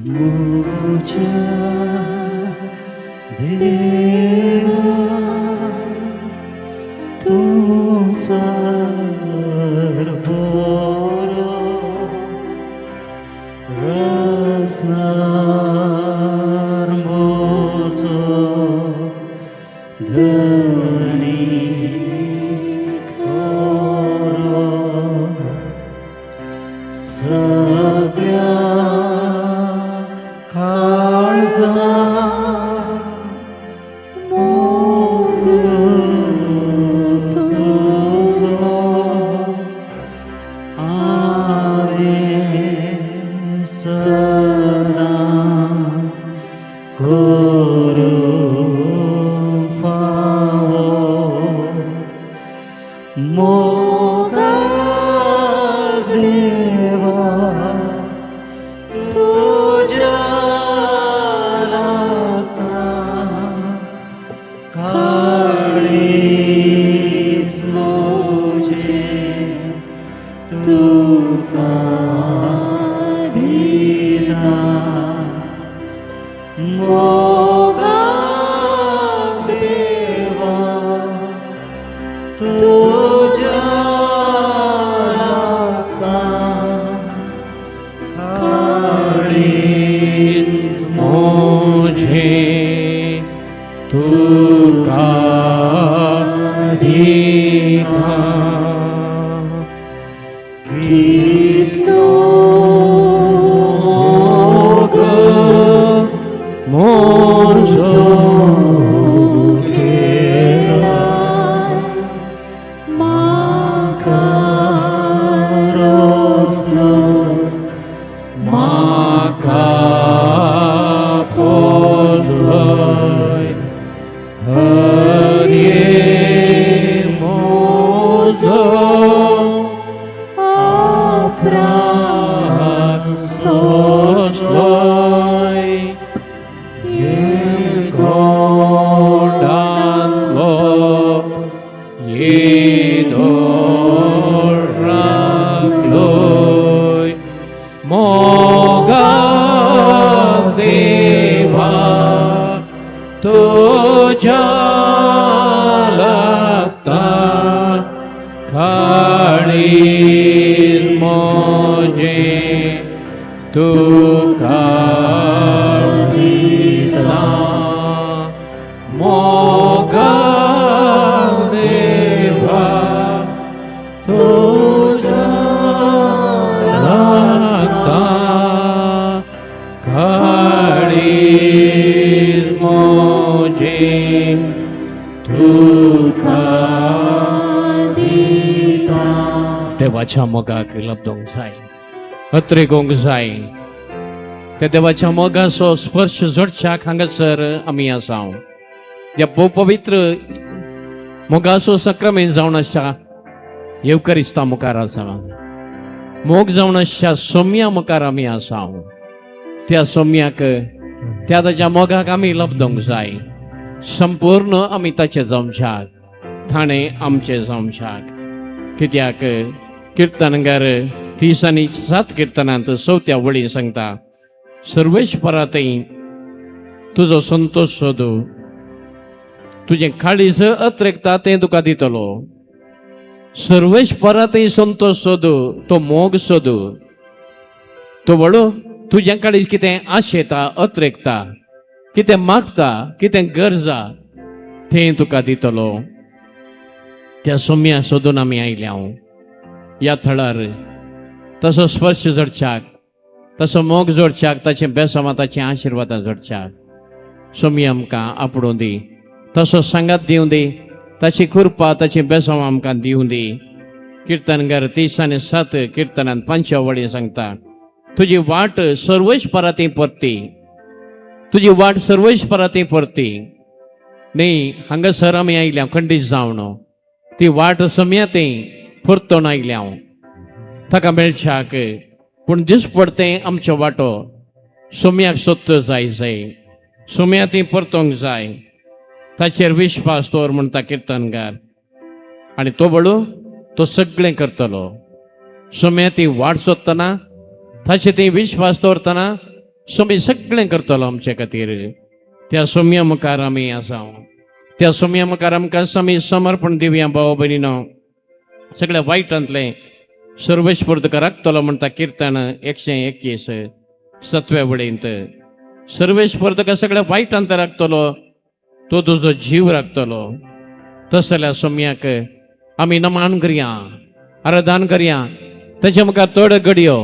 म्हज्या देवा तूं सार बरो रसनार म्हजो धनी खरो सगळ्या काळजा मोग तुजो हांवें सदांच करूंक फावो मोगा देवा तुज्या लागता काळीज म्हजें तुका दिता मोगा देवा तुज्या लागता काळीज म्हजें तुका दिता. कितलो मोग म्हजो केलाय म्हाका रोसलो म्हाका पोसलय हरे म्हजो अपराध सोसलोय गोडांतलो येदोळ राखलोय मोगा देवा तुज्या लागता काळीज म्हजें तुका दिता मोगा देवा तुज्या लागता काळीज म्हजें तुका दिता. देवाच्या मोगाक लब्दोंक जाय, अत्रेगोंक जाय. त्या देवाच्या मोगाचो स्पर्श जोडच्याक हांगासर आमी आसा. त्या भोव पवित्र मोगाचो सक्रामेंत जावन आसच्या येवकरिस्ता मुखार आसा. मोग जावन आसच्या सोम्या मुखार आमी आसा. त्या सोम्याक, त्या ताच्या मोगाक आमी लब्दोंक जाय. संपूर्ण आमी ताचे जावच्याक, थाणें आमचे जावच्याक. कित्याक किर्तनगार 37 किर्तनांत चवथ्या वळी सांगता, सर्वेश्वरातय तुजो संतोश सोदू, तुजें काळीज अत्रेकता तें तुका दितलो. सर्वेश्वरातय संतोश सोदू, तो मोग सोदू, तो वळू तुजें काळीज कितें आशेता, अत्रेकता, कितें मागता, कितें गरजा, तें तुका दितलो. त्या सोम्या सोदून आमी आयल्या हांव ह्या थळार. तसो स्पर्श जोडच्याक, तसो मोग जोडच्याक, ताचें बेसांवां, ताचें आशिर्वादां जोडच्याक सोमी आमकां आपडूं दी, तसो सांगात दिवं दी, ताची कृपा, ताची बेसांवां आमकां दिवं दी. किर्तनगार 37 किर्तनान पांचव्या वळी सांगता, तुजी वाट सर्वेस्परा थंय परती, तुजी वाट सर्वेस्परा थंय परती. न्ही, हांगासर आमी आयल्या खंडीत जावन ती वाट सम्या थंय परतून आयल्या हांव ताका मेळच्याक, पूण दिसपडतें आमचो वांटो सोम्याक सोदत जाय जाय, सोम्या ती परतोंक जाय. ताचेर विश्वास दवर म्हणटा किर्तनकार, आनी तो बळू तो सगळें करतलो. सोम्या ती वाट सोदतना, ताचेर ती विश्वास दवरतना सोमी सगळें करतलो आमचे खातीर. त्या सोम्या मुखार आमी आसा. त्या सोम्या मुखार आमकां आमी समर्पण दिवया भाव भयणीनो. सगळ्या वायटांतलें सर्वेश्वर तुका राखतलो म्हणटा किर्तन 121 सतव्या वळींत. सर्वेश्वर तुका सगळ्या वायटांत राखतलो, तो तुजो जीव राखतलो. तसल्या सोम्याक आमी नमान करया, आराधन करया. ताच्या मुखार थोड्यो घडयो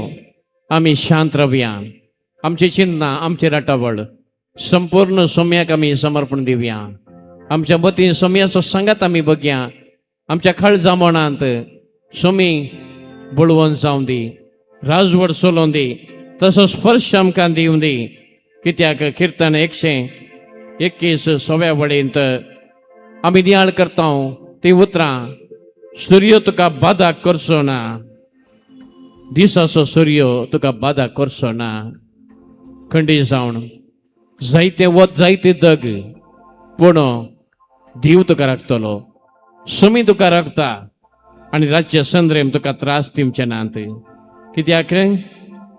आमी शांत रावया. आमची चिन्नां, आमची राटावळ संपूर्ण सोम्याक आमी समर्पण दिवया. आमच्या मतीन सोम्याचो सांगात आमी बघया. आमच्या काळजा मनांत सोमी बळवंत जावं दी, राजवट चलोवं दी, तसो स्पर्श आमकां दिवं दी. कित्याक किर्तन 121 सव्या वळींत आमी नियाळ करता ती उतरां, सूर्य तुका बादा करचो ना, दिसाचो सूर्य तुका बादा करचो ना. खंडी जावन जायते वत, जायते दग, पूण देव तुका राखतलो. सुमी तुका राखता आनी रातचे संद्रेम तुका त्रास दिवचे नात. कित्याक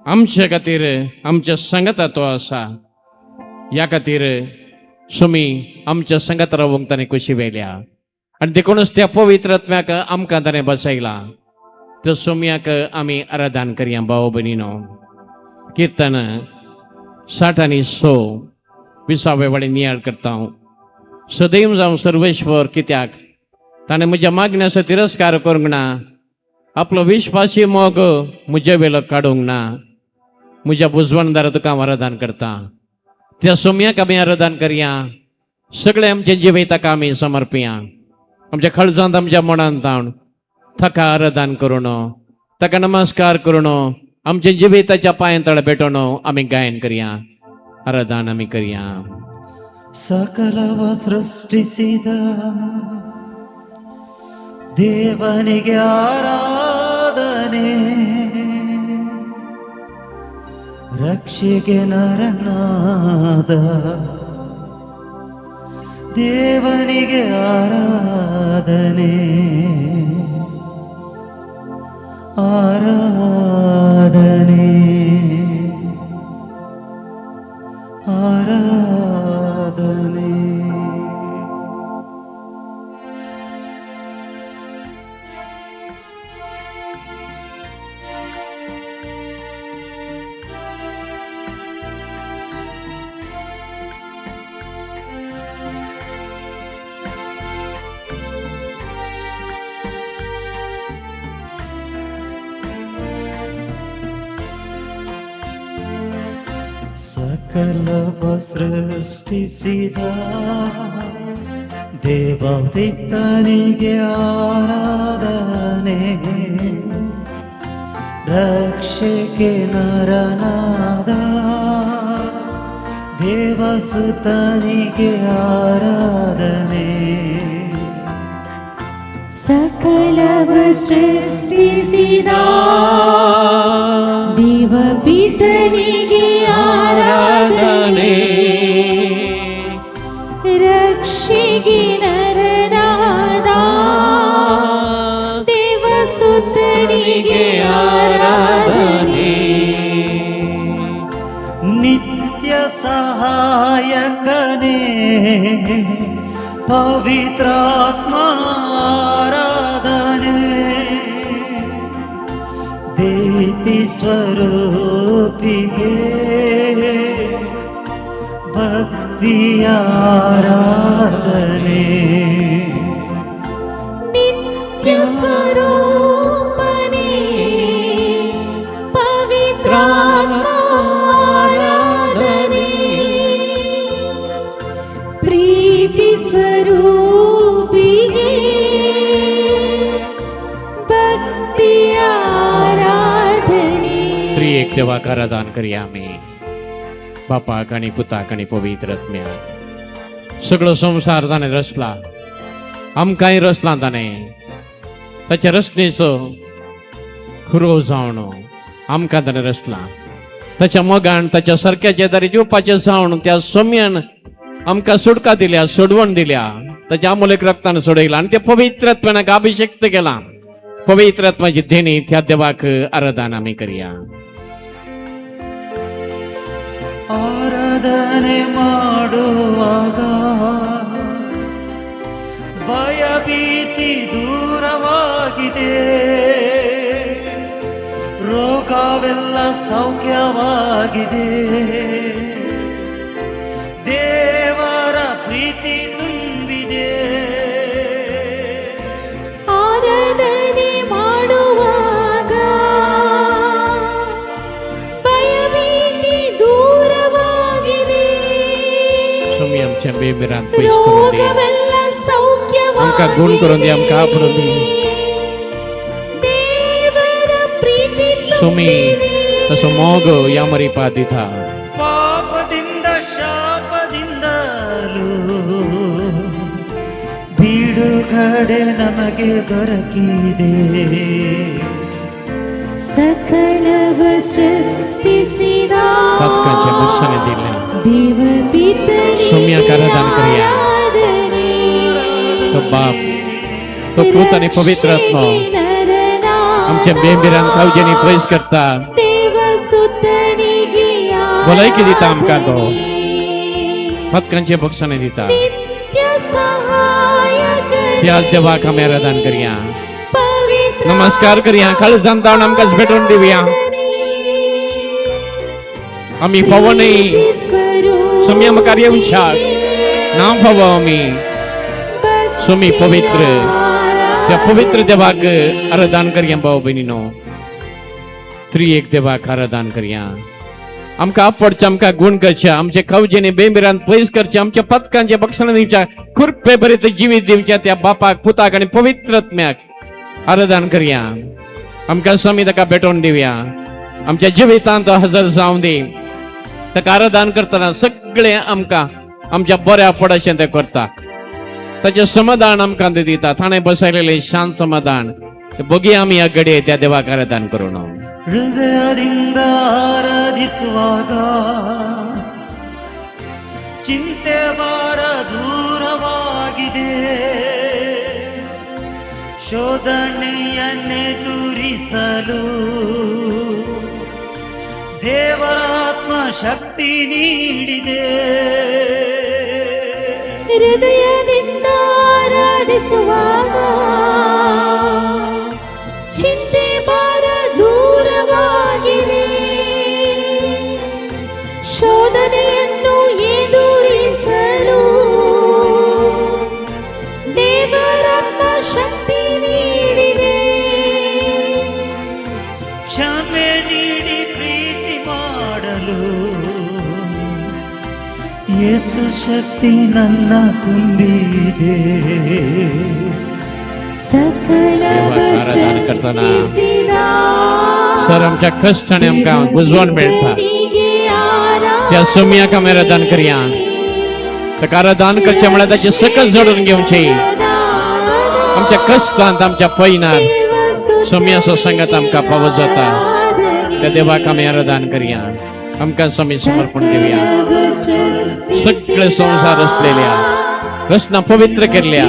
आमचे खातीर आमच्या सांगाता तो आसा. ह्या खातीर सुमी आमच्या सांगात रावंक ताणें कुशी व्हेल्या आनी देखूनच त्या पवित्र आत्म्याक आमकां ताणें बसयला. त्या सोम्याक आमी आराधन करया भाव भयणीनो. किर्तन 60 आनी 6 विसावे वळी नियाळ करता हांव. सदैव जावं सर्वेश्वर, कित्याक ताणें म्हज्या मागण्याचो तिरस्कार करूंक ना, आपलो विश्वासी मोग म्हजे वेलो काडूंक ना. म्हज्या बुजवणदारा तुका हांव आराधन करता. त्या सोम्याक आमी आराधन करया. सगळे आमचे जिवीत ताका आमी समर्पया. आमच्या खळजांत, आमच्या मनांत ताण ताका आराधन करून, ताका नमस्कार करून, आमच्या जिविताच्या पांयां तळ भेटोवन आमी गायन करया, आराधन आमी करया. ಸಕಲವ ಸೃಷ್ಟಿಸಿದ ದೇವನಿಗೆ ಆರಾಧನೆ, ರಕ್ಷೆಗೆ ನರನಾದ ದೇವನಿಗೆ ಆರಾಧನೆ, ಆರಾಧನೆ, ಆರಾಧನೆ. ಸಕಲವ ಸೃಷ್ಟಿಸಿದ ದೇವದಿತ್ತನಿಗೆ ಆರಾಧನೆ, ರಕ್ಷೆಗೆ ನರನಾದ ದೇವಸುತನಿಗೆ ಆರಾಧನೆ. ಸಕಲವ ಸೃಷ್ಟಿಸಿದ ದೇವಪಿತನಿಗೆ ಆರಾಧನೆ, ರಕ್ಷೆಗೆ ನರನಾದ ದೇವಸುತನಿಗೆ ಆರಾಧನೆ. ನಿತ್ಯ ಸಹಾಯಕನೇ ಪವಿತ್ರಾತ್ಮ ಆರಾಧನೆ, ದೇತಿ ಸ್ವರೂಪಿಗೆ ಭಕ್ತಿಯ ಆರಾಧನೆ. ನಿತ್ಯ ಸ್ವರೂಪನೇ ಪವಿತ್ರಾತ್ಮ ಆರಾಧನೆ, ಪ್ರೀತಿ ಸ್ವರೂಪಿಗೆ ಭಕ್ತಿಯ ಆರಾಧನೆ. त्रिएक देवाक आराधन करया आमी, बापाक आनी पुताक आनी पवित्र आत्म्याक. सगळो संवसार ताणें रचला, आमकांय रचला ताणें. ताच्या रचनेचो खुरो जावन आमकां ताणें रचलां. ताच्या मोगान ताच्या सारक्याच्या दारी दिवपाचें जावन त्या सोम्यान आमकां सुटका दिल्या, सोडवण दिल्या, ताच्या अमोलेक रक्तान सोडयला आनी ते पवित्रत्वान अभिषेक्त केला. पवित्रात्माची देणी त्या देवाक आराधन आमी करया. ಆರಾಧನೆ ಮಾಡುವಾಗ ಭಯಭೀತಿ ದೂರವಾಗಿದೆ, ರೋಗವೆಲ್ಲ ಸೌಖ್ಯವಾಗಿದೆ, ದೇವರ ಪ್ರೀತಿ ತುಂಬಿದೆ. ಆರಾಧನೆ ಮಾಡುವಾಗ ಭಯಭೀತಿ ದೂರವಾಗಿದೆ. स्वामी आमच्या बेमिरान पयस करून दी. ರೋಗವೆಲ್ಲ आमकां गुण करून दी, आमकां आपडून दी. ದೇವರ ಪ್ರೀತಿ स्वामी ತುಂಬಿದೆ. तसो मोग ह्या मरिपा दिता. ಪಾಪದಿಂದ ಶಾಪದಿಂದಲೂ ಬಿಡುಗಡೆ ನಮಗೆ ದೊರಕಿದೆ. ಸಕಲವ ಸೃಷ್ಟಿಸಿದ तातकांचे बक्षाने दिले. ದೇವ ಪಿತನಿಗೆ ಸೌಮ್ಯಕ್ಕೆ ಆರಾಧನೆ ಕರಿಯ. ಆರಾಧನೆ. तो बाप, तो पूत आनी पवित्र आत्मो आमच्या बेमिरान कावजेनी पयस करता. ದೇವಸುತನಿಗೆ भलायकी दिता आमकां तो. ಆರಾಧನೆ. पातकांचे बक्षाने दिता. ನಿತ್ಯ ಸಹಾಯಕನೇ. त्या देवाक आमी आराधन करया. पवित्र नमस्कार करया. काळजान जावन आमकां भेटून दिवया. आमी फावो न्ही स्वामी आमकां येवच्याक ना फावो आमी. स्वामी पवित्र, त्या पवित्र देवाक आराधन करया. भाव भयणीनो, त्रिएक देवाक आराधन करया. आमकां आपडचें, आमकां गुण करचें, आमचे कवजेने बेमिरान पयस करचें, आमच्या पथकांचे बक्षणां दिवच्या, कृपे बरें जिवीत दिवच्या त्या बापाक, पुताक आनी पवित्र आत्म्याक आराधन करया. आमकां स्वामी ताका भेटोवन दिवया. आमच्या जिवितांत तो हजर जावं दी. ताका आराधन करतना सगळें आमकां आमच्या बऱ्या पडशें तें करता. ताचें समाधान आमकां ते दिता. ताणें बसयलेलें शांत समाधान बघी आमी ह्या घडये त्या देवाक आराधन करून. ಹೃದಯದಿಂದ ಆರಾಧಿಸುವಾಗ ಚಿಂತೆ ಭಾರ ದೂರವಾಗಿದೆ, ಶೋಧನೆಯನ್ನೆದುರಿಸಲು ದೇವರಾತ್ಮ ಶಕ್ತಿ ನೀಡಿದೆ. ಹೃದಯದಿಂದ ಆರಾಧಿಸುವಾಗ ಚಿಂತೆ ಭಾರ ದೂರವಾಗಿದೆ, ಶೋಧನೆಯನ್ನು ಎದುರಿಸಲು ದೇವರಾತ್ಮ ಶಕ್ತಿ ನೀಡಿದೆ. ಕ್ಷಮೆ ನೀಡಿ ಪ್ರೀತಿ ಮಾಡಲು ಯೇಸು ಶಕ್ತಿ ನನ್ನ ತುಂಬಿದೆ. ಸಕಲವ ದೇವಾक आराधन करतना ಸೃಷ್ಟಿಸಿದ सर आमच्या कश्टाने आमकां बुजवण मेळटा. ಪಿತನಿಗೆ त्या सोम्याक आमी आराधन करया. ताका आराधन करचें म्हळ्यार ताचें सकत जोडून घेवचें. आमच्या कश्टांत, आमच्या पैनात सोम्याचो संगत आमकां फावो जाता. त्या देवाक आमी आराधन करया. आमकां स्वामी समर्पण दिवया. सगळे संवसार असलेल्या रचना पवित्र केल्ल्या,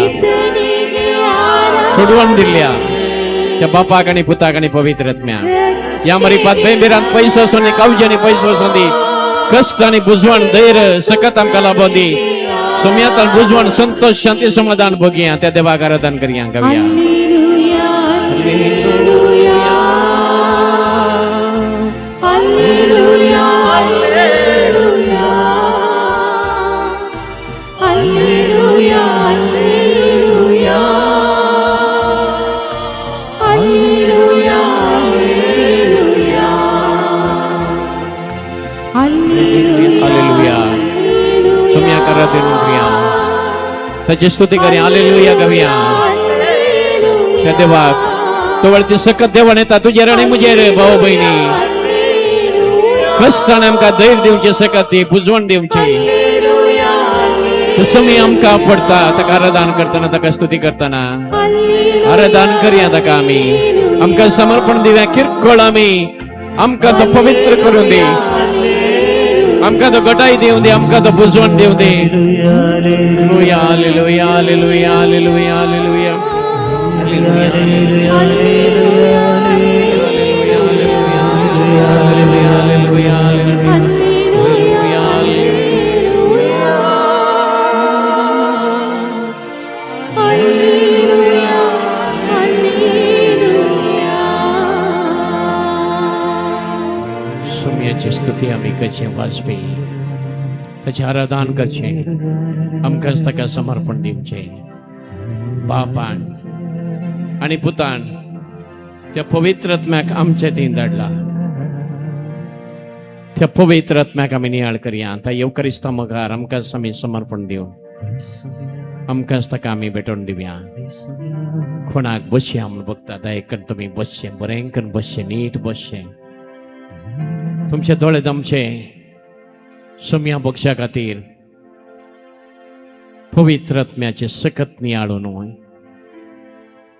सोडवण दिल्ल्या त्या बापाक आनी पुताक आनी पवित्र आत्म्याक ह्या मरिपात बेंबिरान पयसो आसूं कावज्यांनी पयसो आसूं दी, कश्ट आनी बुजवण, धैर्य सकत आमकां लाभों दी. सोम्यातान बुजवण, संतोष, शांती, समाधान भोगया. त्या देवाक आराधन करया, गावया. Alleluia, alleluia, alleluia, alleluia, alleluia, alleluia, alleluia, alleluia, alleluia. Alleluia. सोम्याक आराधन करया, ताची स्तुती करया, हालेलुया गावया त्या देवाक. तो वळती सकत देवान येता तुजेर आनी म्हजेर. भाव भयणी, कश्टान आमकां धैर्य दिवचें, सकत ती बुजवण दिवची. स्वामी आमकां पडटा. ताका आराधन करतना, ताका स्तुती करतना आराधन करया ताका आमी. आमकां समर्पण दिवया. किरकोळ आमी आमकां तो पवित्र करून दी, आमकां तो गटाय दिवं दी, आमकां तो बुजवण दिवं दी. Hallelujah, hallelujah, hallelujah, hallelujah, hallelujah. Hallelujah, hallelujah, hallelujah. Hallelujah, hallelujah. सोम्याची स्तुती आमी करचें, वाजपी ताचें आराधन करचें, आमकांच ताका समर्पण दिवचें. बापान आनी पुतान त्या पवित्र आत्म्याक आमचे थंय धाडला. त्या पवित्र आत्म्याक आमी नियाळ करया. त्या येवकरिस्ता मुखार आमकांच आमी समर्पण दिवन आमकांच ताका आमी भेटोवन दिवया. कोणाक बसया म्हूण बघता, दया करून तुमी बसचें, बरें करून बसचें, नीट बसचें. तुमचे दोळे आमचे सोम्या बक्षां खातीर पवित्र आत्म्याचे सकत नियाळून न्हय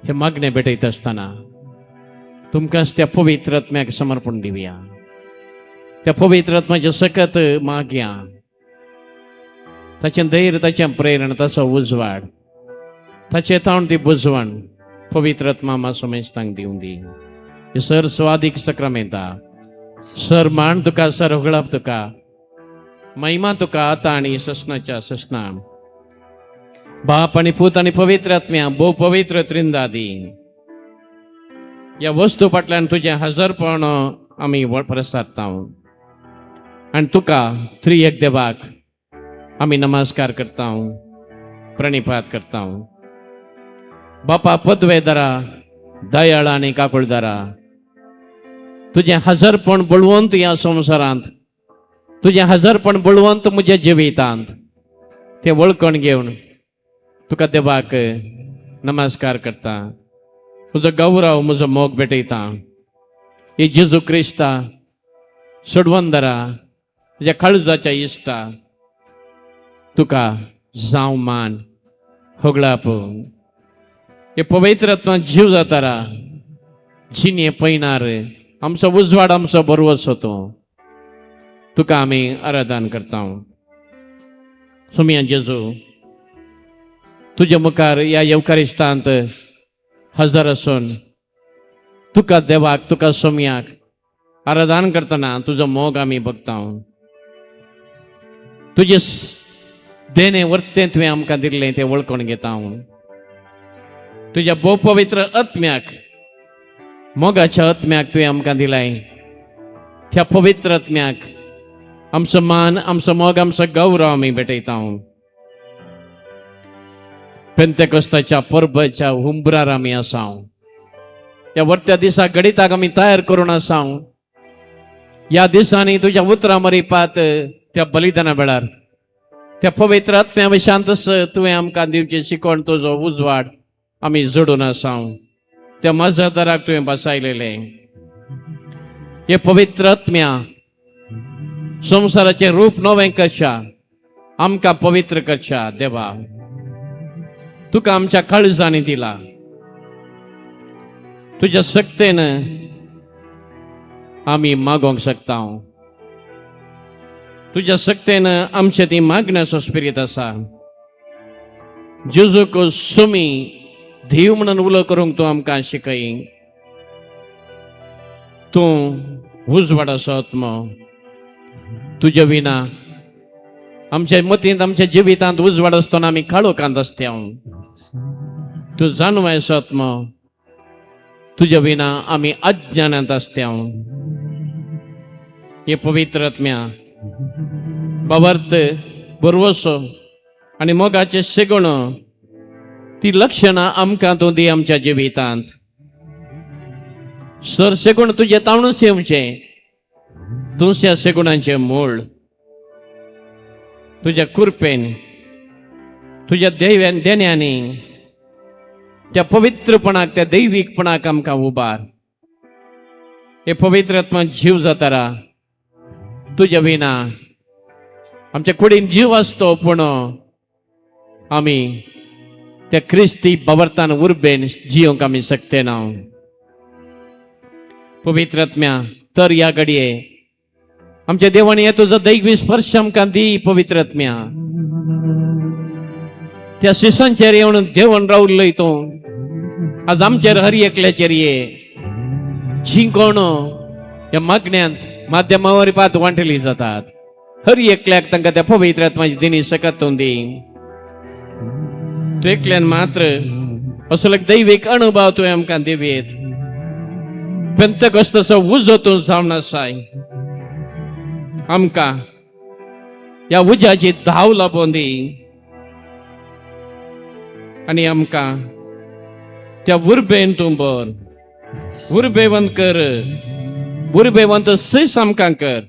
हे मागणे भेटयत आसतना तुमकांच त्या पवित्र आत्म्याक समर्पण दिवया. त्या पवित्र आत्म्याचे सकत मागया, ताचें धैर्य, ताचें प्रेरण, ताचो उजवाड, ताचे तावन ती बुजवण पवित्र आत्मा मा समेस्तांक दिवं दी. हे सर स्वादीक सक्रामेंता, सर मान तुका, सर होगळप तुका, महिमा तुका आतां आनी ससनाच्या ससना. बाप आनी पूत आनी पवित्र आत्म्या, भोव पवित्र त्रिंदादी, ह्या वस्तू फाटल्यान तुजें हजरपण आमी प्रसारता आनी तुका त्रिएक देवाक आमी नमस्कार करता, प्रणिपात करता. बापा पदवेदारा, दयाळ आनी काकुळदारा, तुजें हजरपण बळवंत ह्या संवसारांत, तुजें हजरपण बळवंत म्हज्या जिवितांत, तें वळखण घेवन तुका देवाक नमस्कार करता, तुजो गौरव, म्हजो मोग भेटयता. हे जेजू क्रिस्ता सोडवंदरा, तुज्या काळजाच्या इश्टा, तुका जावं मान होगळाप. हे पवित्र आत्मा जीव जातारा, जिणे पयणार आमचो उजवाड, आमचो बरवसो तो, तुका आमी आराधन करता. सोमया जेजू, तुज्या मुखार ह्या येवकारिश्तांत हजर आसून तुका देवाक, तुका सोमयाक आराधन करतना तुजो मोग आमी बघता. तुजें देणें वर्तें तुवें आमकां दिल्लें तें वळखून घेता. तुज्या भोव पवित्र आत्म्याक, मोगाच्या आत्म्याक तुवें आमकां दिलाय. त्या पवित्र आत्म्याक आमचो मान, आमचो मोग, आमचो गौरव आमी भेटयता. पेंतेकोस्ताच्या परबच्या हुंबरार आमी आसा. त्या वर्त्या दिसा घडिताक आमी तयार करून आसा. ह्या दिसांनी तुज्या उतरां मरिपात त्या बलिदाना वेळार त्या पवित्र आत्म्या विशांतच तुवें आमकां दिवचें शिकवण, तुजो उजवाड आमी जोडून आसा. त्या मजादाराक तुवें बसायलेलें. हे पवित्र आत्म्या, संवसाराचें रूप नवें करच्या, आमकां पवित्र करच्या देवा, तुका आमच्या काळजांनी दिला. तुज्या शक्तेन आमी मागोवंक शकता. तुज्या शक्तेन आमचे ती मागण्याचो स्पिरीत आसा. जेजूक सुमी धीव म्हणून उलो करूंक तूं आमकां शिकय. तूं उजवाडाचो आत्मो. तुज्या विना आमच्या मतींत, आमच्या जिवितांत उजवाड आसतना आमी काळोखांत आसता. तूं जाणवायचो आत्मो. तुज्या विना आमी अज्ञानांत आसता. हे पवित्र आत्म्या, बावर्त, बरवसो आनी मोगाचे शेगुण, ती लक्षणां आमकां तूं दी आमच्या जिवितांत. सर शेगुण तुजें तावणूच येवचें. तुमच्या शेगुणांचें मूळ तुज्या कृपेन, तुज्या दैव्यान देण्यांनी त्या पवित्रपणाक, त्या दैवीकपणाक आमकां उबार. हे पवित्र आत्मा जीव जातारा, तुज्या विना आमच्या कुडीन जीव आसतो, पूण आमी त्या क्रिस्ती बवर्तान उर्बेन जियोंक आमी शकते ना. पवित्र आत्म्या, तर ह्या घडये आमच्या देवाने हे तुजो दैवी स्पर्श आमकां दी पवित्र आत्म्या. त्या शिसांचेर येवन देवन रावल्लोय तूं, आज आमचेर हर एकल्याचेर ये. शिंकोण ह्या मागण्यांत माध्यमावर पात वांटली जातात, हर एकल्याक तांकां त्या पवित्र आत्माची दिनी शकत तूं दी. तूं एकल्यान मात्र असो एक दैवीक अनुभव तुवें आमकां दिवयेत. पेंतकोस्ताचो उजो तूं जावन आसाय, आमकां ह्या उज्याची धाव लाबोवन दी आनी आमकां त्या उर्बेन तूं बर उर्बेवंत कर, उर्बेवंत सीस आमकां कर.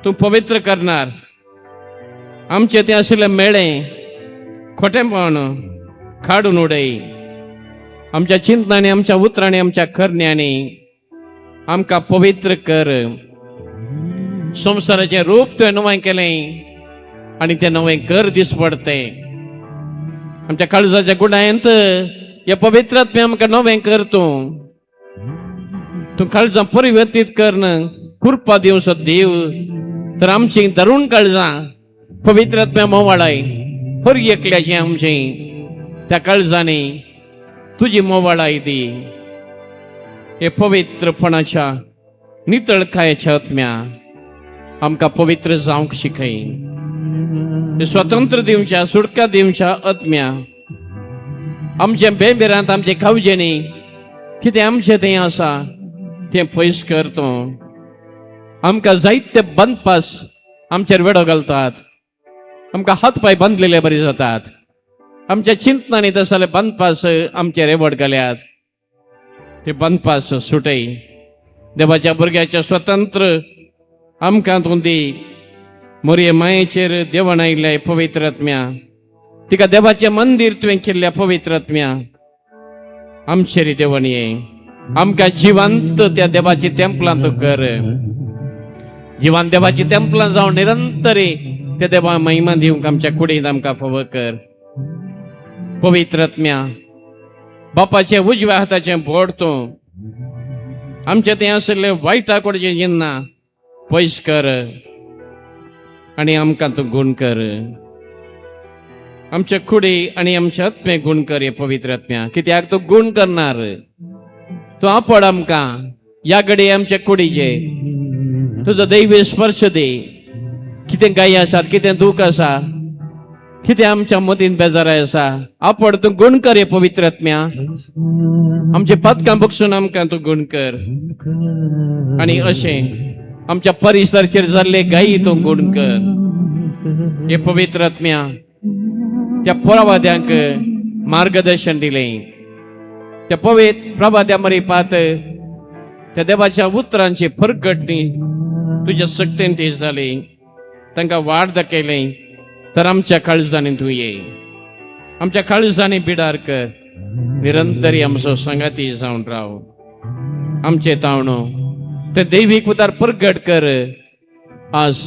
तूं पवित्र करणार आमचें तें आशिल्लें मेळें खोटेंपण काडून उडय. आमच्या चिंतनांनी, आमच्या उतरांनी, आमच्या करण्यांनी आमकां पवित्र कर. संवसाराचें रूप तुवें नवें केलें आनी तें नवें कर दीस पडतें. आमच्या काळजाच्या गुणायंत ह्या पवित्रात्म्या आमकां नवें कर. तूं तूं काळजां परिवर्तीत कर, कृपा दिवचो देव. तर आमची दरुण काळजां पवित्रात्म्या मोवाळाय हर एकल्याची आमची त्या काळजांनी तुजी मोवाळाय दी. हे पवित्रपणाच्या नितळकायेच्या आत्म्या आमकां पवित्र जावंक शिकय. हे स्वतंत्र दिवच्या, सुटका दिवच्या आत्म्या, आमच्या बेबेरांत, आमचे खावजेनी कितें आमचें तें आसा तें पयस कर तूं. आमकां जायते बंदपास आमचेर वेडो घालतात, आमकां हात पांय बांदलेले बरी जातात. आमच्या चिंतनांनी तसले बंदपास आमचेर रेवड घाल्यात, ते बंदपास सुटय. देवाच्या भुरग्याच्या स्वतंत्र आमकां तूं दी. मोरये मायेचेर देवण आयिल्ल्या पवित्र आत्म्या, तिका देवाचें मंदीर तुवें केल्ल्या पवित्र आत्म्या, आमचेर देवण ये. आमकां जिवंत त्या देवाची तेंपलां तूं कर. जिवन देवाची तेंपलां जावन निरंतरी त्या देवा महिमा दिवंक आमच्या कुडींत आमकां फावो कर. पवित्र आत्म्या, बापाचे उजव्या हाताचें बोट तूं, आमचें तें आशिल्लें वायटा कडचें जिन्ना पयस कर आनी आमकां तूं गूण कर. आमचे कुडी आनी आमचे आत्मे गूण कर हे पवित्र आत्म्या. कित्याक तूं गूण करणार, तूं आपड आमकां ह्या घडये आमच्या कुडीचे तुजो दैवी स्पर्श दी. कितें गायी आसात, कितें दूख आसा, कितें आमच्या मतीन बेजाराय आसा, आपड तूं गूण कर हे पवित्र आत्म्या. आमचे पातकां बक्षून आमकां तूं गूण कर आनी अशें आमच्या परिसरचेर जाल्ले गायी तूं गूण कर हे पवित्र आत्म्या. त्या प्रवाद्यांक मार्गदर्शन दिलें, त्या पवित्र प्रवाद्या मरी पात त्या देवाच्या उतरांची परगटणी तुज्या शक्तीन ती जाली, तांकां वाट दाखयलें. तर आमच्या काळजांनी तूं ये, आमच्या काळजांनी बिडार कर, निरंतरी आमचो संगाती जावन राव. आमचे तावणो ते दैवीक उतार परगट कर. आज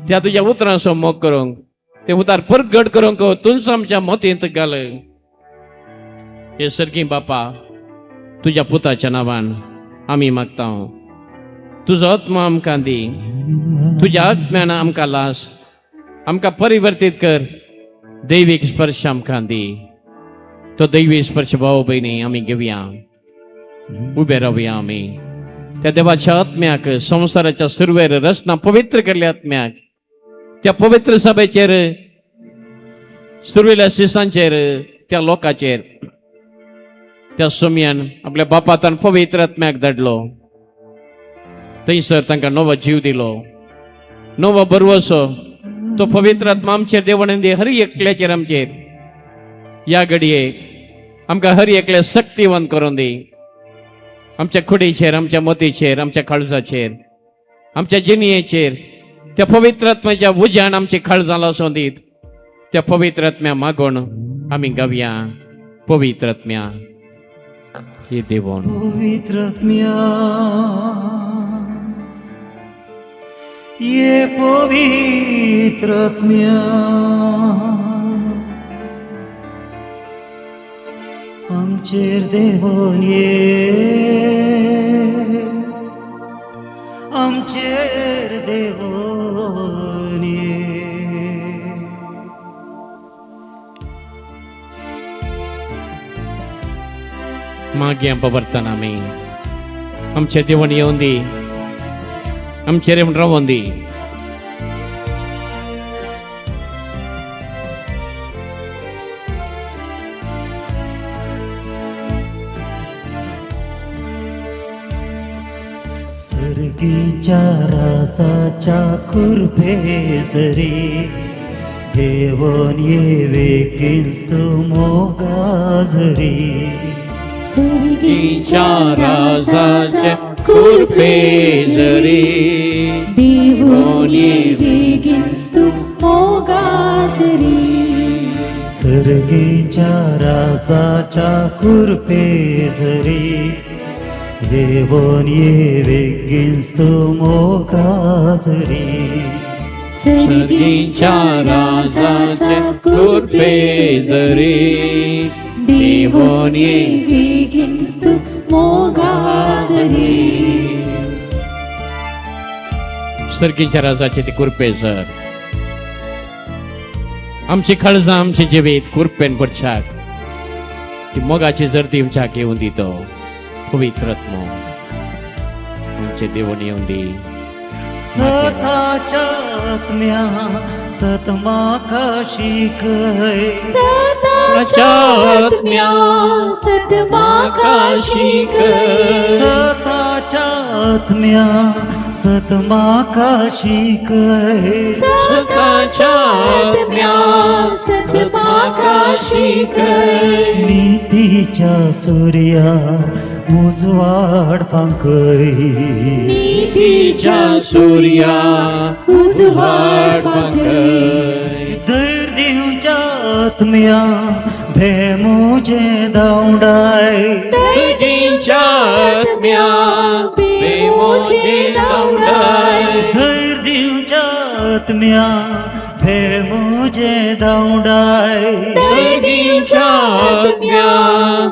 त्या तुज्या उतरांचो मोग करूंक, ते उतार परगट करूंक तूंच आमच्या मतींत घाल. हे सर्गी बापा, तुज्या पुताच्या नांवान आमी मागता, तुजो आत्मा आमकां दी. तुज्या आत्म्यान आमकां लास, आमकां परिवर्तीत कर, दैवीक स्पर्श आमकां दी. तो दैवी स्पर्श भाव भयणी आमी घेवया, उबे रावया आमी. त्या देवाच्या आत्म्याक, संवसाराच्या सुरवेर रचना पवित्र केल्ल्या आत्म्याक, त्या पवित्र सभेचेर, सुरवेल्या शिसांचेर, त्या लोकांचेर, त्या सोम्यान आपल्या बापातान पवित्र आत्म्याक धाडलो. थंयसर तांकां नवो जीव दिलो, नवो भरवसो. तो पवित्र आत्मा आमचेर देवण दी, हर एकल्याचेर आमचेर. ह्या घडये आमकां हर एकल्या शक्तिवंत करून दी. आमच्या कुडीचेर, आमच्या मतीचेर, आमच्या काळजाचेर, आमच्या जिणयेचेर त्या पवित्र आत्म्याच्या उज्यान आमची काळजां लासून दीत. त्या पवित्र आत्म्या मागून आमी गावया, पवित्र आत्म्या ही देवण. पवित्रात्म्या ये, पवित्रात्म्या आमचेर देवोन ये. आमचेर देवोनी. मागीर पवर्तन आमी आमचे देवण येवन दी, आमचेर म्हण रावोन दी. सर्गीच्या राजाच्या कृपेसरी देवोन येवे किंस्तु मोगाजरी. सर्गीच्या राजाच्या कृपेजरी देवोनी वेगींस्तु मोगाजरी. सर्गीच्या राजाच्या कृपेसरी देवोन येवे किंस्तु मोगाजरी. सर्गीच्या राजाच्या कृपेजरी देवोनी वेगींस्तु मोगाजरी. सर्गीच्या राजाचे ते कृपे सर आमची खळजां आमचे जिवीत कृपेन भरच्याक ती मोगाची जर आमच्याक येवन दी तो पवित्र आत्मो आमचे देवण येवन दी. सताच्या आत्म्या सत माका शिकय. सताच्या आत्म्या सत माका शिकय. सताच्या आत्म्या सत माका शिकय. सताच्या आत्म्या सत माका शिकय. नीतीच्या सूर्या उजवाड फांकय. नीतीच्या सूर्या उजवाड फांकय. धैर्य दिवच्या आत्म्या भेमुजे धांवडाय. सर्गीच्या आत्म्या बेमोजे धांवडाय. धैर्य दिवच्या आत्म्या भेमुजे धांवडाय. सर्गीच्या आत्म्या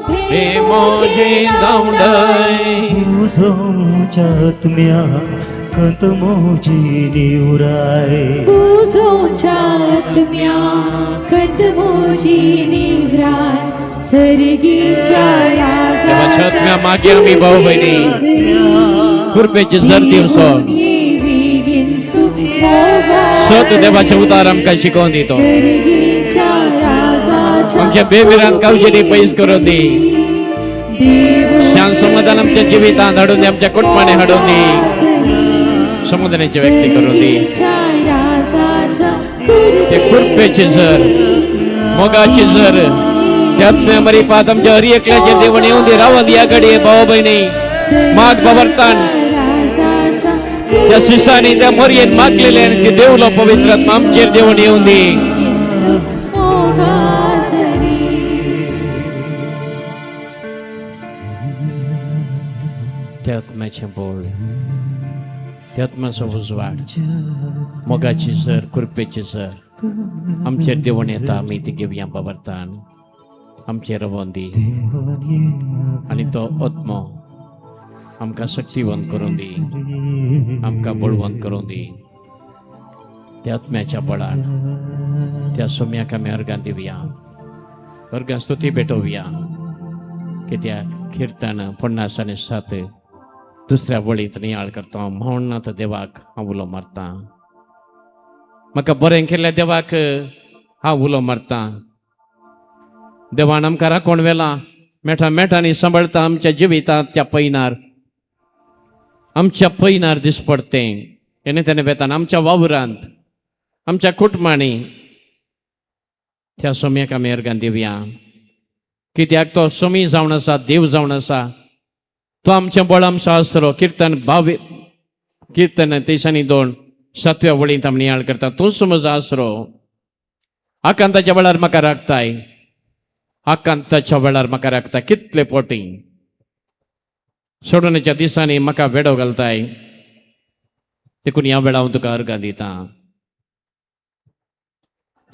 बेमोजे धांवडाय. उजोच्या आत्म्या कंत मोजी निवराय. उजोच्या आत्म्या कंद मोजी निवराय. सर्गीच्या देवाच्या आत्म्या मागे आम्ही भाऊ बहिणी कृपेची जर दिवसो सत देवाचे उतार आमकां शिकोवन दितो. आमच्या बेमिरान कावजेनी पयस करून दी. शांत समाधान आमच्या जिवितांत हाडून दी, आमच्या कुटुंबाने हाडून दी, समाधानाची व्यक्ती करून दी. ते कृपेचे जर मोगाचे जर त्या आत्म्या मरी पात आमच्या हरी एकल्याचे देवण येवन दी, रावन दी. या घडये भाऊ बहिणी माग बाबरतान त्या सिसांनी त्या मोरयेन मागलेले आनी ते देवलो पवित्र आत्मा आमचेर देवण येवन दी. त्या आत्म्याचें बोळ, त्या आत्म्याचो उजवाड, मोगाची सर, कृपेची सर आमचेर देवण येता. आमी ती घेवया बाबरतान आमचेर रावोन दी आनी तो आत्मो आमकां शक्तिवंत करून दी, आमकां बळवंत करून दी. त्या आत्म्याच्या बळान त्या सोम्याक आमी अर्गां दिवया, अर्गां स्तुती भेटोवया. कित्याक किर्तन 57 दुसऱ्या वळींत नियाळ करता. म्हण आतां देवाक हांव उलो मारता, म्हाका बरें केल्ल्या देवाक हांव उलो मारता. देवान आमकां राखोण व्हेला, मेठा मेठांनी सांबाळता आमच्या जिवितांत. त्या पैनार आमच्या पैनार दिसपडतें हेणे तेणे वेतान आमच्या वावरांत आमच्या कुटुंबांनी त्या सोम्याक आमी अर्गां दिवया. कित्याक तो सोमी जावन आसा, देव जावन आसा, तो आमचें बळ, आमचो आसरो. किर्तन 22 किर्तन 32 सातव्या वळींत आमी नियाळ करता. तूं म्हजो आसरो, आकांताच्या वेळार म्हाका राखताय, आकांताच्या वेळार म्हाका राखता. कितले पोटी सोडण्याच्या दिसांनी म्हाका वेडो घालताय. देखून ह्या वेळा हांव तुका अर्गां दिता.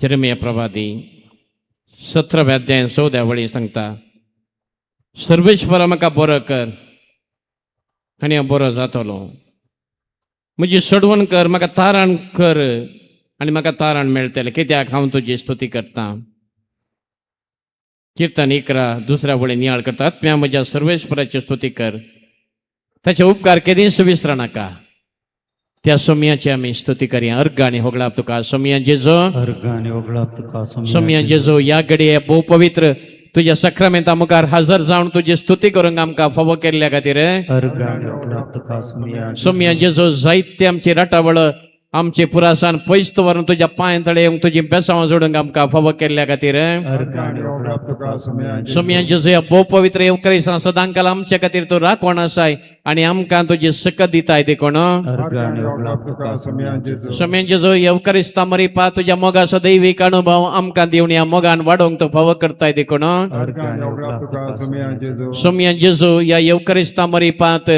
जेरेमिया प्रवादी 17व्या अध्याय 14व्या वळी सांगता, सर्वेश्वरा म्हाका बरो कर आनी हांव बरो जातलो. म्हजी सोडवण कर, म्हाका तारण कर आनी म्हाका तारण मेळटलें, कित्याक हांव तुजी स्तुती करतां. किर्तन 11 दुसऱ्या वळी नियाळ करता. आत्म्या म्हज्या सर्वेश्वराची स्तुती कर, ताचे उपकार केदींच विसर नाका. त्या सोमयाची आमी स्तुती करया. अर्घ आनी होगडाप तुका सोमया जेजो. अर्घ आनी होगडाप तुका सोमया जेजो, ह्या घडये भोव पवित्र तुज्या सक्रमेंता मुखार हजर जावन तुजी स्तुती करूंक आमकां फावो केल्ल्या खातीर. अर्घ आनी होगडाप तुका सोमया. सोमया जेजो, जायते आमची राटावळ आमचे पुरासान पयस दवरून तुज्या पांय तळे येवंक तुजी बेसांवां जोडूंक आमकां फावो केल्ल्या खातीर. अर्घ आनी होगडाप तुका सोमया. सोमया जेजो, ह्या भोव पवित्र येवकरिसान सदांकाल आमचे खातीर तूं राखण आसाय आनी आमकां तुजी सकत दिताय देखून. अर्घ आनी होगडाप तुका सोमया जेजू. सोमया जेजो, येवकरिस्ता मरिपा तुज्या मोगाचो दैवीक अनुभव आमकां दिवन ह्या मोगान वाडोवंक तूं फावो करताय देखून. अर्घ आनी होगडाप तुका सोमया जेजू. सोमया जेजू, ह्या येवकरिस्ता मरिपात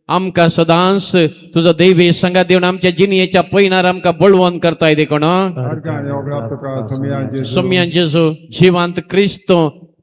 आमकां सदांच तुजो दैवी संगात दिवन आमच्या जिणयेच्या पयणार आमकां बळवंत करताय देखून. अर्घ आनी होगडाप तुका सोमया जेजू. सोमया जेजू, जिवांत क्रिस्त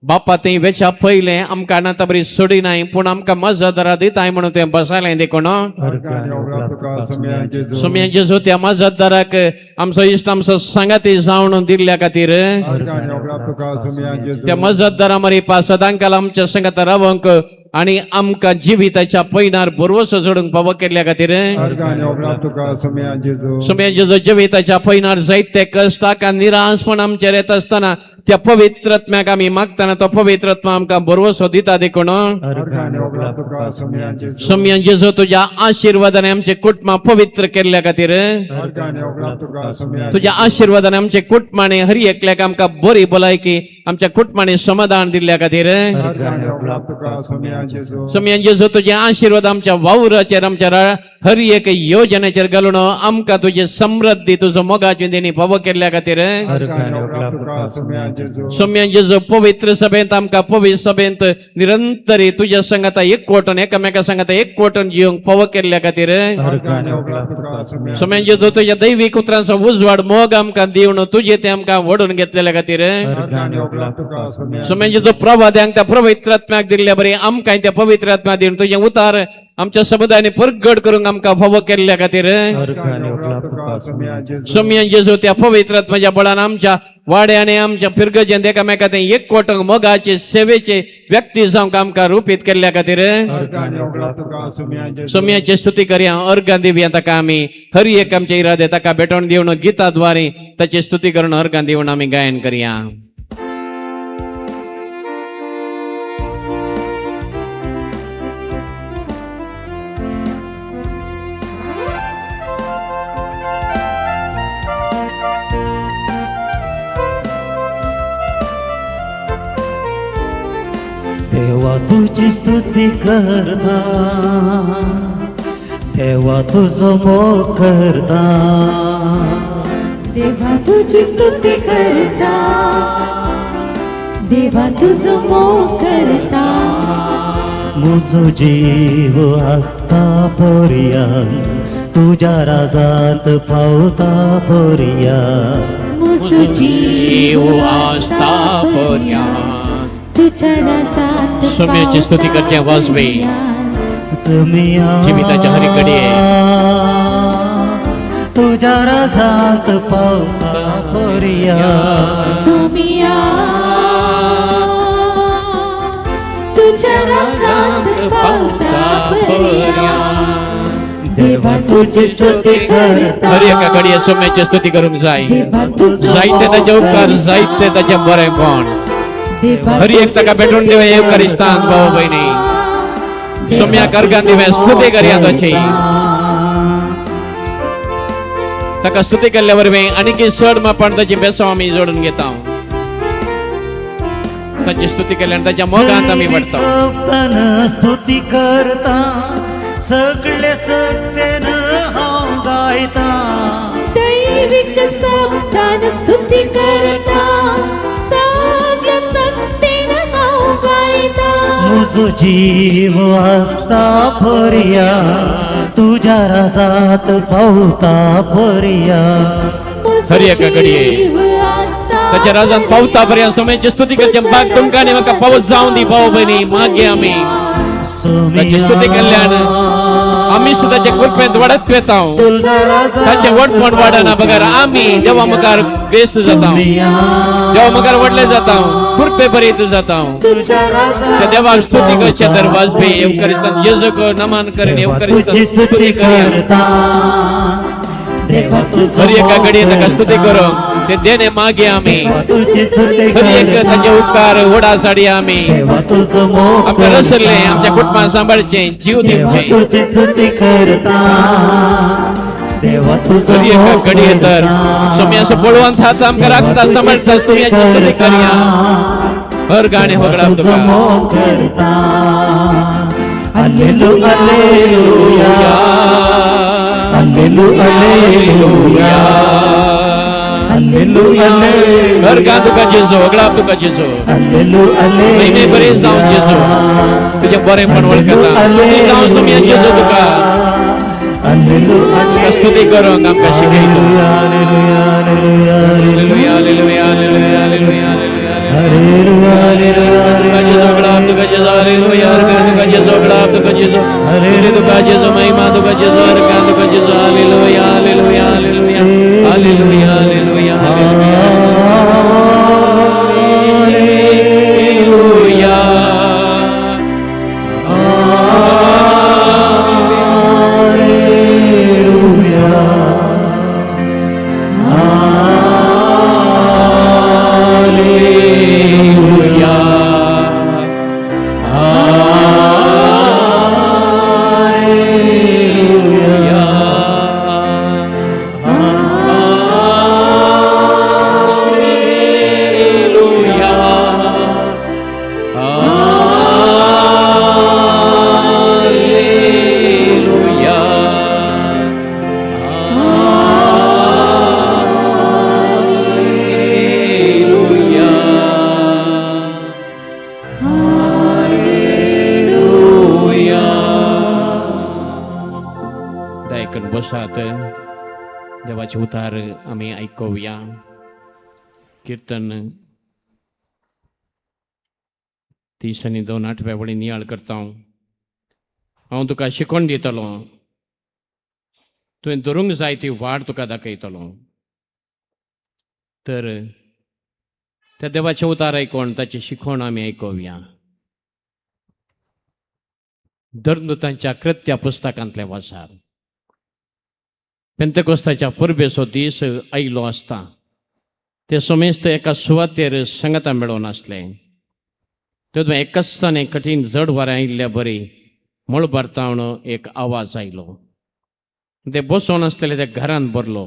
बापा थंय वेच्या पयलें आमकां अनाथा बरी सोडिनाय पूण आमकां मजतदारा दिताय म्हणून तुवें बसायलें देखून. अर्घ आनी होगडाप तुका सोमया जेजू. सोमया जेजू, त्या मजतदाराक आमचो इश्ट आमचो सांगाती जावन दिल्ल्या खातीर. अर्घ आनी होगडाप तुका सोमया जेजू. त्या मजतदारा मरिपा सदांकाल आमच्या संगात रावंक आनी आमकां जिविताच्या पयणार भरवसो जोडूंक फावो केल्ल्या खातीर. अर्घ आनी होगडाप तुका सोमया जेजू. सोमया जेजू, जिविताच्या पयणार जायते कश्टाक आनी निराशपण आमचेर येत आसतना त्या पवित्रत्म्याक आमी मागतना तो पवित्रत्मा आमकां भरवसो दिता देखून. अर्घ आनी होगडाप तुका सोमया जेजू. सोमया जेजू, तुज्या आशिर्वादाने आमचे कुटुंबां पवित्र केल्ल्या खातीर. अर्घ आनी होगडाप तुका सोमया. तुज्या आशिर्वादाने आमचे कुटुंबाने हर एकल्याक आमकां बरी भलायकी आमच्या कुटुंबाने समाधान दिल्ल्या खातीर. अर्घ आनी होगडाप तुका सोमया जेजू. सोमया जेजू, तुजे आशिर्वाद आमच्या वावराचेर आमच्या हर एक योजनेचेर घालून आमकां तुजी समृद्धी तुजो मोगाची देणी फावो केल्ल्या खातीर. अर्घ आनी होगडाप तुका सोमया जेजू. सोमया जेजू, पवित्र सभेंत आमकां पवित्र सभेंत निरंतरी तुज्या संगाता एकवटून एकामेका संगाता एकवटून जिवंक फावो केल्ल्या खातीर. अर्घ आनी होगडाप तुका सोमया. सोमया जेजू, तुज्या दैवीक उतरांचो उजवाड मोग आमकां दिवन तुजे ते आमकां वडून घेतलेल्या खातीर. अर्घ आनी होगडाप तुका सोमया. सोमया जेजू, प्रवाद्यांक त्या पवित्रात्म्याक दिल्ल्या बरी आमकां त्या पवित्रात्म्या दिवन तुजें उतार आमच्या समुदायाने परगट करूंक आमकां फावो केल्ल्या खातीर. अर्घ आनी होगडाप तुका सोमया जेजू. सोमया जेजू, त्या पवित्रात्म्याच्या बळान आमच्या वाड्याने आमच्या फिरगजेन एकामेका ते एकवटूंक मोगाचे सेवेचे व्यक्ती जावंक आमकां रुपीत केल्ल्या खातीर. अर्घ आनी होगडाप तुका सोमया जेजू. सोमयाची स्तुती करया, अर्घां दिवया ताका आमी हर एक आमचे इरादे ताका भेटवण दिवन गीताद्वारे ताची स्तुती करून अर्घां दिवन आमी गायन करया. देवा तुझी स्तुती करता, देवा तुझो मोग करता. देवा तुझी स्तुती करता, देवा तुझो मोग करता. मुजो जीव आसता पर्यान तुज्या राजांत पावता पर्यान. मुजो जीव आसता पर्यान तुझ्या रसात सोम्याची स्तुती करचें वाजवे. जमिया जिविताच्या हर घडये. तुज्या राजांत पावता पर्यान. सोमिया तुझ्या रसात पावता पर्या. देवा तुझी स्तुती करता. हर एका घडये सोम्याची स्तुती करूंक जाय. देवा तुझो जायते ताचे उपकार, जायते ताचें बरेंपण. देवा हर एक ताका भेटून दिवया येवकारिस्तान भाव भयणी. सोम्याक अर्घां दिवया, स्तुती करया ताची. ताका स्तुती केल्ल्या वरवीं आनीक चड मापान ताची बेसांव आमी जोडून घेता. ताची स्तुती केल्यान ताच्या मोगांत आमी वाडटा. सोबतान स्तुती करता, सगळे सत्तेन हांव गायता. दैविक सप्तान स्तुती करता, सगळ्या सक्तीन हांव गायता. मुजो जीव आसता पर्या तुज्या राजात पावता पर्या. मुजो हर एका घडये जीव आसता ताच्या राजान पावता पर्यंत सोम्याची स्तुती करचे बाग तुमकां आनी म्हाका पावस जावं दी भाव भयणी मागे आमी ताची स्तुती केल्ल्यान आमी सुद्दां ताच्या कृपेंत वाडत वेता. तुझ्या राजात ताचें व्हडपण वाडना बगर आमी देवा मुखार बेस्त जाता, देवा मुखार व्हडले जाता, कृपे भरीत जाता. तुझ्या राजात त्या देवाक स्तुती करचे तर वाजपी येवकारिस्तान जेजूक नमन करीन. देवा तुझी येवकारिस्तान स्तुती स्तुती करूया. करता, देवा तुझो हर एका मोग घडये ताका स्तुती करता. करूंक ते देणे मागे आमी. देवा तुझी स्तुती हर एक करता. ताचे उपकार ओडा साडी आमी. देवा तुझो मोग आमकां रसल्लें करता. आमच्या कुटुंबां सांबाळचें, जीव देवा दिवचें. तुझी स्तुती करता, देवा तुझो हर एका मोग घडये तर करता. स्वामी असो बळवंत हात आमकां देवा राखता, तुझी सांबाळटा. स्तुती तुमी स्तुती करता. करया. हर गाणें देवा होगडाप तुझो तुका. मोग करता. Alleluia, alleluia, alleluia, alleluia, alleluia, हर गान तुका जेजू होगडाप तुका जेजू. alleluia, महिमे बरें जावन जेजू तुजें बरेंपण वळखता जावं स्वामी जेजू तुका. Alleluia, तुका स्तुती करूंक आमकां शिकयतो. Alleluia, alleluia, hallelujah, hallelujah, hallelujah, hallelujah, hallelujah. Alleluia, alleluia, तुका जेजू होगडाप तुका जेजू. हालेलुया. हर गान तुका जेजू होगडाप तुका जेजू. स्तुती तुका जेजू, महिमा तुका जेजू. हर गान तुका जेजू. Hallelujah, hallelujah, hallelujah, hallelujah, hallelujah, hallelujah. दायकन बसात. देवाचे उतार आमी आयकुया. किर्तन 32 आठव्या वळी नियाळ करता. हांव हांव तुका शिकोवन दितलो, तुवें धरूंक जाय ती वाट तुका दाखयतलो. तर त्या देवाचे उतार आयकोन ताची शिकवण आमी आयकुया. धर्मदूतांच्या कृत्या पुस्तकांतलें वाचार. पेंतेकोस्ताच्या परबेचो दीस आयलो आसता ते समेस्त एका सुवातेर सांगाता मेळोवन आसले. तेदूं एकाच कठीण जड वारें आयिल्ल्या बरी मळबार तावन एक आवाज आयलो. ते बसोन आसलेले त्या घरांत भरलो.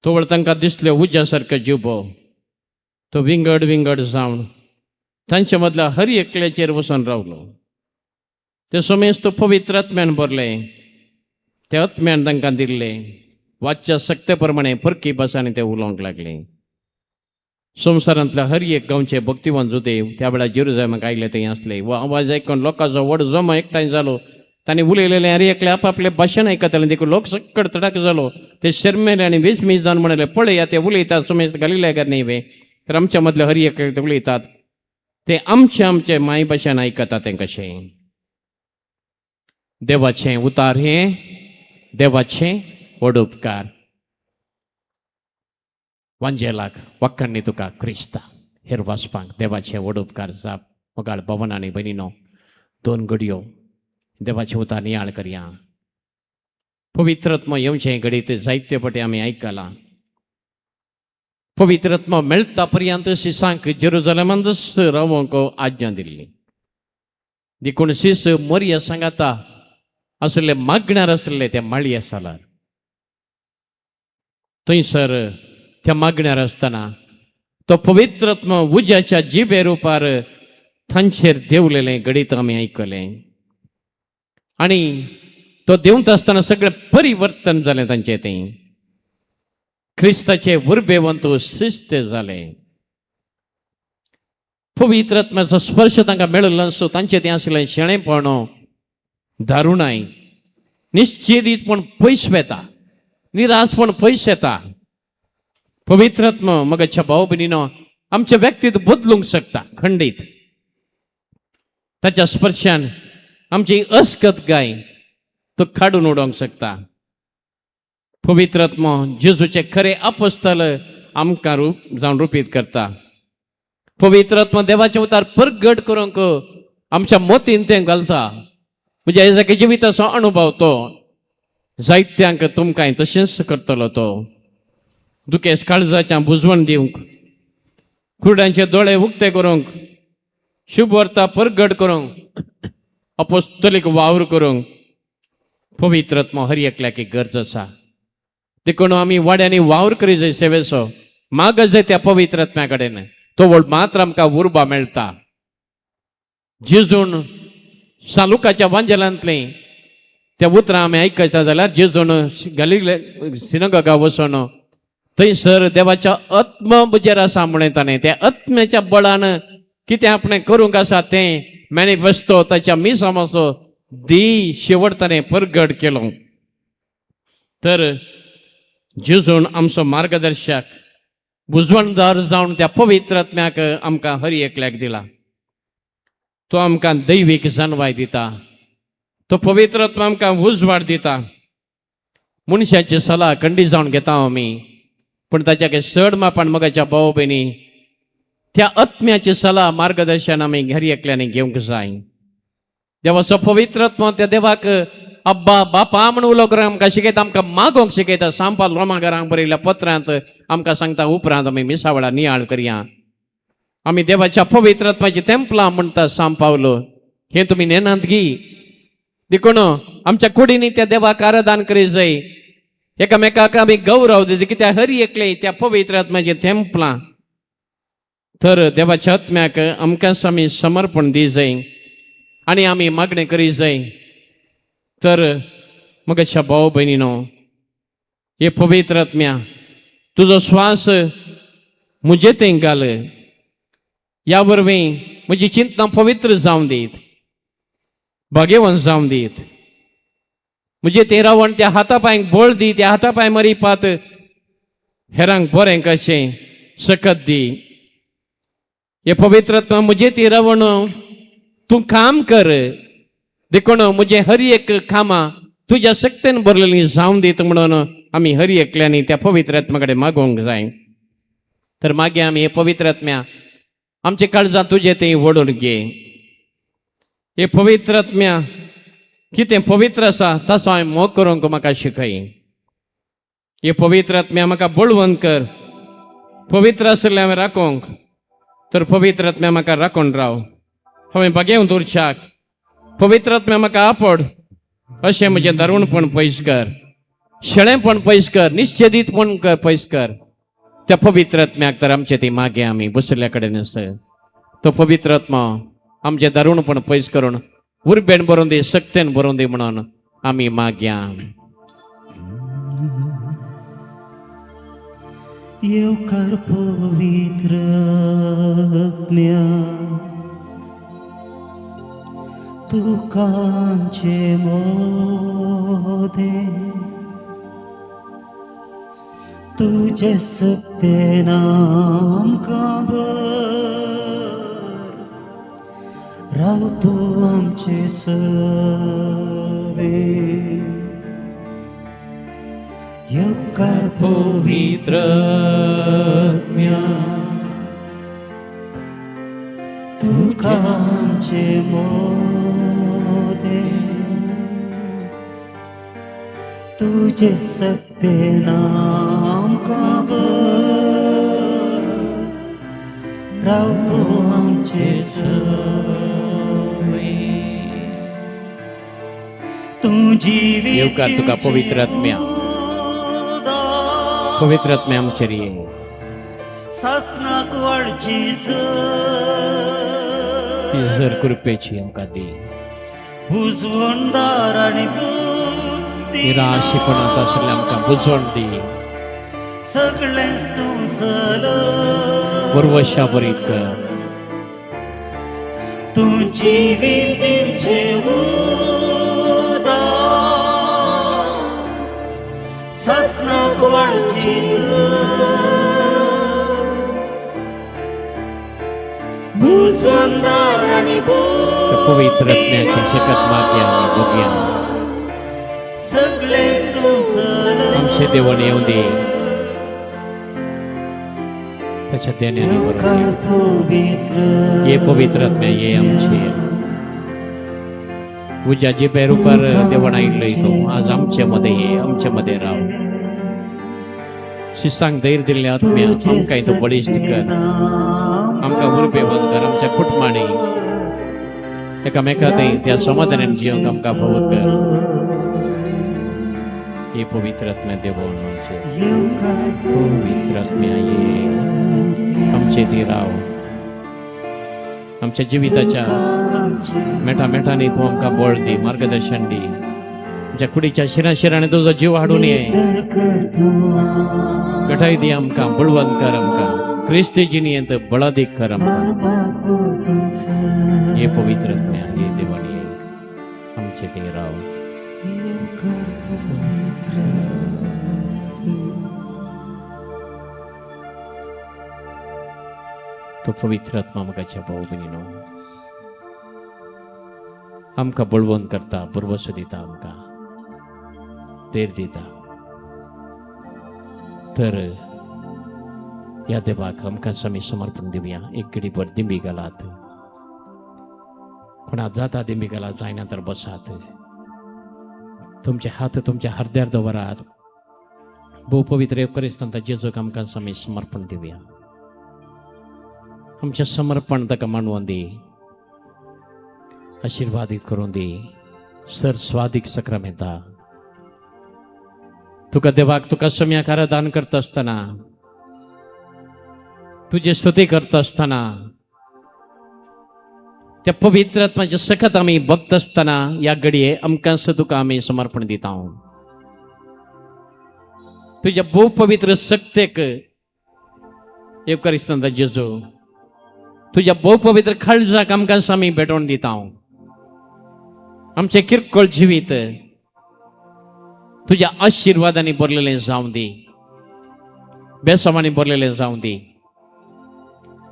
तवळ तांकां दिसल्यो उज्या सारको जिबो. तो विंगड विंगड जावन तांचे मदल्या हर एकल्याचेर वचून रावलो. ते समेस्त पवित्र आत्म्यान भरले. ते आत्म्यान तांकां दिल्ले वाचच्या सक्ते प्रमाणे परकी भासांनी ते उलोवंक लागले. संवसारांतल्या हर एक गांवचे भक्तिवान जुदेव त्या वेळार जेरुजलेमाक आयले थंय आसले. हो आवाज आयकून लोकांचो व्हड जमो एकठांय जालो. तांणी उलयलेले हर एकले आपापले भाशण आयकताले, देखून लोक सक्कड तडाक जालो. ते शर्मेले आनी विस्मीत जावन म्हणले, पळया ते उलयतात समेस्त गालिलेकार न्ही वे? तर आमच्या मदले हर एक उलयतात ते आमचे आमचे माय भाशेन आयकतात तें कशें? देवाचें उतार हें देवाचें व्हड उपकार. वांजेलाक वाक्कांनी तुका क्रिस्ता हेर वाचपाक देवाचें व्हड उपकार जाप. मोगाळ भवन आनी भयणीनो, दोन घडयो देवाचें उतार नियाळ करया. पवित्रत्म येवचें घडीत जायते पटे आमी आयकलां. पवित्रत्म मेळटा पर्यंत शिसांक जेरुजलेमांतच रावंक आज्ञा दिल्ली. देखून शीस मोरया सांगाता आसले मागण्यार आसले त्या माळये सालार. थंयसर त्या मागण्यार आसतना तो पवित्रत्म उज्याच्या जिबे रुपार तांचेर देंवलेलें घडीत आमी आयकलें. आनी तो देंवता आसतना सगळें परिवर्तन जालें तांचें. तें क्रिस्ताचे उर्बेवंत शिस्त जालें. पवित्र आत्म्याचो स्पर्श तांकां मेळिल्लो आसूं तांचें तें आसलें शेणेपण, दारुणाय, निश्चितीपण पयस वेता, निराशपण पयस येता. पवित्रात्म मगाच्या भाव भयणीनो आमच्या व्यक्तीत बदलूंक शकता खंडीत. ताच्या स्पर्शान आमची अस्कत गाय तूं काडून उडोवंक शकता. पवित्र आत्मो जेजूचे खरे अपोस्तल आमकां रूप जावन रुपीत करता. पवित्र आत्मो देवाचें उतार परगट करूंक आमच्या मतीन तें घालता. म्हणजे हेजाकी जिविताचो अणभव तो जायत्यांक तुमकांय तशेंच करतलो. तो दुखेस काळजाच्या बुजवण दिवंक, कुरड्यांचे दोळे उक्ते करूंक, शुभ वार्ता परगट करूंक, अपोस्तलीक वावर करूंक पवित्र आत्मो हर एकल्याक गरज आसा. देखून आमी वाड्यांनी वावर करी जाय, सेवेचो माग जाय त्या पवित्र आत्म्या कडेन. तो व्हड मात्र आमकां उर्बा मेळटा. जेजून सालुकाच्या वांजेलांतलीं त्या उतरां आमी आयकता जाल्यार जेजून गलिले सिनगागा वचून थंयसर देवाच्या आत्म म्हजेर आसा म्हणलें ताणें. त्या आत्म्याच्या बळान कितें आपणें करूंक आसा तें मॅनिफेस्टो ताच्या मिसामाचो दी शेवट ताणें परगट केलो. तर जेजून आमचो मार्गदर्शक बुजवणदार जावन त्या पवित्र आत्म्याक आमकां हर एकल्याक दिला. तो आमकां दैवीक जानवाय दिता. तो पवित्र आत्मा आमकां उजवाड दिता. मनशाची सलाह खंडीत जावन घेता आमी, पूण ताच्या चड मापान मोगाच्या भाव भयणी त्या आत्म्याची सलाह मार्गदर्शन आमी हर एकल्यानी घेवंक जाय. देवाचो पवित्र आत्मो त्या देवाक अब्बा बापा म्हण उलो करून आमकां शिकयता, आमकां मागोवंक शिकयता. सांपाल रोमाघरांक बरयल्ल्या पत्रांत आमकां सांगता, उपरांत आमी मिसा वेळार नियाळ करया. आमी देवाच्या पवित्र आत्म्याची तेंपलां म्हणटा सांत पावलो. हें तुमी नेनात गी? देखून आमच्या कुडींनी त्या देवाक आराधन करी जाय. एकामेकाक आमी गौरव दिता, कित्याक हर एकले त्या पवित्र आत्म्याची तेंपलां. तर देवाच्या आत्म्याक आमकांच आमी समर्पण दी जाय आनी आमी मागणें करी जाय. तर मगच्या भाव भयणीनो, हे पवित्र आत्म्या, तुजो श्वास म्हजे थंय घाल. ह्या वरवीं म्हजी चिंतना पवित्र जावन दीत, भाग्यवंत जावन दीत. म्हजे ते रावण त्या हाता पांयांक बळ दी. त्या हाता पांय मरिपात हेरांक बरें कशें सकत दी. हे पवित्र आत्मा, म्हजे ती रावण तूं काम कर. देखून म्हजें हर एक कामां तुज्या शक्तेन भरलेली जावन दीत म्हणून आमी हर एकल्यांनी त्या पवित्र आत्मा कडेन मागोवंक जाय. तर मागीर आमी हे पवित्र आत्म्या, आमचे काळजां तुजे थंय ओडून घे. हे पवित्र आत्म्या, कितें पवित्र आसा ताचो हांवें मोग करूंक म्हाका शिकय. हे पवित्र आत्म्या, म्हाका बळवंत कर. पवित्र आशिल्लें हांवें राखोवंक, तर पवित्र आत्म्या म्हाका राखून राव. हांवें भागेवन उरच्याक पवित्र आत्म्या म्हाका आपड. अशें म्हजें दारुणपण पयस कर, शेळेपण पयस कर, निश्चेदीतपण कर पयस कर त्या पवित्र आत्म्याक. तर आमचे ती मागे आमी बशिल्ल्या कडेन आसा. तो पवित्र आत्मा आमचें दारुणपण पयस करून उर्बेन बरोवन दी, शक्तेन बरोवन दी म्हणून आमी मागया. येवकार पवित्र आत्म्या, तुका आमचे मोदे, तुजे सक्तेन आमकां भर, राव तूं आमचे सवे. येवकार पवित्र आत्म्या, तुका आमचे मोदे, तुजे सक्तेन आमकां भर, राव तूं आमचे सवे. तूं जिवीत येवकार तुका पवित्र आत्म्या. पवित्र आत्म्या आमचेर ये. सासनाक वाडची ती जर कृपेची आमकां दी. बुजवणदार आनी बुद्धी निराशेपणांत आशिल्लें आमकां बुजवण दी. सगळेंच तूं चल. पुर्वशा बरीत कर. तूं जिवीत दिवचे उदार, सासनाक वाडची बुजवणदार आनी त्या पवित्र आत्म्याची शकत मागया आमी बघया. तूं चल. आमचे देवण येवं दी, ताच्या देण्याने बरोबर. पवित्र ये पवित्र आत्म्या, ये आमचे उज्या जिबे रुपार देवण आयिल्लो तूं आज आमचे मध्ये ये, आमचे मध्ये राव. शिस्तांक धैर्य दिल्ले आत्म्या, आमकां तूं बळिश्ट कर, आमकां उर्बेवंत कर. आमच्या कुटुंबांनी एकामेका थंय त्या समाधानान जिवंक आमकां फावो कर. हे पवित्र आत्म्या देवण आमचे, पवित्र आत्म्या ये, आमचे ती राव. आमच्या जिविताच्या मेठा मेठांनी तूं आमकां बळ दी, मार्गदर्शन दी. आमच्या कुडीच्या शिरा शिरांनी तुजो जीव हाडून ये, घटाय दी आमकां, बळवंत कर आमकां. क्रिस्ती जिणेंत बळादीक कर आमकां. हे पवित्र आत्म्या ये, देवानी ये, आमचे ते राव. तो पवित्र आत्मा मोगाच्या भाऊ भयणीनो आमकां बळवंत करता, पुरवसो दिता, आमकां धैर्य दिता. तर ह्या देवाक आमकां आमी समर्पण दिवया. एक घडीभर दिंबी घालात. कोणा जाता दिंबी घालात, जायना तर बसात. तुमचे हात तुमच्या हरद्यार दवरात. भोव पवित्र येवकरिस्तांत जेजूक आमकां आमी समर्पण दिवया. आमचें समर्पण ताका मांडून दी, आशिर्वादीत करून दी. सर स्वादीक सक्रामेंता तुका देवाक तुका सम्याक आराधन करता आसतना, तुजी स्तुती करता आसतना, त्या पवित्र आत्माचे सकत आमी भक्त आसतना ह्या घडये आमकां तुका आमी समर्पण दिता. तुज्या भोव पवित्र सक्तेक येवकरिस्तांता जेजू, तुज्या भोव पवित्र काळजाक आमकां आमी भेटोवन दिता. आमचें किरकोळ जिवीत तुज्या आशिर्वादांनी भरलेलें जावं दी, बेसमांनी भरलेलें जावं दी.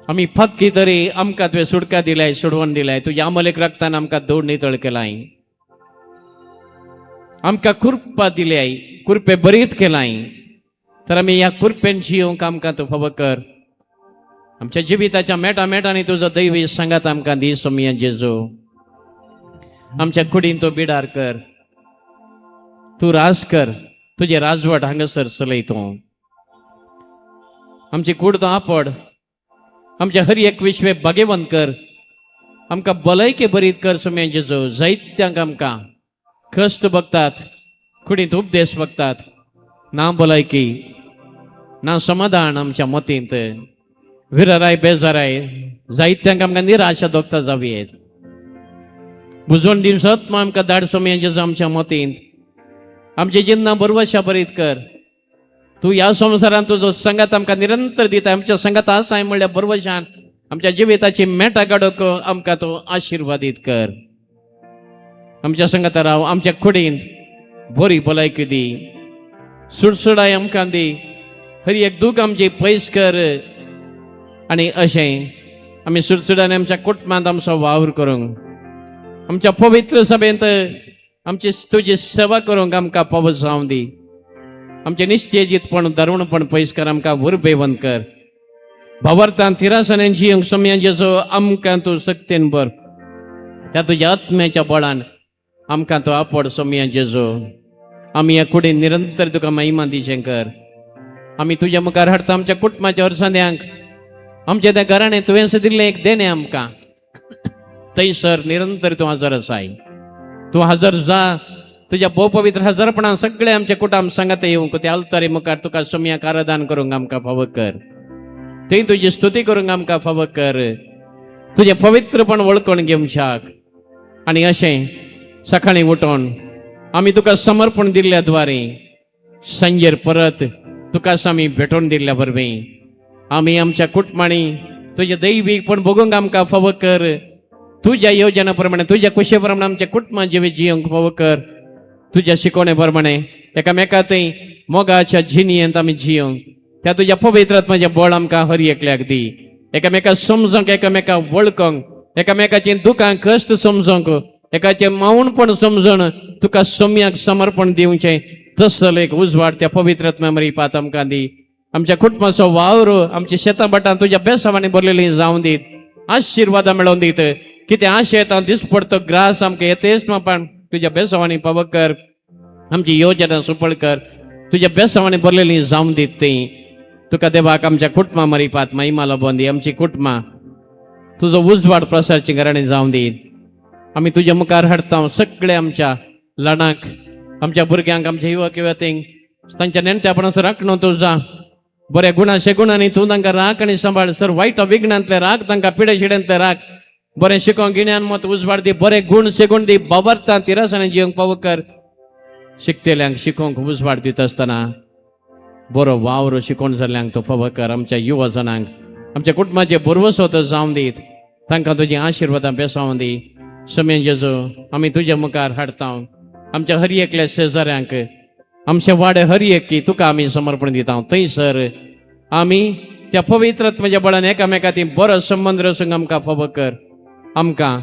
आमी फातकी तरी आमकां तुवें सुटका दिलाय, सोडवण दिलाय. तुज्या अमलेक रक्तान आमकां दोड नितळ केलाय, आमकां कुरपा दिल्याय, कुरपे बरीत केलाय. तर आमी ह्या कुरपेन जियोंक आमकां तूं फावो कर. आमच्या जिविताच्या मेटा मेटांनी तुजो दैवी सांगात आमकां दी सोमया जेजू. आमच्या कुडीन तूं बिडार कर, तूं राज कर, तुजें राजवट हांगासर चलय तूं. आमची कूड तूं आपड, आमच्या हर एक विश्वे भागेवंत कर, आमकां भलायके बरीत कर सोमया जेजू. जायत्यांक आमकां कश्ट बघतात, कुडींत उपदेश बघतात, ना भलायकी ना समाधान आमच्या मतींत, विराराय बेजाराय, जायत्यांक आमकां निराशा दोगता जावयेत. बुजवण दिवन सत आमकां धाड सोमया जेजू. आमच्या मतींत आमचे जिन्ना बरवशा बरीत कर. तूं ह्या संवसारांत तुजो संगात आमकां निरंतर दिता. आमच्या संगात आसाय म्हणल्यार बरवशान आमच्या जिविताची मेटा काडूंक आमकां तूं आशिर्वादीत कर. आमच्या संगाता राव, आमच्या कुडींत बरी भलायकी दी, सुडसुडाय आमकां दी, हर एक दूख आमची पयस कर. आनी अशें आमी सुडसुडान आमच्या कुटुंबांत आमचो वावर करूंक, आमच्या पवित्र सभेंत आमची तुजी सेवा करूंक आमकां पावस जावं दी. आमचें निश्चेजीतपण दरुणपण पयस कर, आमकां उर्बेवंत कर. भावार्थान थिरासण्यान जिवंक सोमयांचेचो आमकां तूं सक्तेन भर. त्या तुज्या आत्म्याच्या बळान आमकां तूं आपड सोमया जेजो. आमी ह्या कुडीन निरंतर तुका महिमा दिशें कर. आमी तुज्या मुखार हाडटा आमच्या कुटुंबाच्या वर्सांद्यांक, आमच्या त्या घराणें तुवें दिल्लें एक देणें आमकां. थंयसर निरंतर तूं हजर आसाय, तूं हजर जा. तुज्या भोव पवित्र हजरपणान सगळे आमच्या कुटुंब सांगात येवंक त्या अल्तारी मुखार तुका सोमयाक आराधन करूंक आमकां फावो कर. थंय तुजी स्तुती करूंक आमकां फावो कर. तुजें पवित्रपण वळखून घेवच्याक आनी अशें सकाळीं उठोन आमी तुका समर्पण दिल्ल्या द्वारे सांजेर परत तुकाच आमी भेटोवन दिल्ल्या वरवीं आमी आमच्या कुटुंबांनी तुजें दैवीकपण भोगूंक आमकां फावो कर. तुज्या योजना प्रमाणे, तुज्या कुशे प्रमाणे आमच्या कुटुंबां जिवीत जियोंक फावो कर. तुज्या शिकवणे प्रमाणे एकामेका थंय मोगाच्या जिणयेंत आमी जियोंक त्या तुज्या पवित्र आत्म्याचें बळ आमकां हर एकल्याक दी. एकामेका समजोंक, एकामेका वळखोंक, एकामेकाचीं दुखां कश्ट समजोंक, एकाचें मावणपण समजून तुका सोम्याक समर्पण दिवचें तसलो एक उजवाड त्या पवित्र आत्म्या मरिपात आमकां दी. आमच्या कुटुंबाचो वावर, आमच्या शेतां भाटां तुज्या बेसावांनी भरलेली जावन दीत, आशिर्वादां मेळोवन दीत. कितें आशेतां दिसपडतो ग्रास आमकां येतेच मापान तुज्या बेसावांनी पावक कर. आमची योजना सुपळ कर, तुज्या बेसावांनी भरलेली जावन दीत ती. तुका देवाक आमच्या कुटुंबा मरिपात महिमा लाबोवन दी. आमची कुटुंबां तुजो उजवाड प्रसारची घराणी जावन दी. आमी तुज्या मुखार हाडटा सगळे आमच्या ल्हानांक, आमच्या भुरग्यांक, आमच्या युवक युवतींक, तांच्या नेणट्यापणाचो राखणो तूं जा. बऱ्या गुणा शेगुणांनी तूं तांकां राख आनी सांबाळ. सर वायट विघ्नांतले राख तांकां, पिडे शिड्यांतले राख. बरें शिकोवंक गिन्यान मत उजवाड दी, बरे गुण शेगूण दी, बाबरता तिरासांनी जिवंक पावो कर. शिकतेल्यांक शिकोवंक उजवाड दिता आसतना बरो वावर शिकोवन जाल्ल्यांक तो फावो कर. आमच्या युवा जणांक, आमच्या कुटुंबाचे भरवसो तो जावन दीत, तांकां तुजी आशिर्वादां बेसावन दी. समेन जेजू, आमी तुज्या मुखार हाडता आमच्या हर एकल्या शेजाऱ्यांक, आमच्या वाडे हर एक तुका आमी समर्पण दिता. थंयसर आमी त्या पवित्र आत्म्याच्या बळान एकामेका ती बरो संबंद रसूंक आमकां फावो कर. आमकां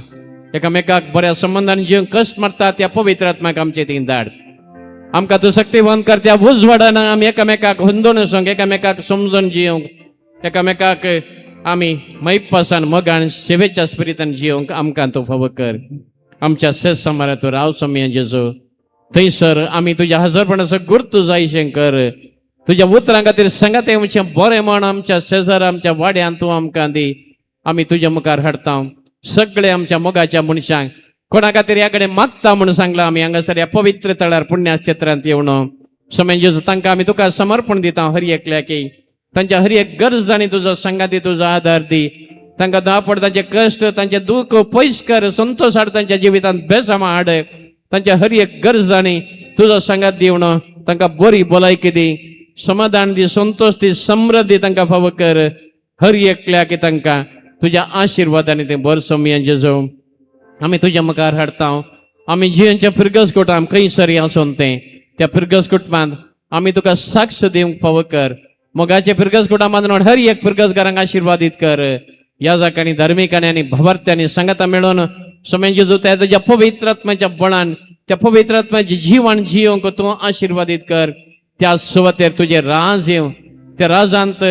एकामेकाक बऱ्या संबंदान जिवंक कश्ट मारता त्या पवित्र आत्म्याक आमचे ती धाड. आमकां तूं शक्तिवंत कर, त्या उजवाडान आमी एकामेकाक हुंदोवन वचोंक, एकामेकाक समजून जिवंक, एकामेकाक आमी मैपासान मोगान सेवेच्या स्पिरितान जिवंक आमकां तूं फावो कर. आमच्या शेत समारात तूं राव सोमया जेजू. थंयसर आमी तुज्या हजरपणाचो गुर्त जायशें कर. तुज्या उतरां खातीर सांगात आमचें बरें म्हण आमच्या शेजार, आमच्या वाड्यान तूं आमकां दी. आमी तुज्या मुखार हाडता सगळे आमच्या मोगाच्या मनशांक, कोणा खातीर ह्या कडेन मागता म्हूण सांगलां आमी हांगासर ह्या पवित्र तळार पुण्यक्षेत्रांत येवन समय जेजू, तांकां आमी तुका समर्पण दिता. हर एकल्याकी तांच्या हर एक गरज आनी तुजो सांगात दी, तुजो आदार दी. तांकां दापड, तांचे कश्ट, तांचे दुःख पयस कर, संतोश हाड, तांच्या जिवितांत बेसामा हाड. तांच्या हर एक गरज आनी तुजो सांगात दिवन तांकां बरी भलायकी दी, समाधान दी, संतोश दी, समृद्धी तांकां फावो कर. हर एकल्याक तांकां तुज्या आशिर्वादांनी ते भर. सोमया जेजू, आमी तुज्या मुखार हाडता आमी जियेच्या फिरगस कुटुंब खंयसर आसून तें त्या फिरगस कुटुंबांत आमी तुका साक्ष दिवंक फावो कर. मोगाचे फिरगस कुटुंबांत हर एक फिरगसगारांक आशिर्वादीत कर. याजकांनी, धार्मिकांनी आनी भवार्थ्यांनी सांगाता मेळोवन समय जेजू त्या तुज्या पवित्र आत्म्याच्या बळान त्या पवित्र आत्म्याचे जीवन जियोंक तूं आशिर्वादीत कर. त्या सुवातेर तुजें राज येवं, त्या राजांत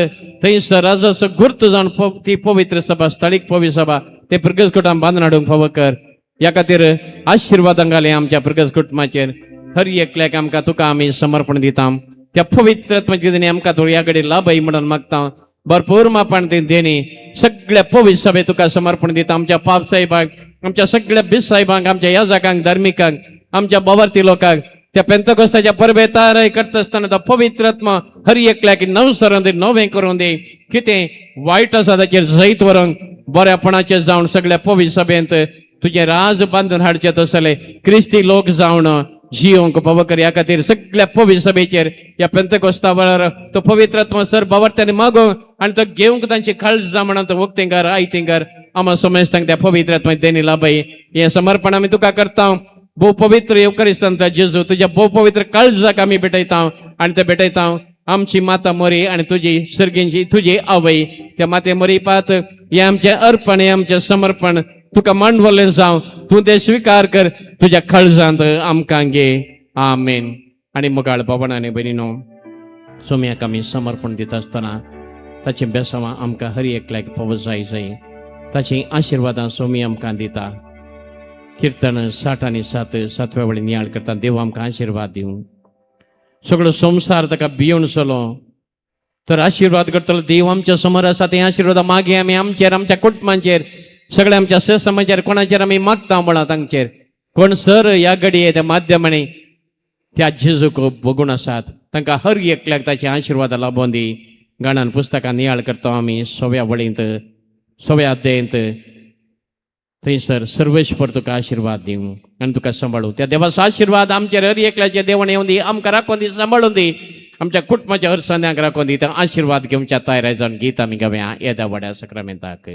थंयसर राजाचो गुर्त जावन ती पवित्र सभा, स्थळीक पवित्र सभा ते फिरगस कुटुंब बांदून हाडूंक फावो कर. ह्या खातीर आशिर्वादां घाले आमच्या फिरगस कुटुंबाचेर. हर एकल्याक आमकां तुका आमी समर्पण दिता. त्या पवित्र आत्म्याची देणी आमकां थोडी कडेन लाभय म्हणून मागता. भरपूर मापान ती देणी सगळ्या पवित्र सभे तुका समर्पण दिता. आमच्या पाप साहेबांक, आमच्या सगळ्या बीस साहेबांक, आमच्या याजकांक, धार्मिकांक, आमच्या बावर्ती लोकांक त्या पेंतकोस्ताच्या परबे तयार करता आसतना तो पवित्र आत्मा हर एकल्याक नव सरून दी, नवें करून दी. कितें वायट आसा ताचेर जैत व्हरूंक, बऱ्यापणाचें जावन सगळ्या पवित्र सभेंत तुजें राज बांदून हाडचें तसले क्रिस्ती लोक जावन जियोंक फावो कर. ह्या खातीर सगळ्या पवित्र सभेचेर ह्या पेंतकोस्ता वेळार तो पवित्र आत्मा सर बावर्त्यांनी मागोवंक आनी तो घेवंक तांची काळजां म्हणून तो वक्तेंकार आयतेंकार आमा समजतांक त्या पवित्र आत्मा देणी लाभय. हें समर्पण आमी तुका करता. भोव पवित्र येवकरिस्तांत जेजू, तुज्या भोव पवित्र काळजाक आमी भेटयता आनी ते भेटयता आमची माता मोरी आनी तुजी सर्गींची तुजी आवय त्या माते मोरी पात हें आमचें अर्पण, हें आमचें समर्पण तुका मांडवलें जावं. तूं तें स्विकार कर, तुज्या काळजांत आमकां घे. आमेन. आनी मुगाळ बाबण आनी भयणीनो, सोम्याक आमी समर्पण दिता आसतना ताचीं बेसांवां आमकां हर एकल्याक पावस जाय जाय. ताचीं आशिर्वादां सोमी आमकां दिता. किर्तन 67 सातव्या वळी नियाळ करता. देव आमकां आशिर्वाद दिवं. सगळो संवसार ताका भियोवन चलो तर आशिर्वाद करतलो देव आमच्या समोर आसा. ते आशिर्वादा मागीर आमी आमचेर, आमच्या कुटुंबांचेर, सगळ्या आमच्या समाजाचेर, कोणाचेर आमी मागता म्हणा तांचेर कोण सर ह्या घडये त्या माध्यमांनी त्या जेजूक बघून आसात, तांकां हर एकल्याक ताचे आशिर्वाद लाबोवन दी. गाणान पुस्तकां नियाळ करता आमी सव्या वळींत, सव्या अध्यायंत. थंयसर सर्वेश्वर तुका आशिर्वाद दिवं आनी तुका सांबाळूं. त्या देवाचो आशिर्वाद आमचेर हर एकल्याचे देवण येवन दी, आमकां राखून दी, सांबाळून दी, आमच्या कुटुंबाच्या हर संद्यांक राखून दी. त्या आशिर्वाद घेवच्या तयार जावन गीत आमी गावया येद्या व्हड्या सक्रामेंताक.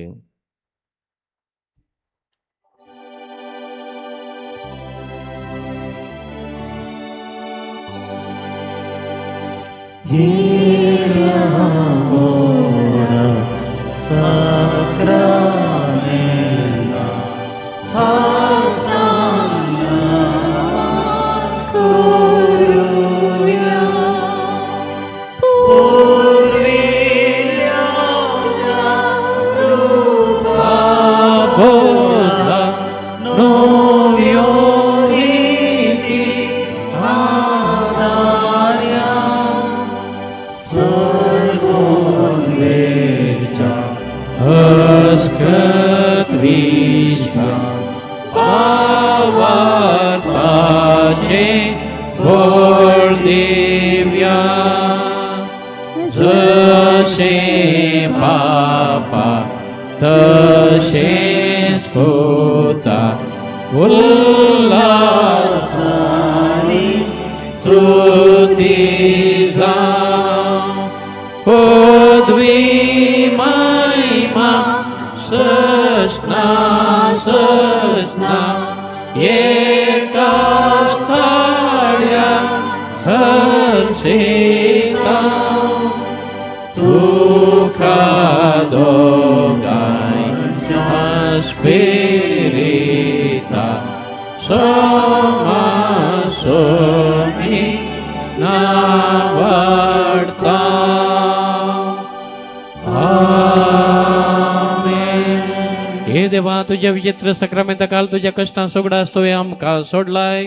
Sacramento, sastana, बापा तशेंच पुता उल्हासानी स्तुती जावं पदवी महिमा ससना ससना एका स्थाड्या हर्षिता तुका दोगांयच्या स्पिरिता समासोमी नावडता. आमेन. हे देवा, तुझ्या विचित्र सक्रामेंता काल तुझ्या कष्टां सोगडा तुवें आमकां सोडलाय.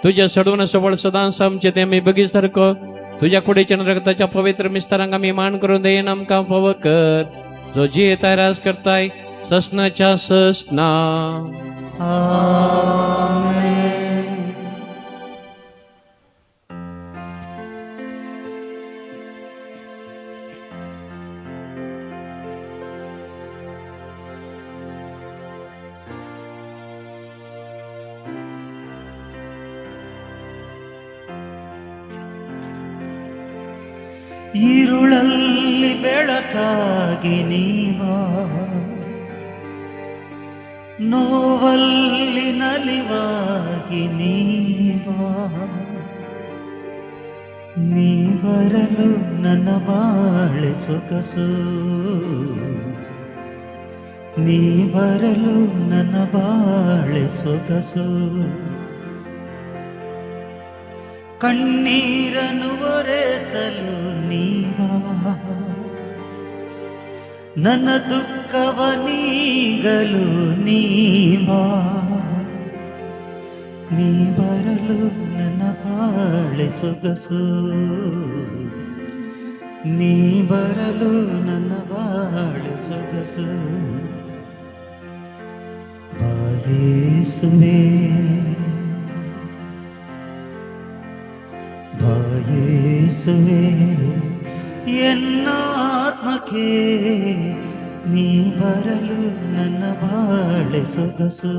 तुझ्या सडून सबळ सदांच आमचे ते आमी बगी सारको तुझ्या कुडीच्या आणि रक्ताच्या पवित्र मिस्तारांक आमी मान करून देईन आमकां फावो कर, जो जियेताय राज करताय ससनाच्या ससना. आमेन. ഇരുಳಲ್ಲಿ ಬೆಳಕಾಗಿ ನೀವ, ನೋವಲ್ಲಿ ನಲಿವಾಗಿ ನೀವ, ನೀ ಬರಲು ನನ್ನ ಬಾಳೆ ಸೊಗಸು, ನೀ ಬರಲು ನನ್ನ ಬಾಳೆ ಸೊಗಸು. ಕಣ್ಣೀರನ್ನು ಒರೆಸಲು ನೀವಾ, ನನ್ನ ದುಃಖವ ನೀಗಲು ನೀವಾ, ನೀ ಬರಲು ನನ್ನ ಬಾಳೆ ಸೊಗಸು, ನೀ ಬರಲು ನನ್ನ ಬಾಳೆ ಸೊಗಸು. ಬಾಯೇಸುವೆ, ಬಾಯೇಸುವೆ, ಎನ್ನಾತ್ಮಕ್ಕೆ ನೀ ಬರಲು ನನ್ನ ಬಾಳೆ ಸೊಗಸು,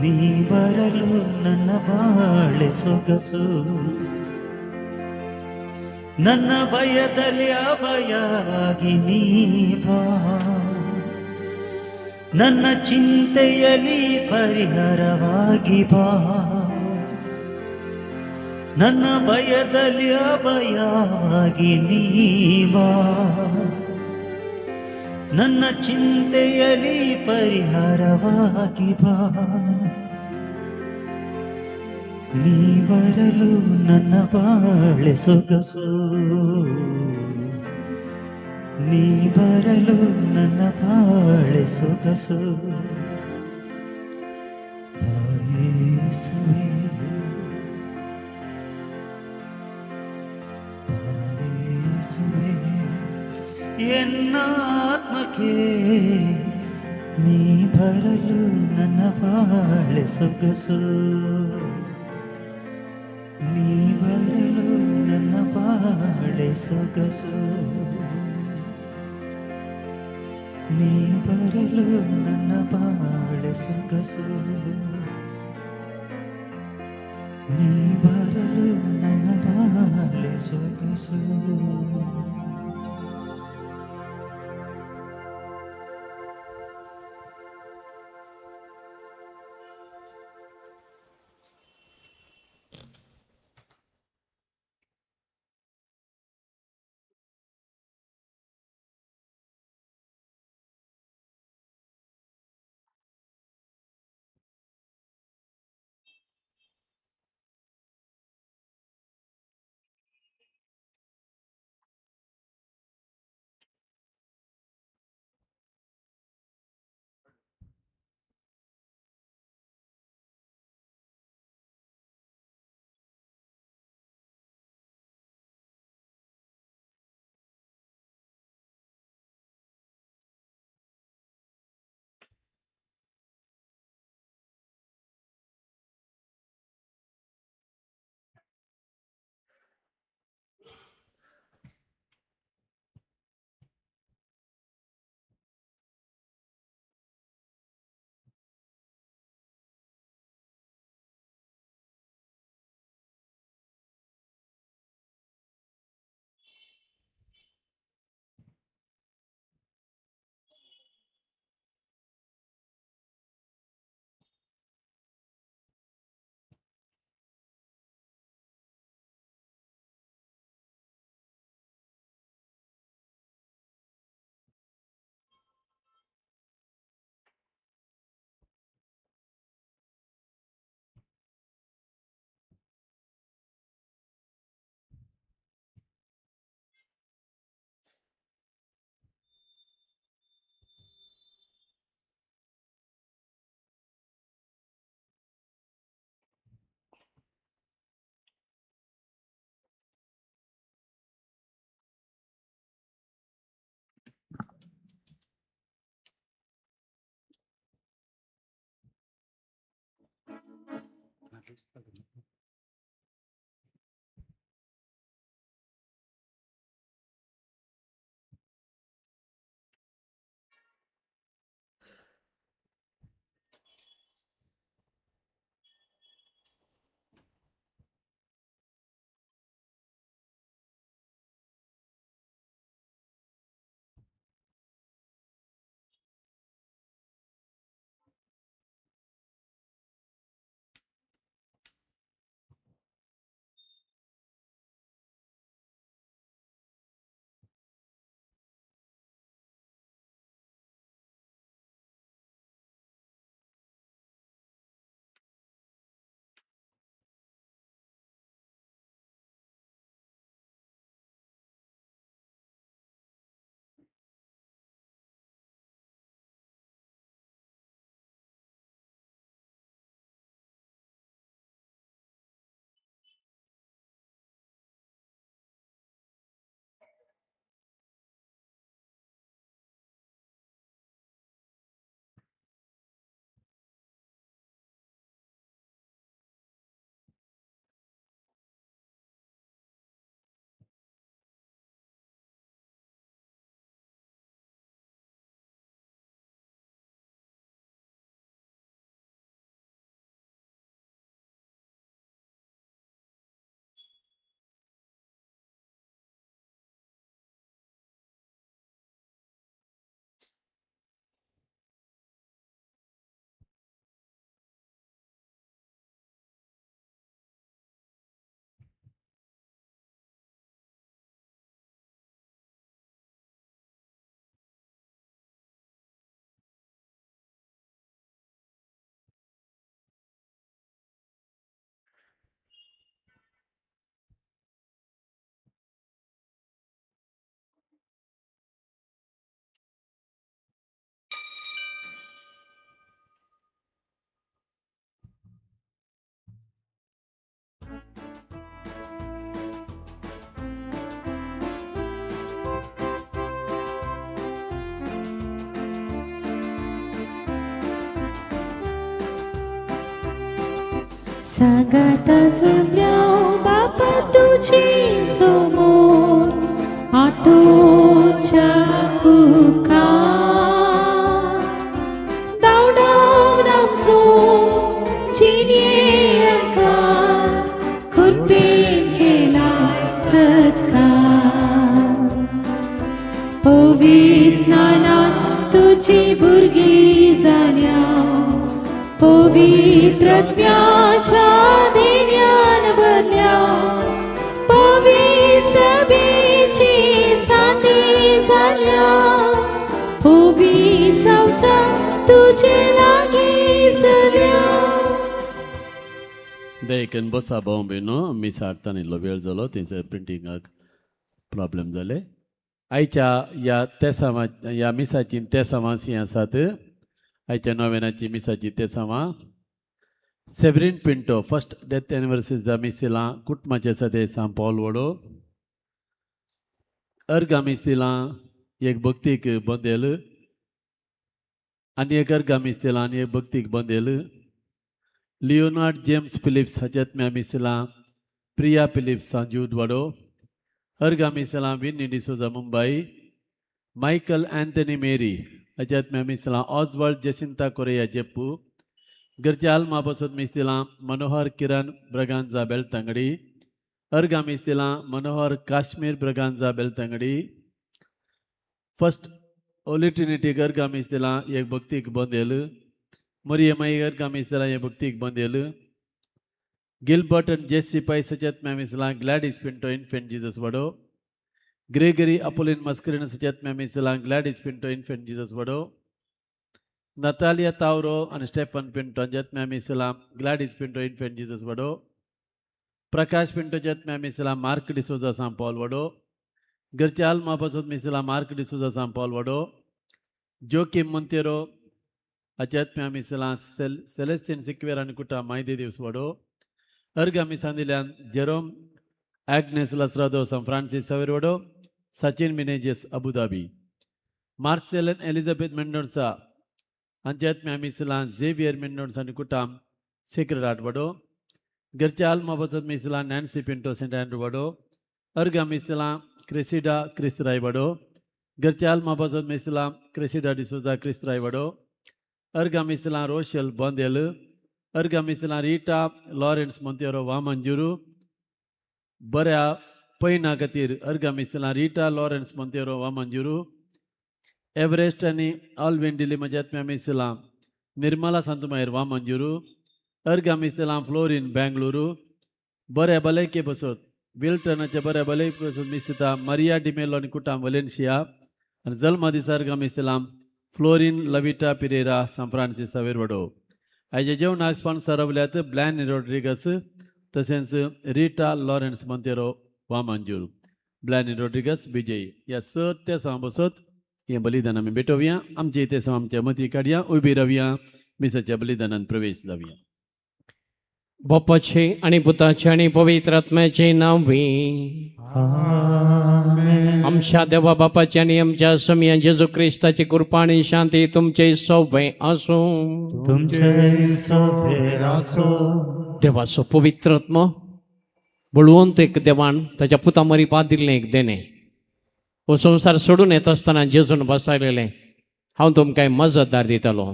ನೀ ಬರಲು ನನ್ನ ಬಾಳೆ ಸೊಗಸು. ನನ್ನ ಭಯದಲ್ಲಿ ಅಭಯವಾಗಿ ನೀ ಬಾ, ನನ್ನ ಚಿಂತೆಯಲ್ಲಿ ಪರಿಹಾರವಾಗಿ ಬಾ, ನನ್ನ ಭಯದಲ್ಲಿ ಅಭಯವಾಗಿ ನೀ ಬಾ, ನನ್ನ ಚಿಂತೆಯಲ್ಲಿ ಪರಿಹಾರವಾಗಿ ಬಾ. ನೀ ಬರಲು ನನ್ನ ಬಾಳೆ ಸೊಗಸು, ನೀ ಬರಲು ನನ್ನ ಬಾಳೆ ಸೊಗಸು. ಬಾಯೇಸುವೆ, ಬಾಯೇಸುವೆ, ಎನ್ನಾತ್ಮಕ್ಕೆ ನೀ ಬರಲು ನನ್ನ ಬಾಳೆ ಸೊಗಸು, ನೀ ಬರಲು ನನ್ನ ಬಾಳೆ ಸೊಗಸು, ನೀ ಬರಲು ನನ್ನ ಬಾಳೆ ಸೊಗಸು, ನೀ ಬರಲು ನನ್ನ ಬಾಳೆ ಸೊಗಸು. सांगाता जमल्या बापा तुझी समोर आटोच्या कुका धांवडावन आमचो जिणये आकार कृपेन केला सत्कार पवित्र स्नानात तुझी भुरगीं जाल्या पवित्रत्म्याच्या देण्यान भरल्या पवित्र सभेची साथी जाल्या पवित्र जावच्या तुजे लागीं जाल्या. देखून बसा भाव भयणो, मिस हाडताना इल्लो वेळ जालो, थंयसर प्रिंटिंगाक प्रॉब्लेम जाले. आयच्या ह्या तेसांवा ह्या मिसाची तेसांवां आसात. आयच्या नोवेनाची मिसाची तेसांवां. Severin Pinto first death anniversary जा मीस दिलां, कुटुंबाचे सदे सांव पावल वडो. अर्गा मीस दिलां एक भक्तीक बंदेल आनी एक अर्गा मीस दिलां आनी एक भक्तीक बंदेल. लिओनार्ड जेम्स फिलिप्स हाच्यात मीस दिलां, प्रिया फिलिप्स सांजूद वाडो. अर्गा मीस दिलां Winnie D'Souza Mumbai. Michael Anthony Mary हाच्यात मीस दिलां, ऑजवर्ड जेसिंता कोरेया जेप्पू. गरजे आल्मा बसत मीस दिलां, मनोहर किरण ब्रगांजा बेलतंगडी. अर्गा मीस दिलां मनोहर काश्मीर ब्रगांजा बेलतंगडी. फर्स्ट होली ट्रिनिटी अर्गा मीस दिलां एक भक्तीक बंदेल. मरियमाई अर्गा मीस दिलां एक भक्तीक बंदेल. गिलबर्ट आनी जेसी पै सचेत मीस दिलां, ग्लॅडीस पिंटो इन्फेंट जीसस वडो. ग्रेगरी अपोलिन मस्करीन सचेत मीस दिलां, ग्लॅडीस पिंटो इन्फेंट जीसस वडो. नतालिया तावरो आनी स्टेफन पिंटो हांच्यात मीस दिलां, ग्लॅडीस पिंटो इन्फेंट जीसस वडो. प्रकाश पिंटो हाच्यात मीस दिलां, मार्क डिसोजा सांव पावल वडो. घरचे आल्मा पासत मीस दिलां, मार्क डिसोजा सांव पावल वडो. जोकीम मोंतेरो हाच्यात मीस दिलां, सेलेस्तीन सिक्वेर आनी कुटा मायदे दिवस वडो. अर्गा मिसां दिल्यान Jerome Agnes Lasrado San Francis Xavier वडो. Sachin Menezes Abu Dhabi. Marcel आनी एलिझाबेथ मेंडोन्सा हांच्यात मीस दिलां, झेवियर मेंडोन्सा आनी कुटाम सेक्रेड हार्ट वडो. घरच्या आल्मा बचत मिसला नॅन्सी पिंटो सेंट अँड्रू वाडो. अर्गा मिसला क्रेसिडा क्रिस्तराय वाडो. घरच्या आल्मा बचत मिसला क्रेसिडा डिसोजा क्रिस्तराय वाडो. अर्गा मिसला रोशल बांदेल. अर्गा मिसला Rita Lawrence Monteiro वामंजुरू. बऱ्या पैना खातीर अर्गा मिसला रीटा लॉरेन्स मोंतेरो वामंजुरू. एव्हरेस्ट आनी ऑलविन डिली म्हज्या मिसला निर्मला संतमायर वामंजुरू. अर्गा मिसला फ्लोरीन बेंगलुरू. बऱ्या भलायके बसत विल्टनाच्या बऱ्या भलायके बसत मिसता मरिया डिमेलो आनी कुटाम वलेन्शिया. आनी जल्मा दिसा अर्गा मिसला फ्लोरीन लविटा पिरेरा सांफ्रांसिस फ्रांसिस वेरवडो. आयच्या जेवणाक स्पॉन्सर रावल्यात ब्लॅन रोड्रिगस तशेंच रिटा लॉरेन्स मोंतेरो वामंजूर. ब्लॅनी रोड्रिगस विजयी ह्या स तेसां बसत हें बलिदान आमी भेटोवया. आमचे तेसां आमच्या मती काडया, उबी रावया, मिसाच्या बलिदानान प्रवेश जावया. बापाचे आणि पुताचे आणि पवित्र आत्म्याचे नाव. आमेन. आमच्या देवा बापाचे आणि आमच्या समिया जेजू क्रिस्ताची कृपा आणि शांती तुमचे सोबे आसूं. तुमचे सोबे आसो. देवाचो पवित्र आत्मो बळवंत एक देवान ताच्या पुता मरी पात दिल्लें एक देणें. हो संवसार सोडून येता आसतना जेजून बसायलेलें, हांव तुमकां मजतदार दितलो.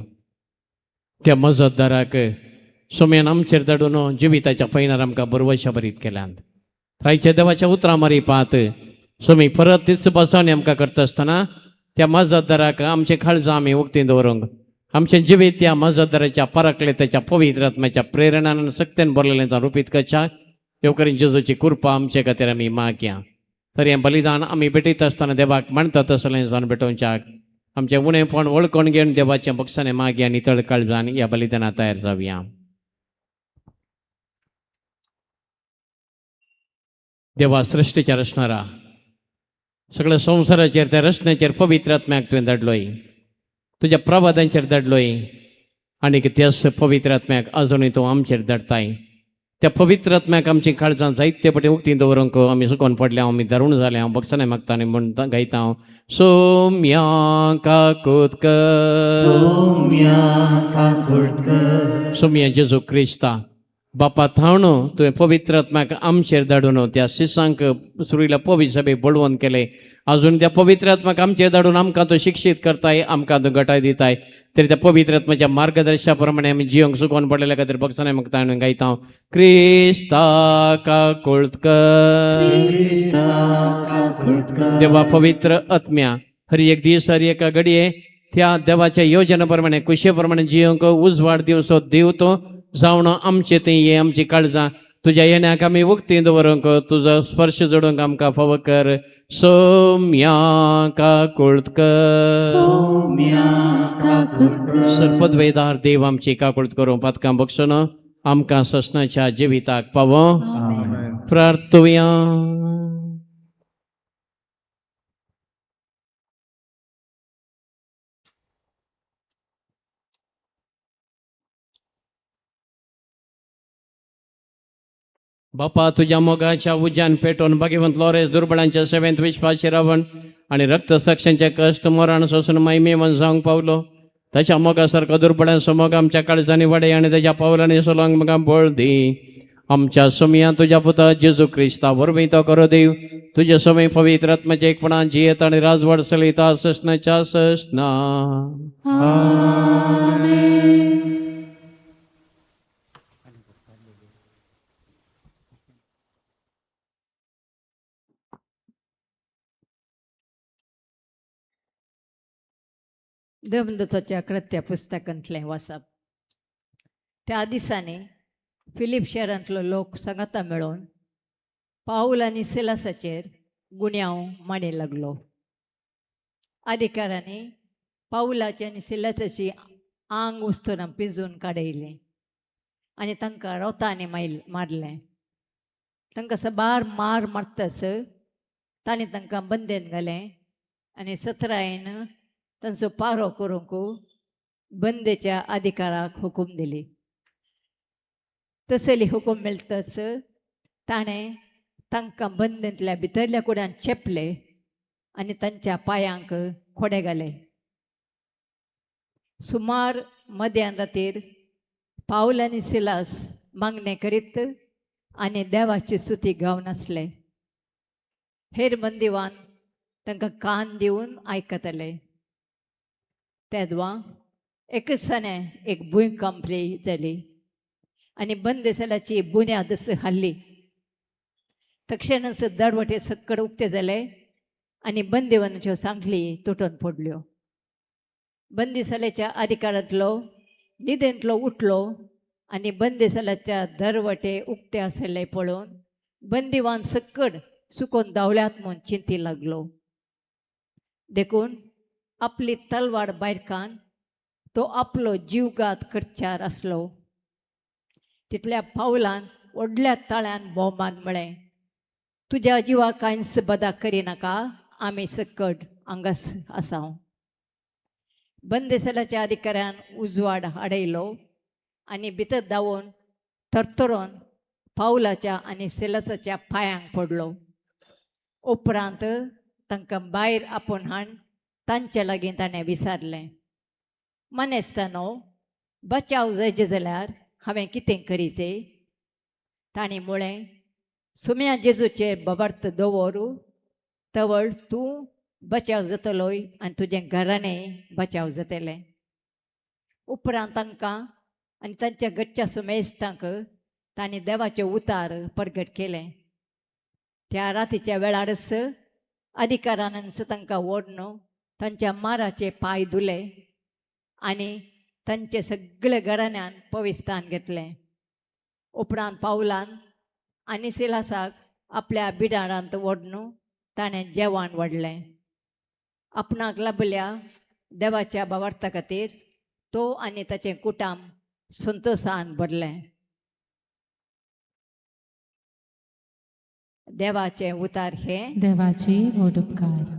त्या मजतदाराक सोम्यान आमचेर धाडून जिविताच्या पैनार आमकां बरवशा बरीत केल्यात. रायच्या देवाच्या उतरां मारी पात सोमी परत तीच बसवणी आमकां करता आसतना त्या मजतदाराक आमचे काळजां आमी उक्ती दवरूंक, आमचें जिवीत त्या मजतदाराच्या परकलेताच्या पवित्र आत्म्याच्या प्रेरणान आनी सक्तेन भरलेलें जावन रुपीत करच्या येवकरीन जेजूची कृपा आमचे खातीर आमी मागया. तर हें बलिदान आमी भेटयता आसतना देवाक मानता तसलें जावन भेटोवच्याक आमचें उणेपण वळखून घेवन देवाचें बक्षाने मागया आनी तळ काळजान ह्या बलिदाना तयार जावया. देवा सृश्टीच्या रचणारा, सगळ्या संवसाराचेर त्या रचनेचेर पवित्र आत्म्याक तुवें धाडलोय, तुज्या प्रवादांचेर धाडलोय आनी त्याच पवित्र आत्म्याक अजुनूय तूं आमचेर धाडताय. त्या पवित्र आत्म्याक आमची काळजां जायते पटी उक्ती दवरूंक आमी सुकोन पडल्या, आमी धरून जाल्या, हांव बक्षाने मागता आनी म्हूण गायता हांव, सोम्या काकूत कर. सोम्या काकूट कर. सोम्या जेजू क्रिस्ता, बापा थावन तुवें पवित्र आत्म्याक आमचेर धाडून त्या शिसांक सुरवेला पवित्र सभेक बळवंत केलें. अजून त्या पवित्र आत्म्याक आमचेर धाडून आमकां तूं शिक्षीत करताय, आमकां तूं गटाय दिताय. तरी त्या पवित्र आत्म्याच्या मार्गदर्शना प्रमाणे आमी जिवंक सुकोवन पडलेल्या खातीर बक्षाने मागता आनी गायता, क्रिस्ता काकूट कर. क्रिस्ता काकूट कर. देवा पवित्र आत्म्या, हर एक दीस हर एका घडये त्या देवाच्या योजना प्रमाणे कुशे प्रमाणे जिवंक उजवाड दिवचो देव तो जावन आमचे ते ये आमची काळजां तुज्या येण्याक आमी उक्ती दवरूंक तुजो स्पर्श जोडूंक आमकां फावो कर. सोम्या काकूट कर. सोम्या काकूट कर. सर्पद्वैदार देव आमची काकूट करूं, पातकां बक्षून आमकां ससनाच्या जिविताक पावो. आमेन. प्रार्थुया. बापा, तुझ्या मोगाच्या उज्यान पेटोवन भाग्यवंत लॉरेस दुर्बळांच्या सेवेंत विश्वासी रावण आणि रक्तसाक्षांचे कश्ट मरण सोसून महिमेवन जावंक पावलो. ताच्या मोगासारको दुर्बळांचो मोग आमच्या काळजांनी वाडय आनी ताच्या पावलांनी सोलोंक म्हाका बळ दी. आमच्या सोमया तुज्या पुता जेजू क्रिस्ता वरवीं तो करो देव. तुझे समय पवित्र आत्म्याच्या एकपणान जियेत आणि राजवड चलयता ससनाच्या ससना. आमेन. दमदताच्या कृत्या पुस्तकांतलें वाचप. त्या दिसांनी फिलीप शहरांतलो लोक सांगाता मेळोवन पावल आनी सिलासाचेर गुन्यांव मांडी लागलो. अधिकाऱ्यांनी पावलाची आनी सिलासाची आंग उस्तुरां पिंजून काडयलीं आनी तांकां रोतांनी मारलें. तांकां साबार मार मारतास तांणी तांकां बंदेन घालें आनी सतरायन तांचो पारो करूंक बंदेच्या अधिकाराक हुकूम दिली. तसली हुकूम मेळटच ताणें तांकां बंदेंतल्या भितरल्या कुड्यान चेपले आनी तांच्या पांयांक खोडे घाले. सुमार मध्यान रातीर पावल आनी सिलास मागणें करीत आनी देवाची स्तुती गावन आसले. हेर बंदिवान तांकां कान दिवन आयकताले. तेदवां एक दिसांनी एक भुंयकांपली जाली आनी बंदिसालाची बुन्याद हाल्ली. तक्षणच दरवटे सक्कड उक्ते जाले आनी बंदिवानाच्यो सांखळी तुटून पडल्यो. बंदिसालाच्या अधिकारांतलो न्हिदेंतलो उठलो आनी बंदिसालाच्या दरवटे उक्ते आसले पळोवन बंदिवान सक्कड सुकोन धांवल्यात म्हूण चिंती लागलो. देखून आपली तलवार भायर काडून तो आपलो जीवघात करच्यार आसलो. तितल्या पावलान व्हडल्या ताळ्यान भोवमान म्हळें, तुज्या जिवाक कांयच बदा करिनाका, आमी सक्कड हांगास आसा. बंदिसालाच्या अधिकाऱ्यान उजवाड हाडयलो आनी भितर धांवून थरथरोन पावलाच्या आनी सिलासाच्या पांयांक पडलो. उपरांत तांकां भायर आपोवन हाडून तांचे लागीं ताणें विचारलें, मानेस्तानो, बचाव जायचे जाल्यार हांवें कितें करीचें? तांणी म्हळें, सुम्या जेजूचेर बबार्थ दवर, तवळ तूं बचाव जातलोय आनी तुजें घराणें बचाव जातलें. उपरांत तांकां आनी तांच्या घरच्या सुमेस्तांक तांणी देवाचें उतार परगट केलें. त्या रातीच्या वेळारच अधिकारानच तांकां ओडून तांच्या माराचे पांय धुले आनी तांचे सगळे घराण्यान पविस्थान घेतलें. उपरांत पावलान आनी सिलासाक आपल्या बिडारांत ओडून ताणें जेवण वाडलें. आपणाक लाभल्या देवाच्या भावार्था खातीर तो आनी ताचें कुटाम संतोसान भरलें. देवाचें उतार हें. देवाचे व्हड उपकार.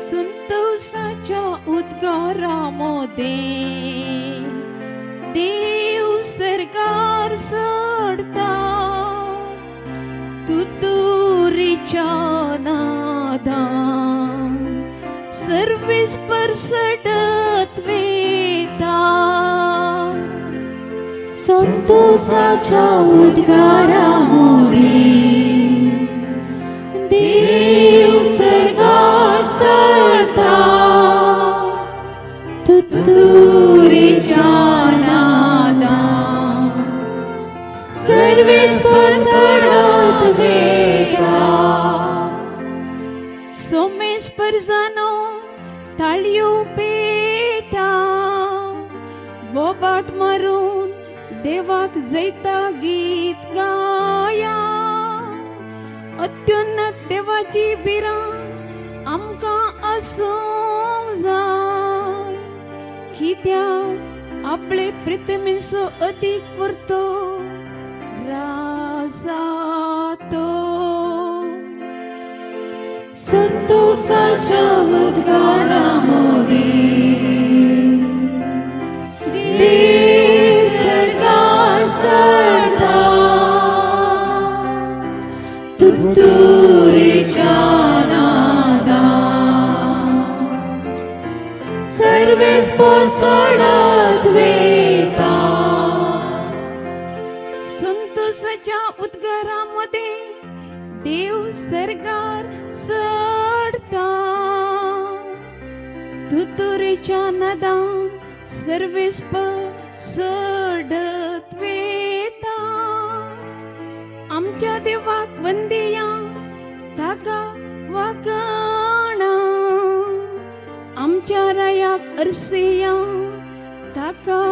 संतोषाच्या उद्गारामध्ये देव सरकार सोडता, तुतुरीच्या नादान सर्वीस परसडत वेता. संतोषाच्या उद्गारामध्ये देव सर्गार चढता, तुतुरीच्या नादान सर्वेस पसरत वेता. सोमेश परजानो ताळयो पेटा, बोबाट मारून देवाक जैता गीत गाया. अत्युन्नत देवाची भिरांत आमकां आसूंक जाय, कित्याक आपले प्रितमींचो अदीक वरतो राजा तो. संतोषाच्या उद्गारामध्ये देव सर्गार चढता, तुतुरीच्या नादान सर्वेस पसरत वेता. संतोषाच्या उद्गारामध्ये देव सर्गार चढता, तुतुरीच्या नादान सर्वेस पसरत वेता. आमच्या देवाक वंदिया, ताका वाकणा, आमच्या रायाक अरसिया, ताका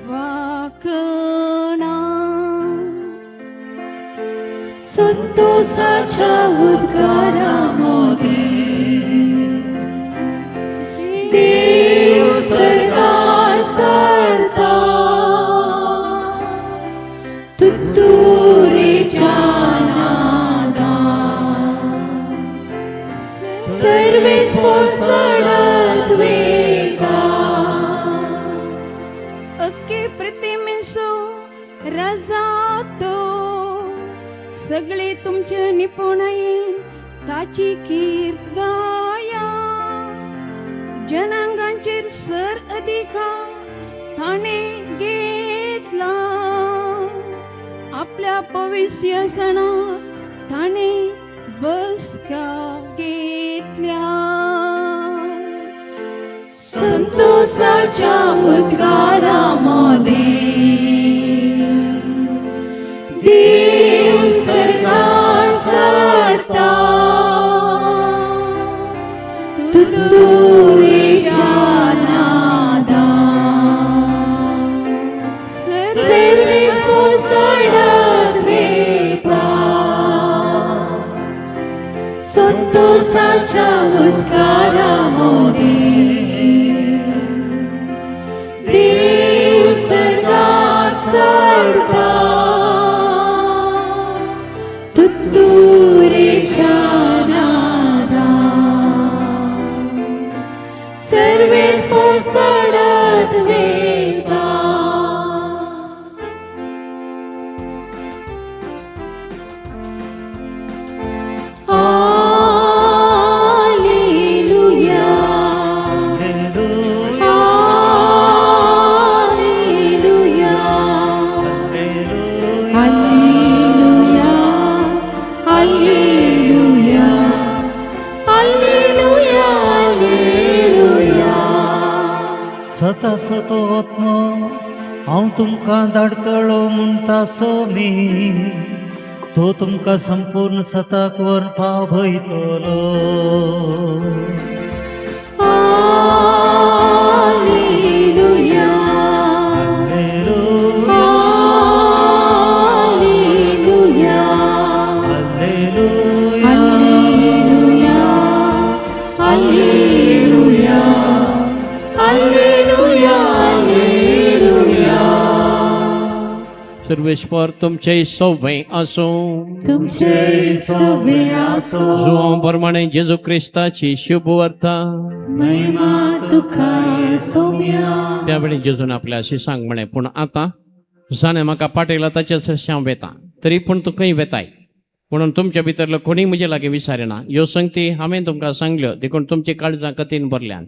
वाकणा. संतोषाच्या उद्गारामध्ये देव सर्गार प्रतिमेचो राजा तो. सगळे तुमचे निपुणायेन ताची कीर्त गाया. जनांगांचेर सर अधिकार ताणें घेतला. आपल्या पवित्र सणात ताणें बसका घेतल्या. संतोषाच्या उद्गारा मोदी देव सरकार चढता, तुतुरीच्या नादान सर्वेस्पर चढत वेता. संतोषाच्या उद्गारा मोदी देव सरकार चढता, तुतुरीच्या नादान सर्वेस्पर चढत वेता. Alleluia. Alleluia. Alleluia. Alleluia. Alleluia. Alleluia. Alleluia. सता सतो आत्मो हांव तुमकां धाडटलो म्हणटा सोमी, तो तुमकां संपूर्ण सताक व्हरून पावयतलो. Alleluia. Alleluia. Alleluia. Alleluia. Alleluia. Alleluia. Alleluia. Alleluia. Sarveshwar तुमचे सौभे आसूं. तुमचे सवे आसो. जुआं प्रमाणे जेजू क्रिस्ताची शुभ वार्ता. महिमा तुका सोम्या. त्यावेळी जेजून आपल्या अशी सांग म्हळें, पूण आतां जाणें म्हाका पाटयला ताच्या सरशी हांव वेता, तरी पूण तूं खंय वेताय म्हणून तुमच्या भितरलो कोणीय म्हजे लागीं विचारिना. ह्यो संगती हांवें तुमकां सांगल्यो देखून तुमची काळजां कतीन भरल्यान.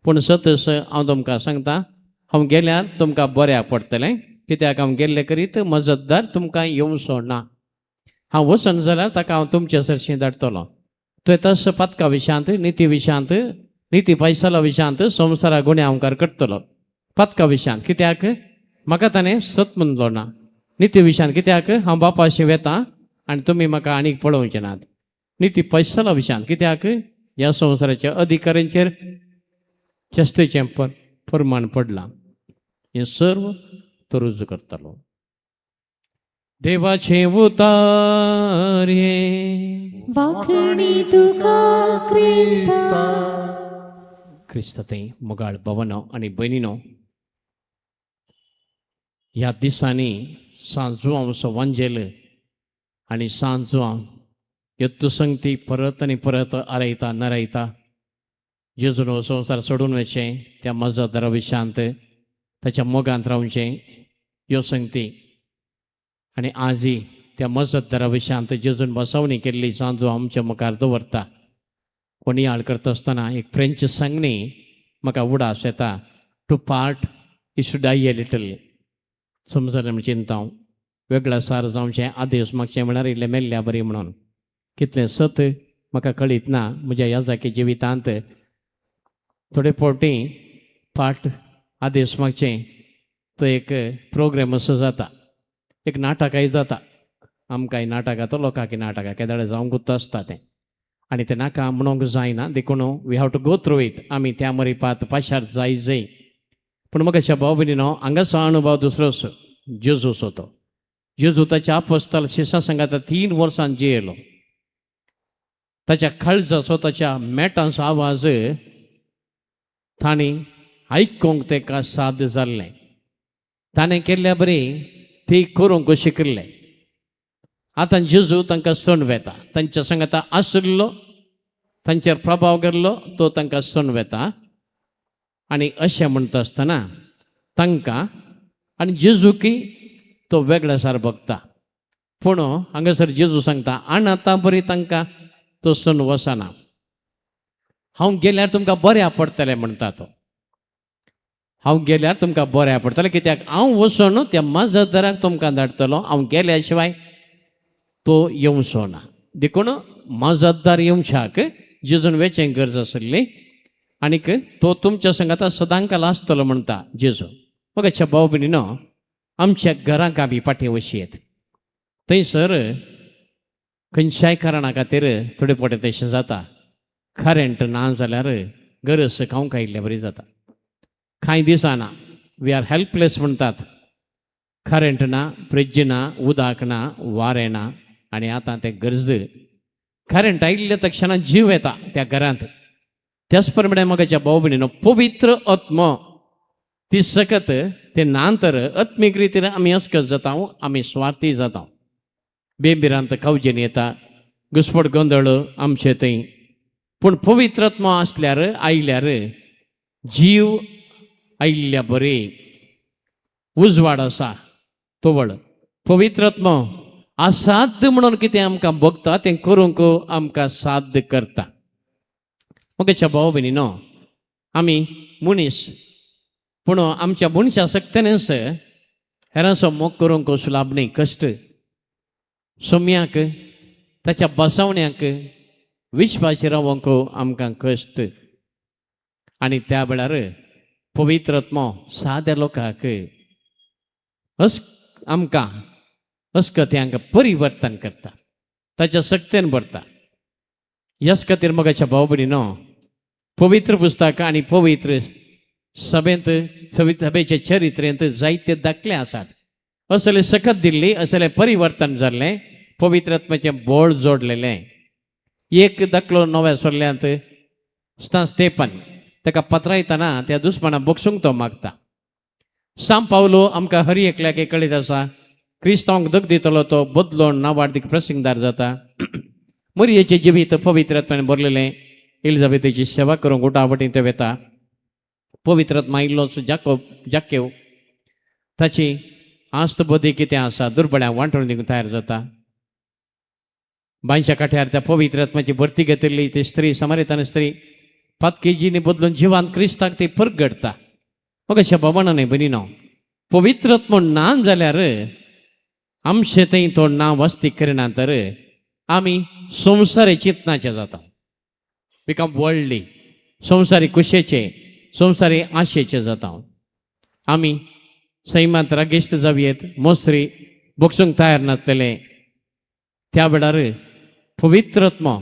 पूण सतस हांव तुमकां सांगता, हांव गेल्यार तुमकां बऱ्याक पडटलें, कित्याक हांव गेल्ले करीत मजतदार तुमकां येवचो ना. हांव वचन जाल्यार ताका हांव तुमचे सरशी धाडटलो. तो तस पातका विशयांत, निती विशयांत, निती फैसला विशयांत, संवसारा गुन्यांवकार करतलो. पातका विशयांत कित्याक म्हाका ताणें सत म्हणलो ना. निती विशयांत कित्याक हांव बापाशी वेता आनी तुमी म्हाका आनीक पळोवचे नात. निती फैसला विशयांत कित्याक ह्या संवसाराच्या अधिकाऱ्यांचेर चेस्तेचें प्रमाण पडलां. हें सर्व तो रुजू करतालो. देवाचें उतार हें. वाखणी तुका क्रिस्ता. क्रिस्त थंय मोगाळ भवनो आनी भयणीनो, ह्या दिसांनी सांजवांचो वांजेल आनी सांजवां यत्तू संगती परत आनी परत आरयता नरायता. जेजून हो संवसार सोडून वचचें, त्या मजतदारा विशांत ताच्या मोगांत रावचें, ह्यो संगती. आनी आजय त्या मजतदारा विशांत जेजून बसवणी केल्ली सांजू आमच्या मुखार दवरता. कोणी करता आसतना एक फ्रेंच सांगणी म्हाका उडास येता, "To part is to die a little." समजलें म्हण चिंता हांव. वेगळा सार जावचें आदेश मागचें म्हळ्यार इल्लें मेल्ल्या बरी म्हणून. कितलें सत म्हाका कळीत ना. म्हज्या ह्या जाकी जिवितांत थोडे फावटी पाठ आदेश मागचें तो एक प्रोग्राम असो जाता, एक नाटकय जाता. आमकांय नाटकां तो लोकांक नाटकां केदाळे जावंकूच आसता तें आनी तें नाका म्हणूंक जायना. देखून we have to go through it. आमी त्या मरिपात पाशार जाय जाय. पूण म्हाका भाव भयणीनो, हांगाचो अनुभव दुसरोच. जेजूचो तो जेजू ताच्या आपस्ताल शिसां सांगाता 3 वर्सां जियेलो. ताच्या काळजाचो, ताच्या मेटांचो आवाज तांणी आयकूंक ताका साद जाल्लें. ताणें केल्ल्या बरी ती करूंक शिकिल्ले. आतां जेजू तांकां सण वेता. तांच्या सांगाता आशिल्लो, तांचेर प्रभाव केल्लो तो तांकां सण वेता. आनी अशें म्हणटा आसतना तांकां आनी जेजूकय तो वेगळेसार बघता. पूण हांगासर जेजू सांगता आणाता बरी तांकां तो सण वचना, हांव गेल्यार तुमकां बऱ्या पडटलें म्हणटा तो. हांव गेल्यार तुमकां बऱ्या पडटलें कित्याक हांव वचून त्या मजतदाराक तुमकां धाडटलो, हांव गेल्या शिवाय तो येवचो ना. देखून मजतदार येवच्याक जेजून वेचें गरज आसली आनीक तो तुमच्या संगाता सदांकाल आसतलो म्हणटा जेजू. मगाच्या भाव भयणीनो, आमच्या घरांक आमी फाटीं वशी येत थंयसर खंयच्याय कारणा खातीर थोडे फावटी तशें जाता, करंट ना जाल्यार गरज खावंक आयिल्ले बरी जाता. कांय दिसना, we are helpless म्हणटात. करंट ना, फ्रिज ना, उदक ना, वारें ना आनी आतां तें गरज करंट आयिल्ल्या तक्षणा जीव येता त्या घरांत. त्याच प्रमाणे मगाच्या भाव भयणीनो, पवित्र आत्मो ती सकत ते ना तर आत्मीक रितीन आमी अस्कत जाता, आमी स्वार्थी जाता, बेबिरांत कावजेन येता, घुसपट गोंदळ आमचे थंय. पूण पवित्र आत्मो आसल्यार आयल्यार जीव आयिल्ल्या बरी उजवाड आसा तोवळ. पवित्र आत्मो असाध्य म्हणून कितें आमकां भोगता तें करूंक आमकां साध्य करता. मगेच्या भाव भयणीनो, आमी मनीस पूण आमच्या मनशा सक्तनेच हेरांचो मोग करूंक सुलाभ न्ही, कश्ट. सोम्याक ताच्या बसवण्याक विश्वासी रावंक आमकां कश्ट. आनी त्या वेळार पवित्र आत्मो साद्या लोकांक अस आमकां अस्कत्यांक परिवर्तन करता, ताच्या सक्तेन भरता. ह्याच खातीर मगाच्या भाव भयणीनो, पवित्र पुस्तक आनी पवित्र सभेंत सभेचे चरित्रेंत जायते दाखले आसात. असले सकत दिल्ली, असलें परिवर्तन जाल्लें, पवित्र आत्म्याचें बोळ जोडलेलें. एक दाखलो नव्या सोल्ल्यांत स्तेपन ताका पत्रायतना त्या दुस्माना बोगसूंक तो मागता. सांव पावलो आमकां हरी एकल्याक कळीत आसा, क्रिस्तांवांक दग दितलो तो बदलोन नावाडदीक प्रसिंगदार जाता. मरियेचें जिवीत पवित्र आत्म्यान भरलेलें, एलिजाबेथीची सेवा करूंक उटावटीं ते वेता. पवित्र आत्मा इल्लोसो जाकोब जाकेव ताची आस्त बदी कितें आसा दुर्बळ्यांक वांटून दिवंक तयार जाता. बांयच्या काठ्यार त्या पवित्र आत्म्याची भरती घेतिल्ली ती स्त्री, समारितान स्त्री, पातकेजीनी बदलून जिवान क्रिस्ताक ती परगडटा. मग अशें बाबाणा न्हय भयणीनो, पवित्र आत्मो ना जाल्यार आमचे थंय तो ना वस्ती करिना तर आमी संवसारी चिंतनाचे जाता, बिकम वर्ल्डली, संवसारी कुशेचे, संवसारी आशेचे जाता. आमी सैमांत रागेश्ट जावयेत, मोसरी बोगसूंक तयार नासतले. त्या वेळार पवित्र आत्मो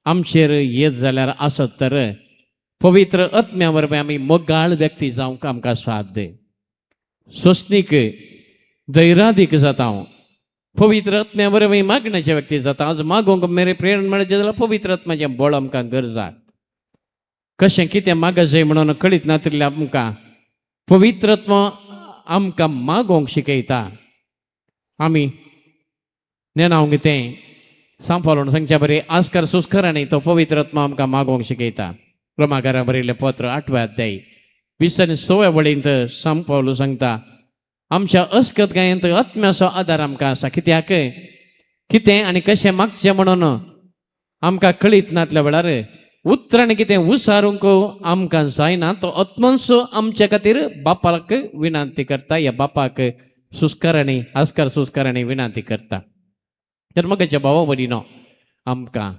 आमचेर येत जाल्यार आसत तर पवित्र आत्म्या वरवीं आमी मोगाळ व्यक्ती जावंक आमकां साध्य, सोंसणीक धैर्यादीक जाता. पवित्र आत्म्या वरवीं मागण्याचे व्यक्ती जाता. आज मागूंक मेरे प्रेरण मेळचें जाल्यार पवित्र आत्म्याचें बळ आमकां गरज आसा. कशें कितें मागजाय म्हणून कळीत नातिल्लें आमकां पवित्र आत्मो आमकां मागोवंक शिकयता. आमी नेणाव कितें सांपावलोन सांगच्या बरी आस्कार सुस्करांनी तो पवित्र आत्मा आमकां मागोवंक शिकयता. रोमाकारा बरयल्लें पत्र आठव्या अध्याय 20 आनी 6व्या वळींत सांपावलो सांगता, आमच्या अस्कत गायेंत आत्म्याचो आदार आमकां आसा. कित्याक कितें आनी कशें मागचें म्हणून आमकां कळीत नातल्या वेळार उतरांनी कितें उसारूंक आमकां जायना, तो आत्मांचो आमच्या खातीर बापाक विनंती करता, ह्या बापाक सुस्कारांनी आस्कार सुस्कारांनी विनंती करता. तर मगाच्या भावा भयणीनो, आमकां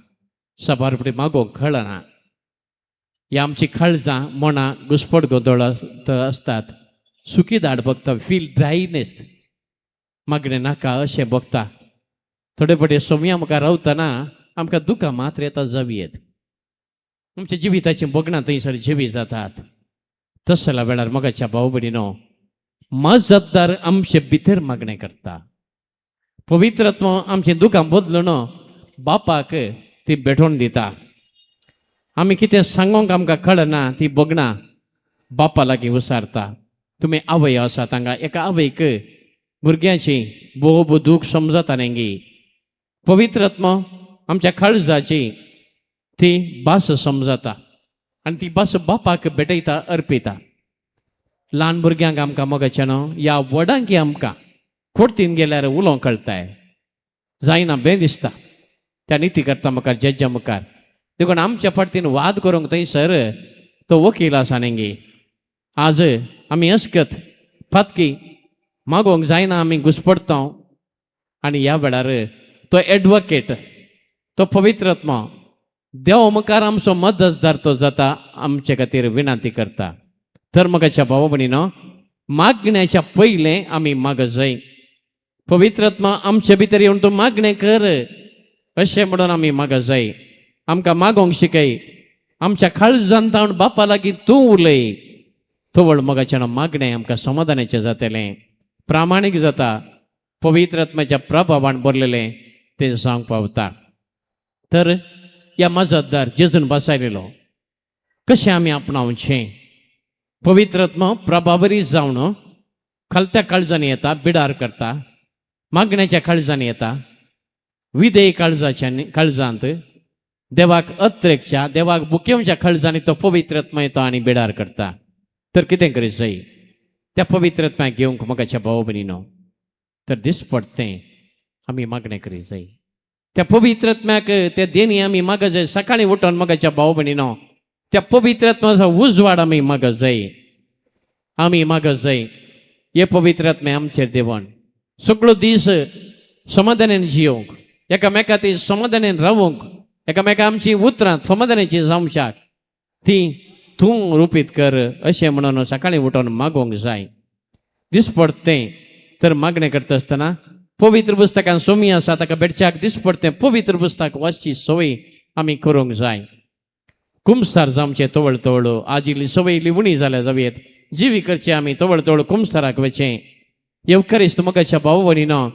साबार फुडें मागोवंक कळना. ह्या आमची काळजां मनां घुसपट गोंदळ आसतात, सुकी दाट बघता, फील ड्रायनेस, मागणें नाका अशें बघता. थोडे फावटी सोमया मुखार रावतना आमकां दुकां मात्र येता जावयेत. आमच्या जिविताचीं भोगणां थंयसर जिवी जातात. तसल्या वेळार मगाच्या भाव भयणीनो, मजतदार आमचे भितर मागणें करता. पवित्र आत्मो आमचीं दुकां बदलून बापाक ती भेटोवन दिता. आमी कितें सांगोंक आमकां कळना ती भोगणां बापा लागीं उसारता. तुमी आवय आसात हांगा, एका आवयक भुरग्यांची भोव दूख समजता न्ही. पवित्र आत्मो आमच्या काळजाची ती भास समजता आनी ती भास बापाक भेटयता, अर्पिता. ल्हान भुरग्यांक आमकां मोगाचें न्हू ह्या व्हडांकी आमकां कोर्तीन गेल्यार उलोवंक कळटाय जायना बें दिसता त्या निती करता मुखार जज्जा मुखार. देखून आमच्या फाटतीन वाद करूंक थंयसर तो वकील आसा न्ही. आज आमी अस्कत फातकी मागोवंक जायना आमी घुसपडटा आनी ह्या वेळार तो एडवोकेट तो पवित्र आत्मा देव मुखार आमचो मदतदार तो जाता आमचे खातीर विनंती करता. तर मगाच्या भाव भयणीनो मागण्याच्या पयलें आमी माग जाय. पवित्र आत्मा आमचे भितर येवन तूं मागणें कर अशें म्हणून आमी माग जाय. आमकां मागोवंक शिकय आमच्या काळजान तावन बापा लागीं तूं उलय. तवळ मोगाचें मागणें आमकां समाधानाचें जातलें प्रामाणीक जाता पवित्र आत्म्याच्या प्रभावान भरलेलें तें जावंक पावता. तर ह्या मजतदार जेजून बसायलेलो कशें आमी आपणावचें? पवित्र आत्मा प्रभावरी जावन खालत्या काळजांनी येता बिडार करता मागण्याच्या काळजांनी येता विधेय काळजाच्या काळजांत देवाक अत्रेकच्या देवाक बुकेवच्या काळजांनी तो पवित्र आत्मा येता आनी बिडार करता. तर कितें करीत जाय त्या पवित्र आत्म्याक घेवंक मोगाच्या भाव भयणीनो तर दिसपडतें आमी मागणें करीत जाय. त्या पवित्र आत्म्याक त्या देणी आमी मागत जाय. सकाळीं उठोन मोगाच्या भाव भयणीनो त्या पवित्र आत्म्याचो उजवाड आमी मागत जाय. आमी मागत जाय हे पवित्र आत्मे आमचेर देवण सगळो दीस समाधानान जियोवंक एकामेका ती समाधानान रावूंक एकामेका आमची उतरां समाधानाची जावच्याक ती तूं रुपीत कर अशें म्हणून सकाळीं उठोवन मागोवंक जाय. दिसपडतें तर मागणें करता आसतना पवित्र पुस्तकान सोमी आसा ताका भेटच्याक दिसपडतें पवित्र पुस्तक वाचची संवय आमी करूंक जाय. कुमसार जावचें तवळ तवळ आज इल्ली संवय इल्ली उणी जाल्या जावयेत जिवी करचें आमी तवळ तवळ कुमसाराक वचें. येवकरिस्त मोगाच्या भाव भयणीनो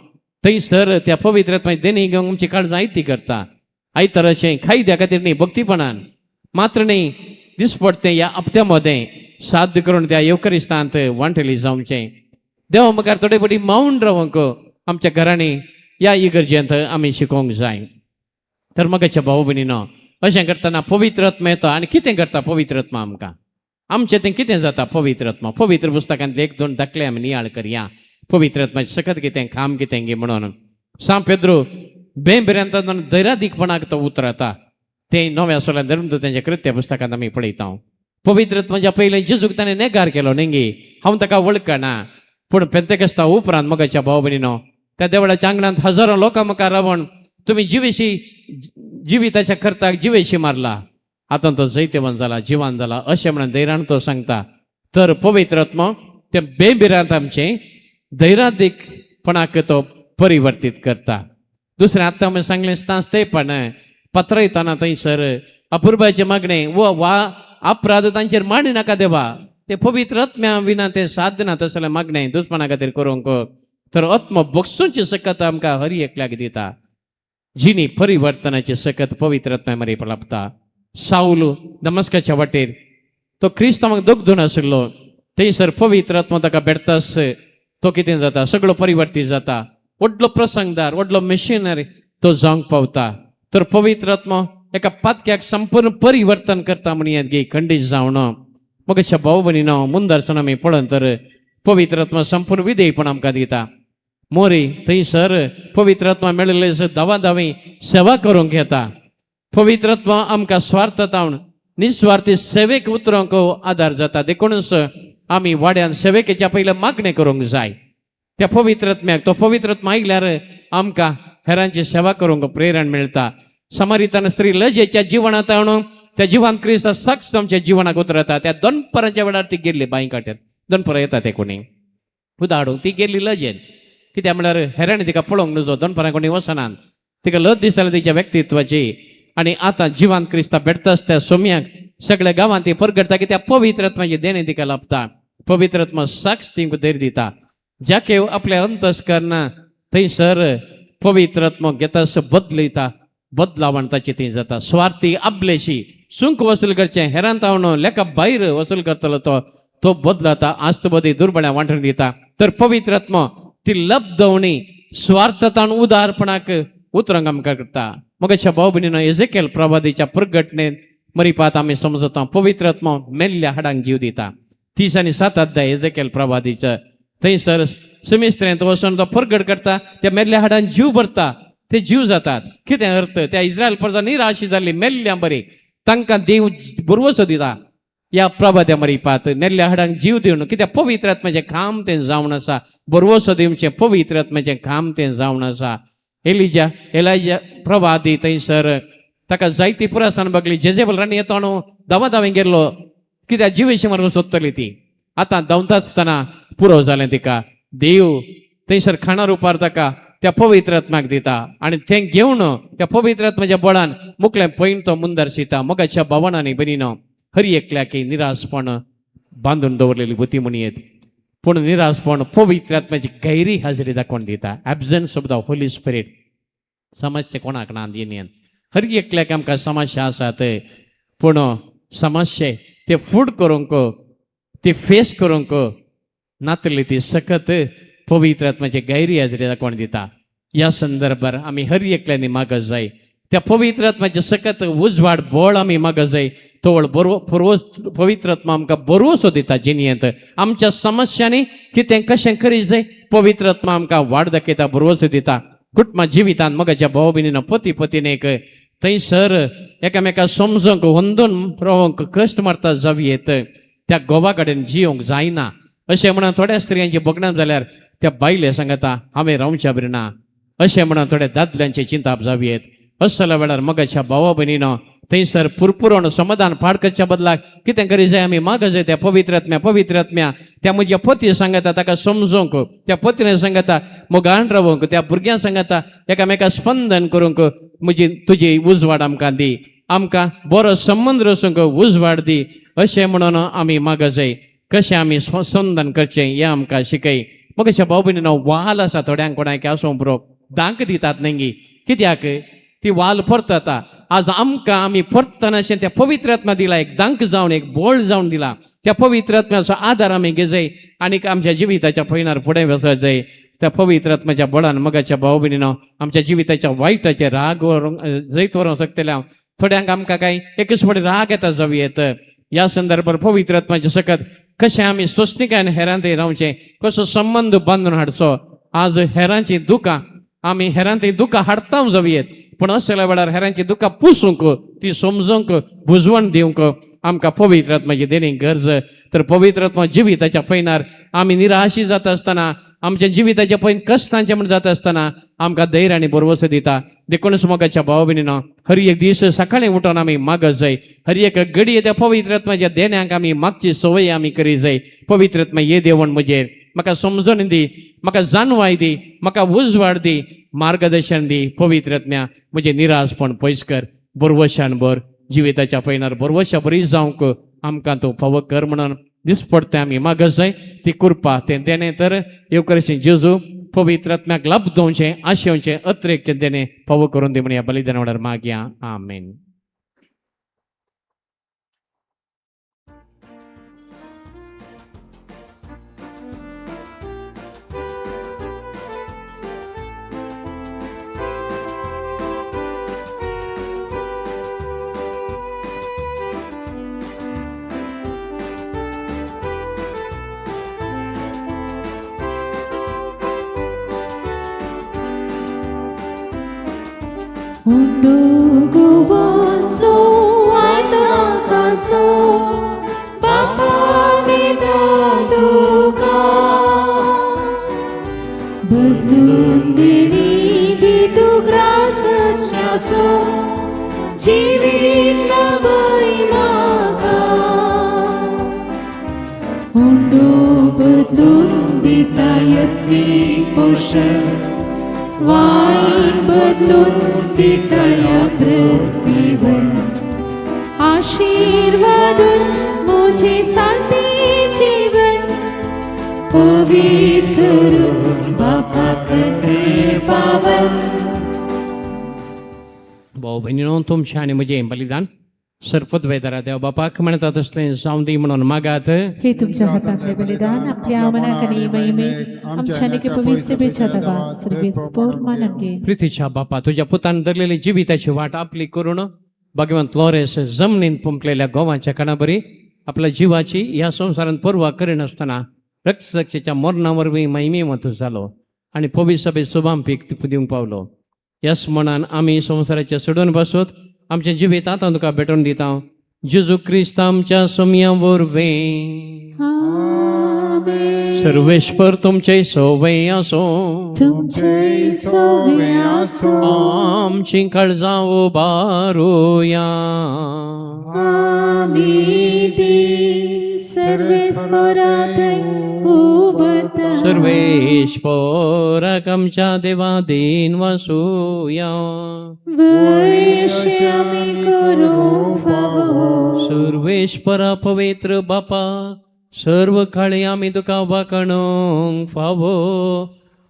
थंयसर त्या पवित्र आत्म्याची देणी घेवंक आमची काळजां आयती करता. आयताराचें कायद्या खातीर न्ही भक्तीपणान मात्र न्ही दिसपडतें ह्या हप्त्या मदें साध्य करून त्या येवकरिस्तांत वांटली जावचें. देवा मुखार थोडे फावटी मावन रावंक आमच्या घरांनी ह्या इगर्जेंत आमी शिकोवंक जाय. तर मोगाच्या भाव भयणीनो अशें करतना पवित्र आत्मा येता आनी कितें करता पवित्र आत्मा आमकां आमचें तें कितें जाता पवित्र आत्मा पवित्र पुस्तकांतले एक दोन दाखले आमी नियाळ करया. पवित्र आत्माचें सकत कितें काम कितें गी म्हणून सांत पेद्रो बेंबेऱ्यांत धैर्यादीकपणाक तो उतरता तें नव्या सोल्या धर्मदूतांच्या कृत्य पुस्तकांत आमी पळयता. पवित्र आत्माच्या पयलें जेजूक ताणें नेगार केलो न्ही हांव ताका वळखना पूण पेंतेकस्ता उपरांत मोगाच्या भाव भयणीनो त्या देवळाच्या आंगणांत हजारो लोकां मुखार रावन तुमी जिवेशी जिविताच्या करताक जिवेशी मारला आतां तो जैतवंत जाला जिवान जाला अशें म्हणून धैर्यान तो सांगता. तर पवित्र आत्मा ते बेबिरांत आमचें धैर्यादीकपणाक तो परिवर्तीत करता. दुसरें आतां आमी सांगलें ते पण पत्रयताना थंयसर अपुरबायचें मागणें वो वा अपराध तांचेर मांडी नाका देवा ते पवित्र आत्म्या विना ते साध्य ना तसलें मागणें दुस्माना खातीर करूंक. तर आत्मो बगसूंची सकत आमकां हर एकल्याक दिता जिणी परिवर्तनाची सकत पवित्र आत्म्या मरे लाभता. सावल दमस्काच्या वाटेर तो क्रिस्तांवाक दगदून आशिल्लो थंयसर पवित्र आत्मा ताका भेटतास तो कितें जाता सगळो परिवर्तीत जाता व्हडलो प्रसंगदार व्हडलो मिशनरी तो जावंक पावता. तर पवित्र आत्मा एका पातक्याक संपूर्ण परिवर्तन करता म्हणयात गे खंडीत जावन मगच्या भाव भयणीनो मुंदरसन आमी पळोवन तर पवित्र आत्मा संपूर्ण विधेयपण आमकां दिता. मोरी थंयसर पवित्र आत्मा मेळिल्ले धावा धावी सेवा करूंक येता. पवित्र आत्मा आमकां स्वार्थ तावन निस्वार्थी सेवेक उतरूंक आदार जाता. देखूनच आमी वाड्यान सेवेकेच्या पयलें मागणें करूंक जाय त्या पवित्र आत्म्याक. तो पवित्र आत्मा आयल्यार आमकां हेरांची सेवा करूंक प्रेरण मेळटा. समारितान स्त्री लजेच्या जिवनांत आणून त्या जिवान क्रिस्त साक्ष आमच्या जिवनाक उतरता. त्या दोनपरांच्या वेळार ती गेल्ली बांय काट्यार दोनपरां येता ते कोणी उदा हाडूंक ती गेल्ली लजेन कित्याक म्हळ्यार हेरांनी तिका पळोवंक नुजो दोनपरां कोणी वचनात तिका लज दिसताली तिच्या व्यक्तित्वाची. आनी आतां जिवान क्रिस्ता भेटताच त्या सोम्याक सगळ्या गांवांत ती परगटता की त्या पवित्र आत्माची देणें तिका लाभता. पवित्र आत्मा साक्ष तिंकां धैर्य दिता. जाकेव आपल्या अंतस्करणा थंयसर पवित्र आत्मा घेतास बदलयता बदलावण ताची ती जाता. स्वार्थी आपलेशी सुंक वसूल करचें हेरांत तावन लेखा भायर वसूल करतलो तो तो बदलता आस्तबदी दुर्बळ्या वांटून दिता. तर पवित्र आत्मा ती लब्धवणी स्वार्थतान उदारपणाक उतरंग आमकां करता. मगाच्या भाव भयणीनो एजेकेल प्रवादीच्या प्रगटणेंत मरिपात आमी समजता पवित्र आत्मा मेल्ल्या हाडांक जीव दिता. 30 आनी 7 अध्याय एजेकेल प्रवादीचो. थंयसर समिस्त्रेंत वचून तो परगट करता, त्या मेल्ल्या हाडान जीव भरता, ते जीव जातात. कितें अर्थ? त्या इस्रायल प्रजा निराशी जाल्ली, मेल्ल्या बरी. तांकां देव भरवसो दिता ह्या प्रवाद्या मरिपात, मेल्ल्या हाडांक जीव दिवन. कित्याक? पवित्र आत्म्याचें काम तें जावन आसा. भरवसो दिवचें पवित्र आत्म्याचें काम तें जावन आसा. एलिजा, एलायजा प्रवादी थंयसर ताका जायती पुरासान बगली. जेजेबल राणी येतो न्हू, धांवा धांवे गेल्लो, कित्याक जिवेशी मारून सोदतली ती. आतां धांवता आसतना पुरो जालें तिका. देव थंयसर खाणा रुपार ताका त्या पवित्र आत्म्याक दिता आनी तें घेवन त्या पवित्र आत्म्याच्या बळान मुकलें पैन तो मुंदर शिता. मोगाच्या भावनांनी भयणीनो, हर एकल्याक निराशपण बांदून दवरलेली बुती म्हणयेत, पूण निराशपण पवित्र आत्म्याची गैरी हाजरी दाखोवन दिता. Absence of the Holy Spirit समस्या कोणाक ना जिणेन. हर एकल्याक आमकां समस्या आसात, पूण समस्या ते फूड करूंक, ती फेस करूंक नातली ती सकत पवित्र आत्म्याची गैरी हाजरी दाखोवन दिता. ह्या संदर्भार आमी हर एकल्यांनी मागत जाय त्या पवित्र आत्म्याचे सकत उजवाड, बळ आमी मागत जाय. तोवळ बरो पुर्व पवित्र आत्मा आमकां बरोसो दिता जिणयेंत. आमच्या समस्यांनी कितें कशें करीत जाय, पवित्र आत्मा आमकां वाट दाखयता, भरवसो दिता. कुटुंबा जिवितांत मगाच्या भाव भयणीनो, पती पतीनेक थंयसर एकामेका समजूंक, होंदून रावंक कश्ट मारता जावयेत. त्या घोवा कडेन जियोंक जायना अशें म्हणून थोड्या स्त्रियांची बगणां जाल्यार त्या बायले सांगता, हांवें रावच्या बरी ना, अशें म्हणून थोड्या दादल्यांचे चिंताप जावयेत. असल्या वेळार मगाच्या भावा भयणीनो, थंयसर पुरपुरण समाधान पाड करच्या बदलाक कितें करी जाय? आमी माग जाय त्या पवित्र आत्म्या, पवित्र आत्म्या त्या म्हज्या पती सांगता ताका समजूंक, त्या पत्नी सांगता मोगान रावंक, त्या भुरग्यां सांगता एकामेका स्पंदन करूंक म्हजी तुजी उजवाड आमकां दी, आमकां बरो संबंद रसूंक उजवाड दी, अशें म्हणून आमी माग जाय. कशें आमी स्पंदन करचें हें आमकां शिकय. मग अशा भाव भयणीनो, वाल आसा थोड्यांक कोणाक आसूं बरो दांक दितात न्ही, कित्याक ती वाल परतता. आज आमकां आमी परतना अशें त्या पवित्र आत्मा दिला एक दांक जावन, एक बळ जावन दिला. त्या पवित्र आत्म्याचो आदार आमी घेजाय आनीक आमच्या जिविताच्या पयणार फुडें वचत जाय. त्या पवित्र आत्म्याच्या बळान मगाच्या भाव भयणीनो, आमच्या जिविताच्या वायटाचे राग व्हरूंक, जैत व्हरूंक शकतले हांव. थोड्यांक आमकां कांय एकच फावटी राग येता जावं येत. ह्या संदर्भार पवित्र आत्म्याचे सकत कशें आमी स्वस्तिकायन हेरांत रावचें, कसो संबंद बांदून हाडचो. आज हेरांची दुकां, आमी हेरांची दुकां हाडता जावयेत, पूण असल्या वेळार हेरांची दुकां पुसूंक, ती समजूंक, बुजवण दिवंक आमकां पवित्र आत्म्याची देणी गरज. तर पवित्र आत्मा जिविताच्या पैनार आमी निराशी जाता आसतना, आमच्या जिविताच्या पैन कश्टांचे म्हण जाता आसतना आमकां धैर्य आनी भरवसो दिता. देखूनच मोगाच्या भाव भयणीनो, हर एक दीस सकाळी उठून आमी मागत जाय. हर एक घडये त्या पवित्र आत्म्याच्या देण्यांक आमी मागची संवय आमी करी जाय. पवित्र आत्मा ये देवण म्हजेर, म्हाका समजून दी, म्हाका जाणवाय दी, म्हाका उजवाड दी, मार्गदर्शन दी. पवित्र आत्म्या, म्हजें निराशपण पयस कर, भरवशान भर. जिविताच्या पैनार भरवशा बरी जावंक आमकां तूं फावो कर म्हणून दिसपडतें आमी मागत जाय ती कृपा, तें देणें. तर येवकरशी जेजू, पवित्र आत्म्याक लाभ दवचें, आशेवचें, अत्रेकचें देणें फावो करून दी म्हण ह्या बलिदान वेळार मागया. आमेन. उंडो गोवाचो वाताकाचो बापा दिता तुका, बदलून देणी दी तूं ग्रासच्याचो जिवीत लाभय म्हाका. उंडो बदलून दिता यत्नीक पोशण, वायन बदलून दिता अमृत पिवन, आशीर्वादून मुझे साथी जीवन, पवित्र करून बापा करते पावन. भाऊ भयणीनो, तुमचें आनी म्हजें बलिदान सर्पद्वैतारा देव बापाक म्हणटा तसलें जावं दी म्हणून मागात. हे तुमच्या हातांतले बलिदान आपल्या मनाक आनी महिमेक, आमच्या आनी पवित्र सभेच्या दबात सर्वेस्पोर मानून घे. प्रितीच्या बापा, तुज्या पुतान धरलेली जिविताची वाट आपली करून भगवंत लॉरेन्स जमनीन पुंपलेल्या गोवाच्या कणाबरी आपल्या जिवाची ह्या संवसारांत पर्वा करिनासतना रक्तसाक्षीच्या मरणा वरवीं महिमेमत जालो आनी पवित्र सभे सुभांपीक दिवंक पावलो. ह्या मनान आमी संवसाराचे सोडून बसत आमच्या जिवीत आतां तुका भेटोवन दिता, जेजू क्रिस्त आमच्या सोमया वरवीं. आमेन. सर्वेश्वर तुमचे सोवे असो. तुमचे सोवे आसो. आमची काळजां उबारुया. आमी ती सर्वेस्परात उबरता. सर्वेश्वराक आमच्या देवा दीन वसुया. वैश्य आमी करूंक फावो. सर्वेश्वरा, पवित्र बापा, सर्व काळी आमी तुका वाकणूंक फावो.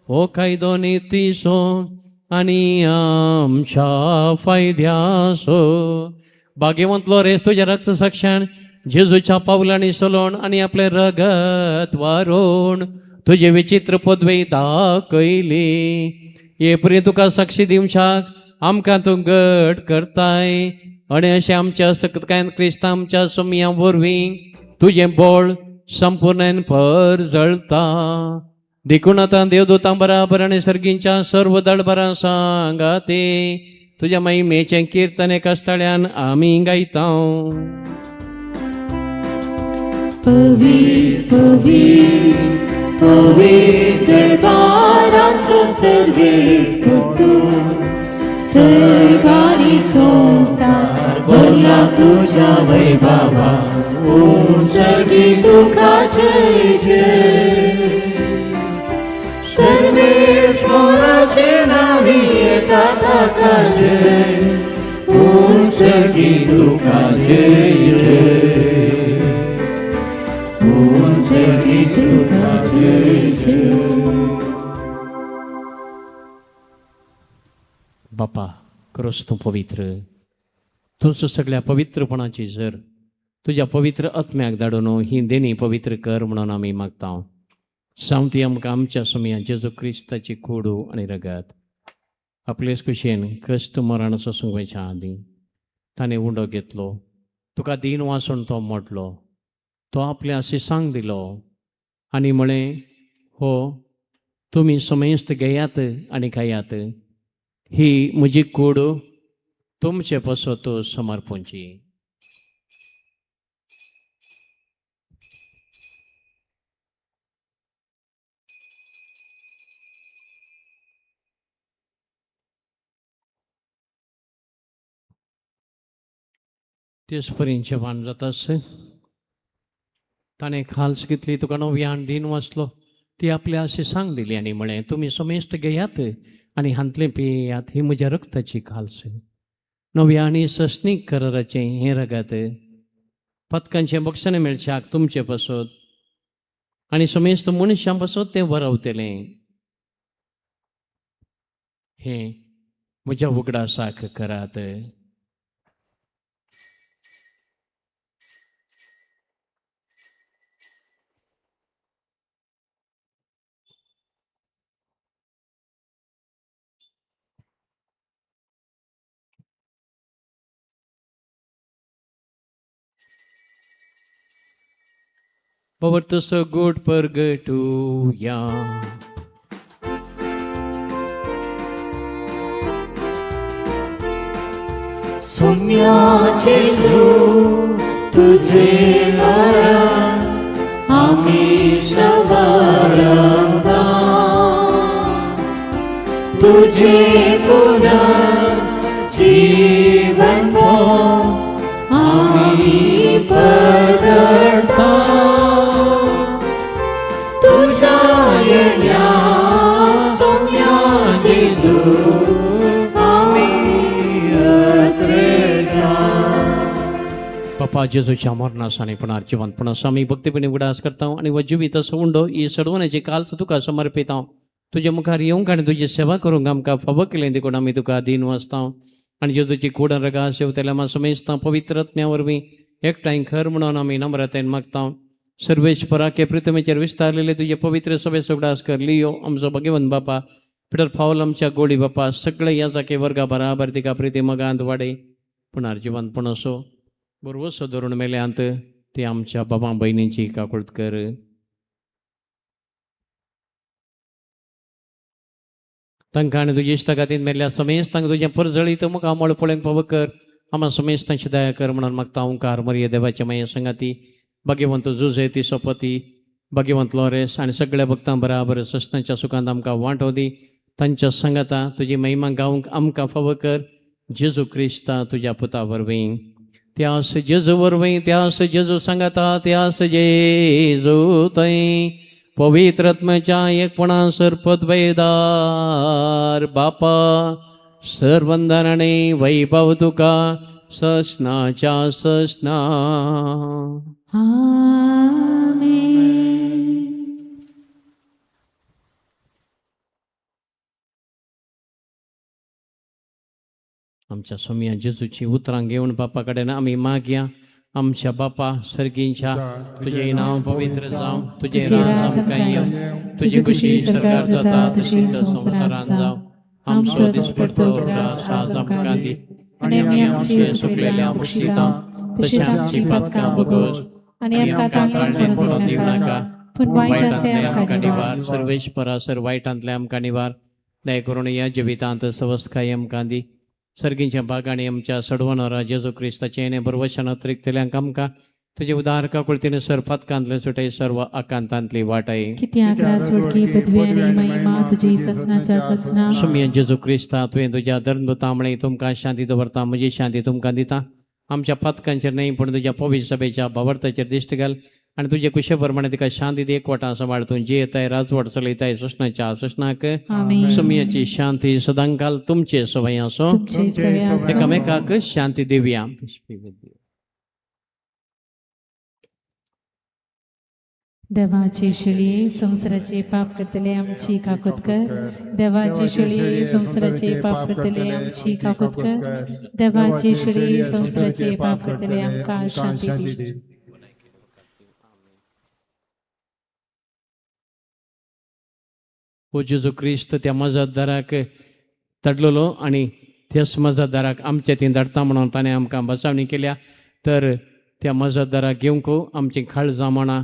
हो कायदो नितीसो आनी आमच्या फायद्यासो. बागेवंतलो रेस तुज्या रक्त साक्षान जेजूच्या पावलांनी सलोण आनी आपलें रगत वारोण तुजे विचित्र पदवी दाखयली. हे परी तुका साक्षी दिवच्याक आमकां तूं घट करताय आनी अशें आमच्या सकतकायन क्रिस्त आमच्या सोमया वरवीं तुजें बळ संपूर्ण पर जळता. देखून आतां देवदूतां बराबर आनी सर्गींच्या सर्व दळबरां सांगाते तुज्या महिमेचें किर्तन एका स्थळ्यान आमी गायता. पवी पवी पवित्र बाराचो सर्वेस्पर, सर्गानी संसार भरला तुझ्या वैभवा. ओम सर्गी तुका जय जय. सर्वेस्पराचे नावी येता ताका जय. ओम सर्गी तुका जय जय. ओम सर्गी तुका जय जय. बापा, खरोच तूं पवित्र. तुमचो सगळ्या पवित्रपणाची जर तुज्या पवित्र आत्म्याक धाडून ही देणी पवित्र कर म्हणून आमी मागता. सामती आमकां आमच्या सोमया जेजू क्रिस्ताची कोडू आनी रगत. आपलेच कुशेन कश्ट मरण सोसूंक वयच्या आदीं ताणें उंडो घेतलो, तुका दीन वासून तो मोडलो, तो आपल्या शिसांक दिलो आनी म्हळें, हो तुमी समेस्त घेयात आनी खायात. ही म्हजी कूड तुमचे पसत समर्पणची. तेच परीन जेवण जातास ताणें खाल्स घेतली, तुका नव्यान दीन वाचलो, ती आपल्या अशें दिली आनी म्हळें, तुमी समेस्त घेयात आनी हांतलें पियात. ही म्हज्या रक्ताची खाल्स, नव्या आनी सस्नीक कराराचें हें रगत पदकांचें बक्षणें मेळच्याक तुमचे पासत आनी समेस्त मनशां पासत तें वरवतलें. हें म्हज्या उगडासाक करात. पवर्तसो गोड परगटूया. सोम्या जेजू, तुझे मरण आम्ही समारंभा. तुझे पुनः जीवन आम्ही परगटता. तुझ्या येण्या सोम्या जेजू आम्ही अत्रेता. बापा, जेजूच्या मरणास आनी पुनर्जिवंतपणास आमी भक्तीपणी उगडास करता आनी हो जिवीत असो उंडो ही सडवण्याची कालच तुका समर्पिता. तुज्या मुखार येवंक आनी तुजी सेवा करूंक आमकां फावो केलें देखून आमी तुका दीन वाचता. आनी जेजूची कूड रगा सेवतल्या आमा समेस्तां पवित्र आत्म्या वरवीं एकठांय खर म्हणून आमी नम्रतेन मागता. सर्वेश्वराके पृथ्वीचेर विस्तारलेले तुजे पवित्र सभे उगडास कर. लियो आमचो भगवंत बापा, पिटर फावल आमच्या गोडी बापा, सगळे ह्या जाके वर्गा बराबर तिका प्रिती मगांत वाडे. पुनर्जिवंतपण असो बरवसो धरून मेल्यांत ते आमच्या बाबा भयणींची काकूळत कर. तांकां आनी तुजी इश्टागातीन मेल्ल्या समेस्तांक तुजें परजळीत मुखामळ पळोवंक फावो कर. आमा समेस्तांची दया कर म्हणून मागता. ओंकार मरिये देवाच्या माये संगाती, भाग्यवंत जुझे ती सोपती, भाग्यवंत लॉरेस आनी सगळ्या भक्तां बराबर सस्नाच्या सुखांत आमकां वांटो दी. तांच्या संगाता तुजी महिमा गावंक आमकां फावो कर. जेजू क्रिस्ता तुज्या पुता वरवीं. त्यास जेजू वरवीं, त्यास जेजू सांगाता, त्यास जेजू थंय पवित्रत्म्याच्या एकपणा सरपदवेदार बापा, सर्वंदनाने वैभव तुका सस्नाच्या सस्ना. आमेन. आमच्या सोमया जेजूची उतरां घेवन बापा कडेन आमी मागया. आमच्या बापा सर्गींच्या, तुजें नांव पवित्र जावं, तुजें राज आमकां येवं, तुजी खुशी सरकार जाता तशी संवसारांत जावं. आमचो दिसपडतो ग्रास आज आमकां दी आनी आमी आमची चुकलेल्या बक्षिता तशीच आमची पातकां बगोस आनी आमकां ताळें पडून दिवं नाका, पूण वायटांतले आमकां निवार. सर्वेस्परा, सर वायटांतले आमकां निवार. दया करून ह्या जिवितांत सवस्काय आमकां दी. सर्गींच्या बागांनी आमच्या सडवणारा जेजू क्रिस्ताचें येणें बरवशान अतिरिक्तल्यांक आमकां तुजे उदार काकुळतीने सर फातकांतले सुटय, सर्व आकांतांतली वाटय. कित्याक राजवटकी, पदवी आनी महिमा तुजी ससनाच्या ससना. सुमया जेजू क्रिस्ता, तुवें तुज्या धर्मदूतां तुमकां शांती दवरता, म्हजी शांती तुमकां दिता. आमच्या पातकांचेर न्हय पूण तुज्या पवित्र सभेच्या भावार्थाचेर दिश्ट घाल आनी तुजे कुशे प्रमाणे तिका शांती दी. एकवटां सांबाळ. तूं जियेताय, राजवट चलयताय सुसणाच्या सुसणाक. आमेन. सुमयाची शांती सदांकाल तुमचे सवय असो. तुमचे सवे आसो. एकामेकाक शांती दिवया. देवाची शेळी, संवसाराचे पाप करतले आमची काकूत कर. देवाची शेळी, संवसाराचे पाप करतले आमची काकूत कर. देवाची शेळी, संवसाराचे पाप करतले आमकां शांती दी. ओ जेजू क्रिस्त, त्या मजतदाराक धाडलेलो आनी त्याच मजतदाराक आमचे ती धाडटा म्हणून ताणें आमकां बचावणी केल्या. तर त्या मजतदाराक घेवंक आमची काळजां म्हणा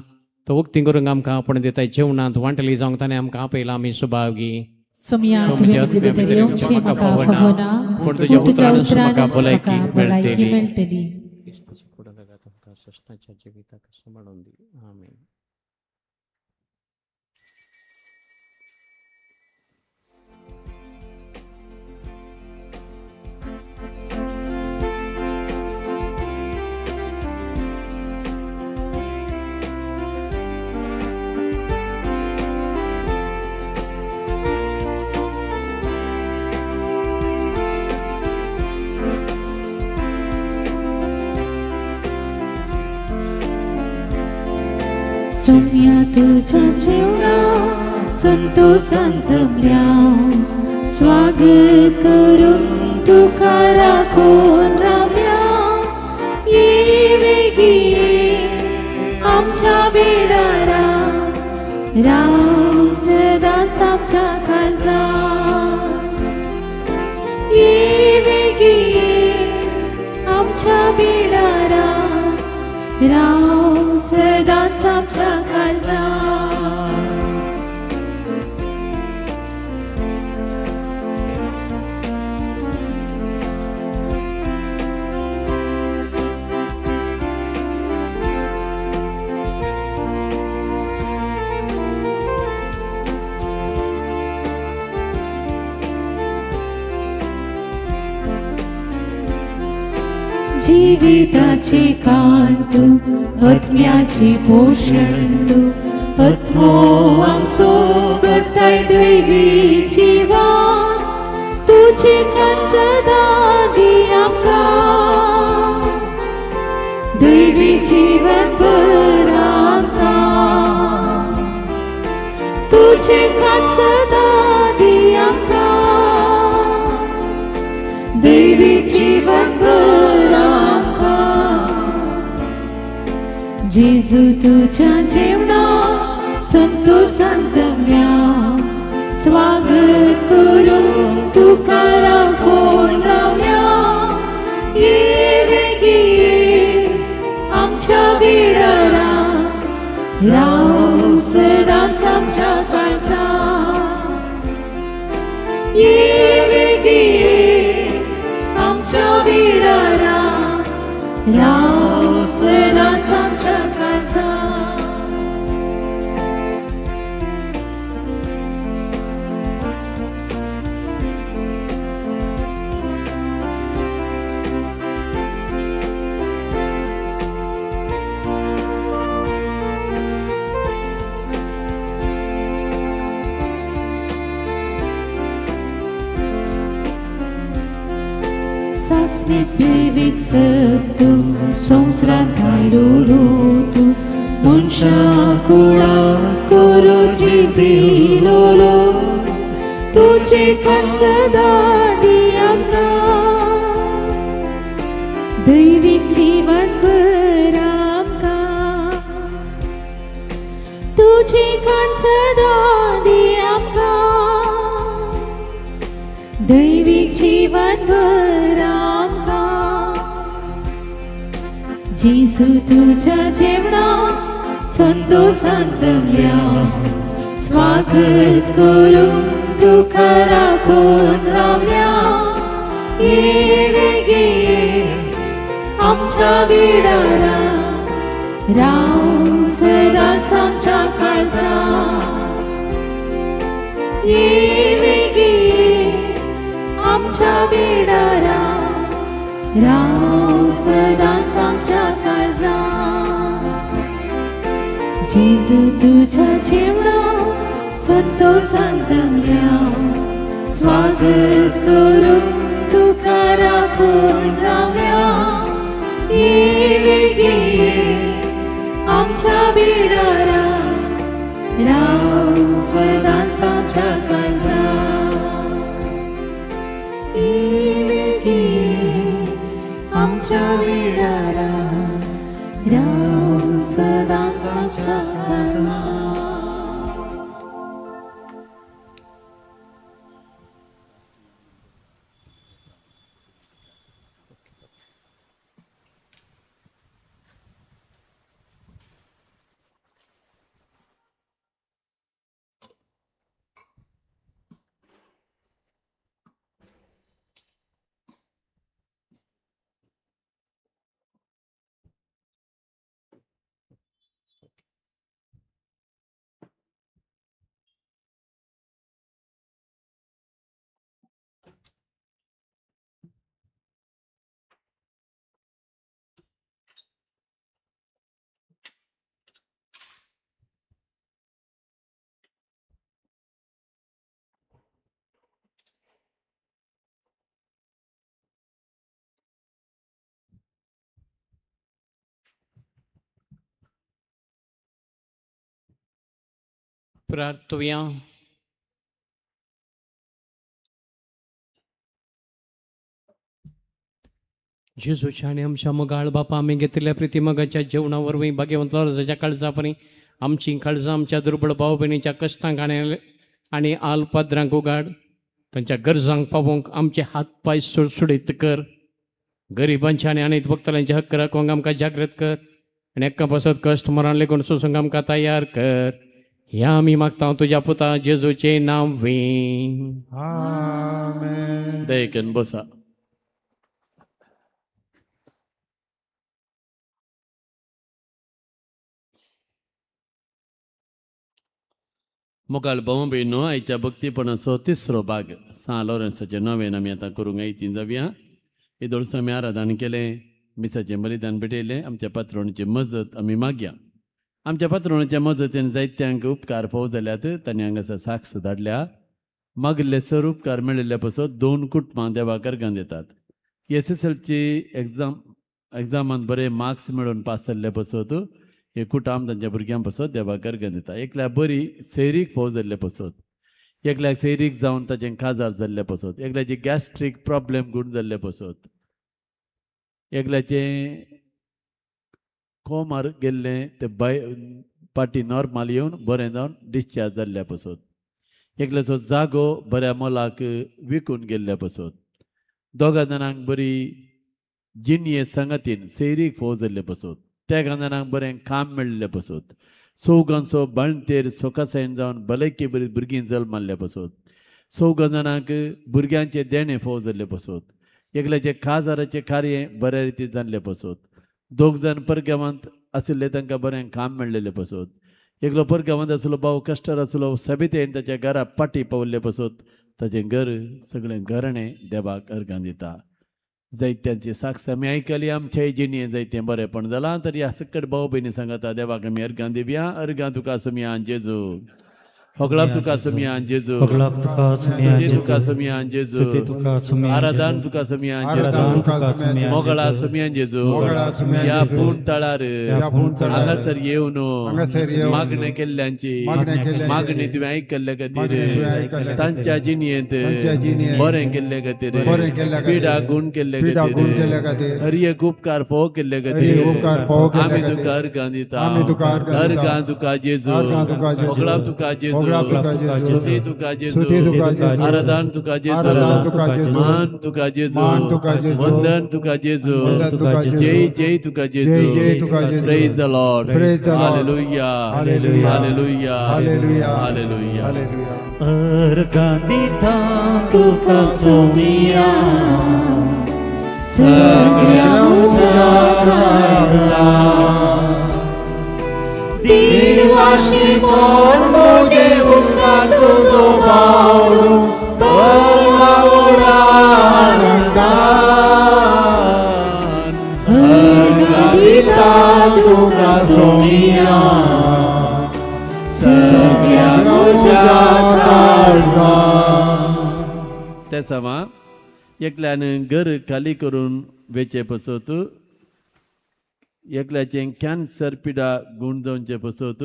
तो उक्ती करूंक आमकां आपूण दिता जेवणांत वांटली जावंक ताणें आमकां आपयला. आमी सुभागी. सोमया, तुवें म्हजे भितर येवचें म्हाका फावना, पूण पूण तुज्या तुज्या उतरानच म्हाका उतरानच भलायकी म्हाका भलायकी मेळटली. मेळटली. क्रिस्ताच्या कुडाक तुमकां सस्नाच्या जिविताक सांबाळून दी. आमेन. सोम्या, तुझ्या जेवणा संतोषान जमल्या, स्वागत करून तुका राखून रावल्या. ये वेगी ये आमच्या बेडारा, राव सदांच आमच्या काळजा. ये वेगी ये आमच्या बेडारा, राव सदांच आमच्या काळजा. जिविताचे काण तूं, आत्म्याचे पोषण तूं, आत्मो आमचो करताय दैवी जिवान. तुझे कान सदां दी आमकां, दैवी जीवन भर आमकां. तुझे कान सदां दी आमकां, दैवी जीवन भर आमकां. जेजू, तुझ्या जेवणा संतोषान जमल्या, स्वागत करून तुका राखून रावल्या. ये वेगी ये आमच्या बिडारा, राव सदांच आमच्या काळजा ये वेगीं ये आमच्या बिडारा राव सदांच आमच्या काळजा. सासणीत देवीक सत्तू संवसारांत आयलो तूं मनशा कुळा करूची दिलोलो तुझे सदा दी आमकां दैवीक जीवन भर आमकां तुजी खाण सदा दी आमकां दैवीक जीवन भर आमकां. जेजू तुज्या जेवणा संतोषान जमल्या स्वागत करूंक तुका राखून रावल्या. ये वेगीं ये आमच्या बिडारा राव सदांच आमच्या काळजा. ये वेगीं ये आमच्या बिडारा राव सदांच आमच्या काळजा. जेजू तुज्या जेवणा संतोषान जमल्या स्वागत करूंक तुका राखून रावल्या. ये वेगीं ये आमच्या बिडारा राव सदांच आमच्या काळजा. ये वेगीं ये आमच्या बिडारा राव सदांच आमच्या काळजा. प्रार्थुया. जेजूच्या आनी आमच्या मोगाळ बापा, आमी घेतिल्ल्या प्रिती मोगाच्या जेवणा वरवीं भाग्यवंत लोरजाच्या काळजा परी आमची काळजां आमच्या दुर्बळ भाव भयणीच्या कश्टांक आनी आनी आल पाद्रांक उगाड. तांच्या गरजांक पावोवंक आमचे हात पांय सुडसुडीत कर. गरिबांचे आनी अनेक भक्तलांचे हक्क राखूंक आमकां जागृत कर आनी एका पासत कश्ट मरण लेगून सोसूंक आमकां तयार कर. ह्या आमी मागता तुज्या पुता जेजूचें नांव वी. आमेन. दयेकेन बसा. मुखार भाव भयणो, आयच्या भक्तीपणाचो तिसरो भाग सां लॉरेन्साचें नवेन आमी आतां करूंक आयतीं जावया. येदोळसो आमी आराधन केलें, मिसाचें बलिदान भेटयलें. आमच्या पात्रोणची मजत आमी मागया. आमच्या पात्रोणाच्या मजतीन जायत्यांक उपकार फाव जाल्यात. तांणी हांगासर साक्ष धाडल्या. मागिल्ले सर उपकार मेळिल्ले पासत दोन कुटुंबां देवाक अर्गां दितात. एस एस एलची एग्जामान बरे मार्क्स मेळोवन पास जाल्ले पासत हे कुटाम तांच्या भुरग्यां पासत देवाक अर्गां दिता. एकल्या बरी सैरीक फोव जाल्ले पासत, एकल्याक सैरीक जावन ताचें काजार जाल्ले पासत, एकल्याचे गॅस्ट्रीक प्रॉब्लेम गूण जाल्ले पासत, एकल्याचें कोमार गेल्लें ते बाय पाटी नॉर्मल येवन बरें जावन डिस्चार्ज जाल्ल्या पासत, एकल्याचो जागो बऱ्या मोलाक विकून गेल्ल्या पासत, दोगां जाणांक बरी जिणये सांगातीन सैरीक फोव जाल्ले पासत, तेगां जाणांक बरें काम मेळिल्लें पासत. चौगांचो बाळंतेर सोकासायन जावन भलायकी बरी भुरगीं जल्माल्ले पसत, चौगां जाणांक भुरग्यांचे देणें फोव जाल्ले पसत, एकल्याचे खाजाराचें कार्य बऱ्या रितीन जाल्लें पसत, दोग जाण परगांवांत आशिल्ले तांकां बरें काम मेळ्ळेलें पसत, एकलो परगांवांत आसलो भाव कश्टार आसलो सबितेन ताच्या घरा पाटी पावल्ले पसत, ताचें घर सगळें घराणें देवाक अर्गां दिता. जायत्यांची साक्ष आमी आयकली. आमच्याय जिणें जायतें बरेंपण जालां. तर ह्या सकट भाव भयणी सांगता देवाक आमी अर्गां दिवया. अर्गां तुका सोमया जेजू, होगळाप तुका सोमया जेजू, होगळाप तुका सोमया स्तुती तुका जेजू, सोमया जेजू, स्तुती तुका सोमया आराधन जेजू, तुका सोमया जेजू, आराधन तुका सोमया मोगळा जेजू, सोमया जेजू, मोगळा सोमया ह्या जेजू, पूण तळार ह्या पूण तळार हांगासर येवन हांगासर येवन मागणें केल्ल्यांची मागणें केल्ल्यांची मागणी तुवें आयकल्ले मागणें खातीर, तुवें आयकल्ले तांच्या जिणयेंत तांच्या जिणयेंत बरें केल्ले खातीर, बरें केल्ले खातीर, पिडा गुण केल्ले पिडा गुण केल्ले खातीर, खातीर, हर एक उपकार फोव केल्ले हर एक खातीर उपकार फोव केल्ले आमी खातीर, तुका अर्गां दिता. आमी तुका अर्गां दिता. अर्गां तुका जेजू, अर्गां तुका जेजू, होगळाप तुका जेजू, होगळाप तुका जेजू, स्तुती तुका जेजू, स्तुती तुका जेजू, आराधन तुका जेजू, आराधन तुका जेजू, मान तुका जेजू, मान तुका जेजू, वंदन तुका जेजू, वंदन तुका जेजू, जय जय तुका जेजू, जय जय तुका जेजू. Praise the Lord, Praise the Lord. Hallelujah, hallelujah. Hallelujah, hallelujah. Hallelujah. Hallelujah. अर्गां दिता तुका सोमया, सगळ्या म्हज्या काळजा देवाशी कोण म्हजे उपकार तुजो बावडू भरला व्हडा आनंदान. अर्गां दिता तुका सोमया, सगळ्या म्हज्या काळजा. ते समा एकल्यान घर खाली करून वेचे पसत, एकल्याचें कॅन्सर पिडा गूण जावचे पसत,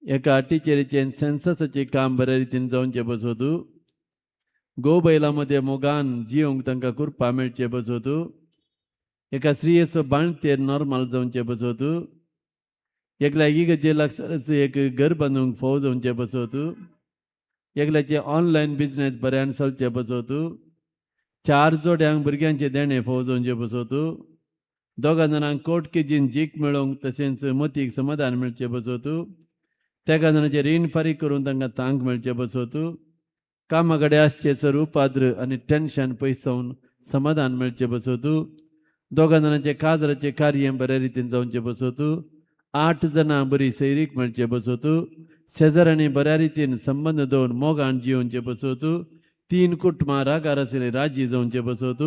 एका टिचरीचें सेन्ससाचें काम बऱ्या रितीन जावचें पसत, गो बैलां मदें मोगान जिवंक तांकां कुरपा मेळचे पसत, एका स्त्रियेचो बाळंतेर नॉर्मल जावचें पसत, एकल्या इगर्जे लागसारच एक घर बांदूंक फोव जावचें पसत, एकल्याचे ऑनलायन बिजनेस बऱ्यान चलचे पसत, चार जोड्यांक भुरग्यांचे देणें फोव जावचे पसत, दोगां जाणांक कोर्ट केजीन जीक मेळोवंक तशेंच मतीक समाधान मेळचें पसत, तेगा जाणांचें रीण फारीक करून तांकां तांक मेळचें पसत, कामा कडेन आसचें सर उपाद्र आनी टेंशन पयसावन समाधान मेळचें पसत, दोगां जाणांचें काजराचें कार्य बऱ्या रितीन जावचें पसत, आठ जाणां बरी सैरीक मेळचें पसत, शेजाऱ्यांनी बऱ्या रितीन संबंद दवरून मोगान जियोवचें पसत, तीन कुटुंबां रागार आशिल्लीं राजी जावचें पसत,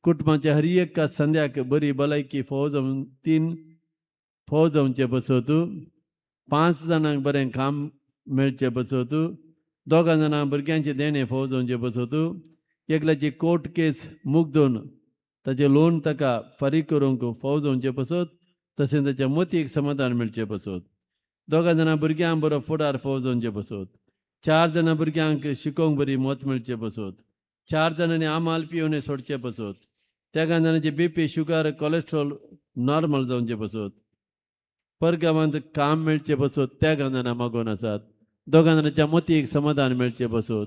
कुटुंबाच्या हर एका संद्याक बरी भलायकी फोव जावन तीन फोव जावचें पसत, पांच जाणांक बरें काम मेळचें पसत, दोगां जाणां भुरग्यांचें देणें फोव जावचें पसत, एकल्याची कोर्ट केस मुगदून ताचें लोन ताका फारीक करूंक फोव जावचें पसत, तशें ताच्या मतीक समाधान मेळचें पसत, दोगां जाणां भुरग्यांक बरो फुडार फोव जावचें पसत, चार जाणां भुरग्यांक शिकोवंक बरी मत मेळचें पसत, चार जाणांनी आमाल पिवणें सोडचें पसत, तेगां जाणांचे BP sugar cholesterol normal जावचें पसत, परगांवांत काम मेळचें पसत, तेगां जाणां मागून आसात, दोगां जाणांच्या मतीक समाधान मेळचें पसत,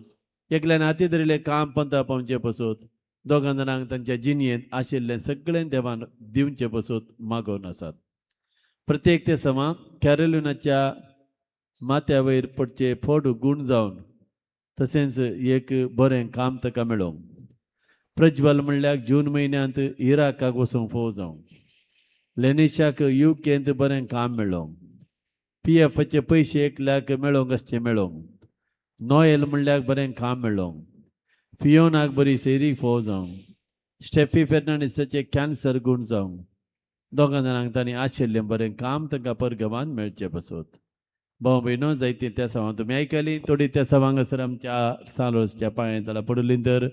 एकल्यान हाती धरिल्लें काम पंता पावचें पसत, दोगां जाणांक तांच्या जिणयेंत आशिल्लें सगळें देवान दिवचें पसत मागून आसात. प्रत्येक ते समा कॅरोलिनाच्या माथ्या वयर पडचे फोड गूण जावन तशेंच एक बरें काम ताका मेळोवंक. प्रज्वल म्हणल्यार जून म्हयन्यांत इराकाक वचूंक फोव जावंक. लेनिशाक युकेंत बरें काम मेळोवंक. पी एफाचे पयशे 1 लाख मेळोवंक आसचे मेळोवंक. नोएल म्हणल्यार बरें काम मेळोवंक. फियोनाक बरी सैरीक फोव जावंक. स्टेफी फेर्नांडीसाचे कॅन्सर गूण जावंक. दोगां जाणांक तांणी आशिल्लें बरें काम तांकां परगवान मेळचें पसत. भाव भयणो, जायतीं त्या सवां तुमी आयकलीं. थोडीं त्या सवां हांगासर आमच्या सालोसच्या पांया तळा पडली, तर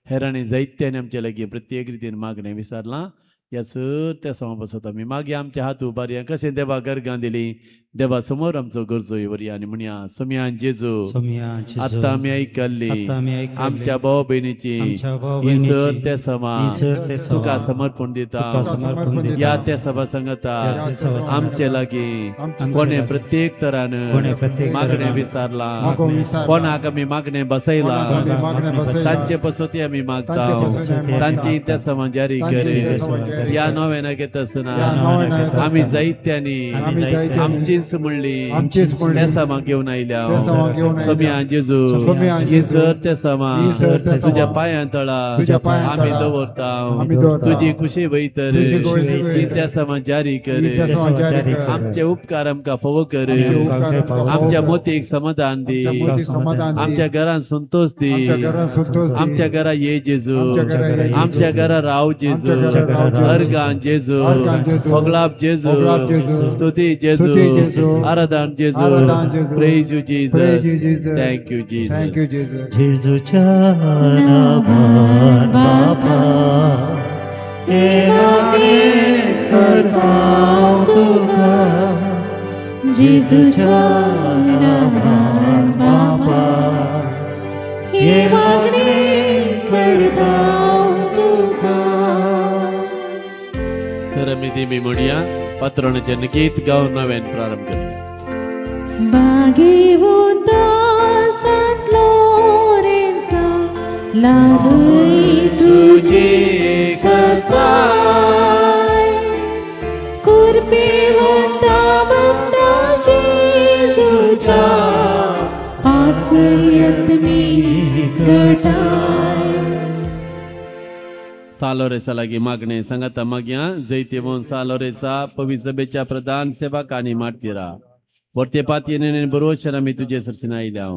हेरांनी जायत्यांनी आमच्या लागीं प्रत्येक रितीन मागणें विचारलां. ह्या सर त्या सवां पासत आमी मागीर आमच्या हात उबारया. कशें देवा गर्गां दिली. देवा समोर आमचो गरजो वरया आनी म्हणया सोमयान जेजू, सोमया जेजू, आतां आमी आयकल्ली आतां आमी आयकल्ली आमच्या भाव भयणीची आमच्या भाव ही सर भयणीची ते समा ही सर ते समा तुका समर्पण दिता, तुका समर्पण दिता, या त्या सभा संगता या त्या सभा संगता आमचे लागीं आमचे कोणे लागीं प्रत्येक तरान कोणे प्रत्येक मागणें तरान विचारलां, मागणें विचारलां, कोणाक आमी मागणें बसयलां, कोणाक आमी मागणें बसयलां, तांचे पसोती आमी मागता, तांचे पसोती आमी मागता, तांची त्या समा जारी तांची कर, त्या समा जारी या कर, नव्यान घेत आसतना या नव्यान घेत आमी आसतना जायत्यांनी आमी जायत्यांनी आमचीच म्हणली आमचीच म्हणली त्या समा घेवन आयल्या, त्या समा घेवन आयल्या, सोमया जेजू, सोमया ही जेजू, सर त्या समा ही सर त्या समा तुझ्या पांयां तळा तुझ्या पांयां आमी तळा दवरता, आमी दवरता, तुजी खुशी वयतर तुजी खुशी ही त्या समा जारी कर, ही त्या समा जारी कर, आमचे उपकार आमकां फावो कर, आमचे उपकार आमकां फावो आमच्या कर, मोतीक समाधान दी, आमच्या मोतीक समाधान दी, आमच्या घरान संतोष दी, आमच्या घरान संतोष दी, आमच्या घरा ये जेजू, आमच्या घरा ये आमच्या जेजू, घरा राव जेजू, आमच्या घरा राव जेजू, अर्गान जेजू, अर्गान जेजू, फोगलाप जेजू, फोगलाप जेजू, स्तुती जेजू, स्तुती जेजू, आराधन जेजू, आराधन जेजू, praise you Praise you, Jesus, Jesus. Thank you Jesus. Thank you, Jesus. जेजूच्या नावान बापा हे मागणें करता तुका, जेजूच्या नावान बापा हे मागणें करता तुका. सर आमी दिमी म्हणया पात्रांचें गीत गावन नव्यान प्रारंभ करूया. बागेवता संत लोरेंसा लाभय तुझी ससाय, कुरपेवंता भक्ता जेजूच्या पाचयत मी गटाय. सालोरेसा लागीं मागणें सांगाता मागया. जैतिवंत सालोरेसा पवी सभेच्या प्रधान सेवक आनी मार्तिरा वरते पातयेन बरोवशन आमी तुजे सरसीन आयल्या.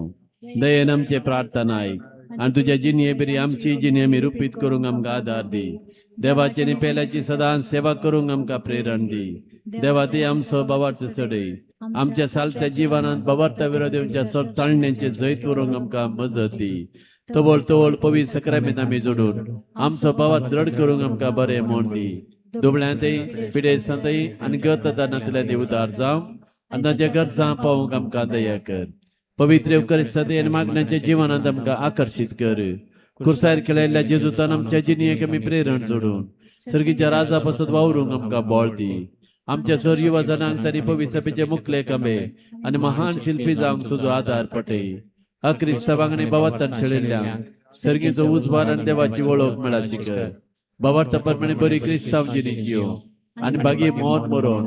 दयेन आमचे प्रार्थना आयक आनी तुज्या जिणये बरी आमची जिणी आमी रुपीत करूंक आमकां आदार दी. देवाची आनी पेल्याची सदांच सेवा करूंक आमकां प्रेरण दी. देवा ती आमचो बाबार्थ सडय आमच्या सालत्या जिवनांत बाबार्था विरोधी सर ताळण्याचे जैत व्हरूंक आमकां मजत दी. तवळ तवळ पवित्र सक्रामेंत आमी जोडून आमचो बाबा दृढ करूंक आमकां बरें म्हण दी. दुबळ्यांतय पिडेस्तांतय आनी गतदानांतल्यान उदार जावं आनी तांच्या गरजां पावोवंक आमकां दया कर. पवित्र येवकरिस्तांतय आनी मागण्यांच्या जिवनांत आमकां आकर्शीत कर. कुर्सार खेळयल्ल्या जेजूतान आमच्या जिणेक आमी प्रेरण जोडून सर्गीच्या राजा पासत वावरूंक आमकां बळ दी. आमच्या सर युवा जणांक तांणी पवित्र सभेचे मुखले कामे आनी महान शिल्पी जावंक तुजो आदार पटय. अक्रिस्तावांक आनी बाबातान शेळिल्ल्या सर्गीचो उजवार आनी देवाची वळख मेळाची कर. बाबार्था प्रमाणे बरी क्रिस्तांव जिणी जियो आनी बागी मोन मरोन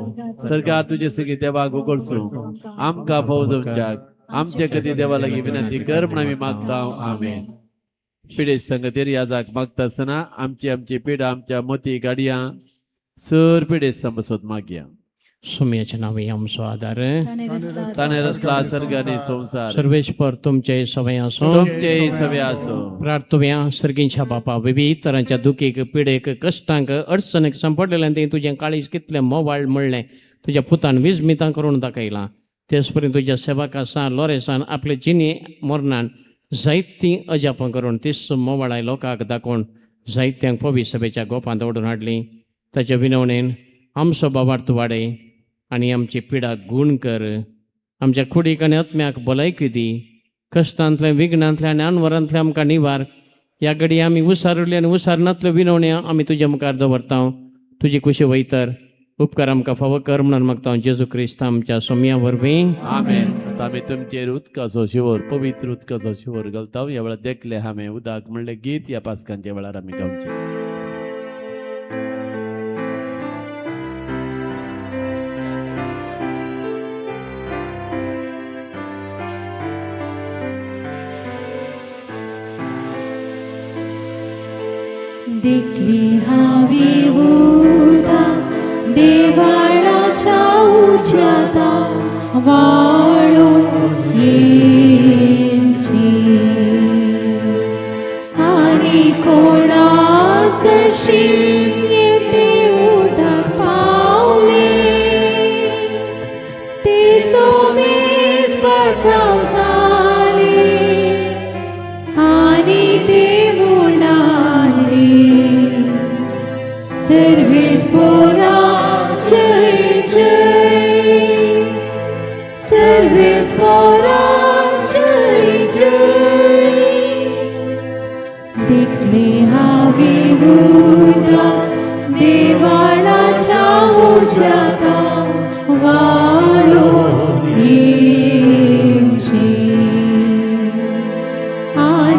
सर्गात तुजे सगळी देवाक उगडसूंक आमकां फावो जावच्याक आमचे कधी देवा लागीं विनंती कर म्हण आमी मागता. आमेन. पिडेस्त संगतीर याजाक मागता आसतना आमची आमची पिडा आमच्या मोती गाडयां सर पिडेस्तां बसत मागया. सुम्याच्या नावे आमचो आदार. ताणें रचला सर्ग आनी संवसार. सर्वेश्वर तुमचे सवय आसो. तुमचे सवे आसो. प्रार्थुया. सर्गींच्या बापा, विविध तरांच्या दुखीक, पिडेक, कश्टांक, अडचणीक सांपडलेल्यान तें तुजें काळीज कितलें मोवाळ म्हणलें तुज्या पुतान विजमितां करून दाखयलां. तेच परी तुज्या सेवका सान लोरेसान आपले जिणे मरणान जायतीं अजापां करून तीच मोवाळाय लोकांक दाखोवन जायत्यांक पवी सभेच्या गोपांत ओडून हाडली. ताच्या विनवणेन आमचो बाबार्थ वाडय आनी आमची पिडा गूण कर. आमच्या कुडीक आनी आत्म्याक भलायकी दी. कश्टांतलें, विघ्नांतलें आनी अनवरांतलें आमकां निवार. ह्या घडये आमी उसारुल्ले आनी उसारनातल्यो विनवण्यो आमी तुज्या मुखार दवरता. तुजी कुशी वयतर उपकार आमकां फावो कर म्हणून मागता जेजू क्रिस्त आमच्या सोमया वरवीं. आमेन. आतां आमी तुमचेर उदकाचो शिवर, पवित्र उदकाचो शिवर घालता. ह्या वेळार देखले हांवें उदक म्हणलें गीत ह्या पासकांच्या वेळार आमी गावचें. देखली हांवें उदक देवाळाच्या उज्याता वाळून येवची आनी कोणा सरशी येते उदक पावले ते सोमेस बचाव जाले आनी ते म्हणाले सर्वेस्पोरा जय जय.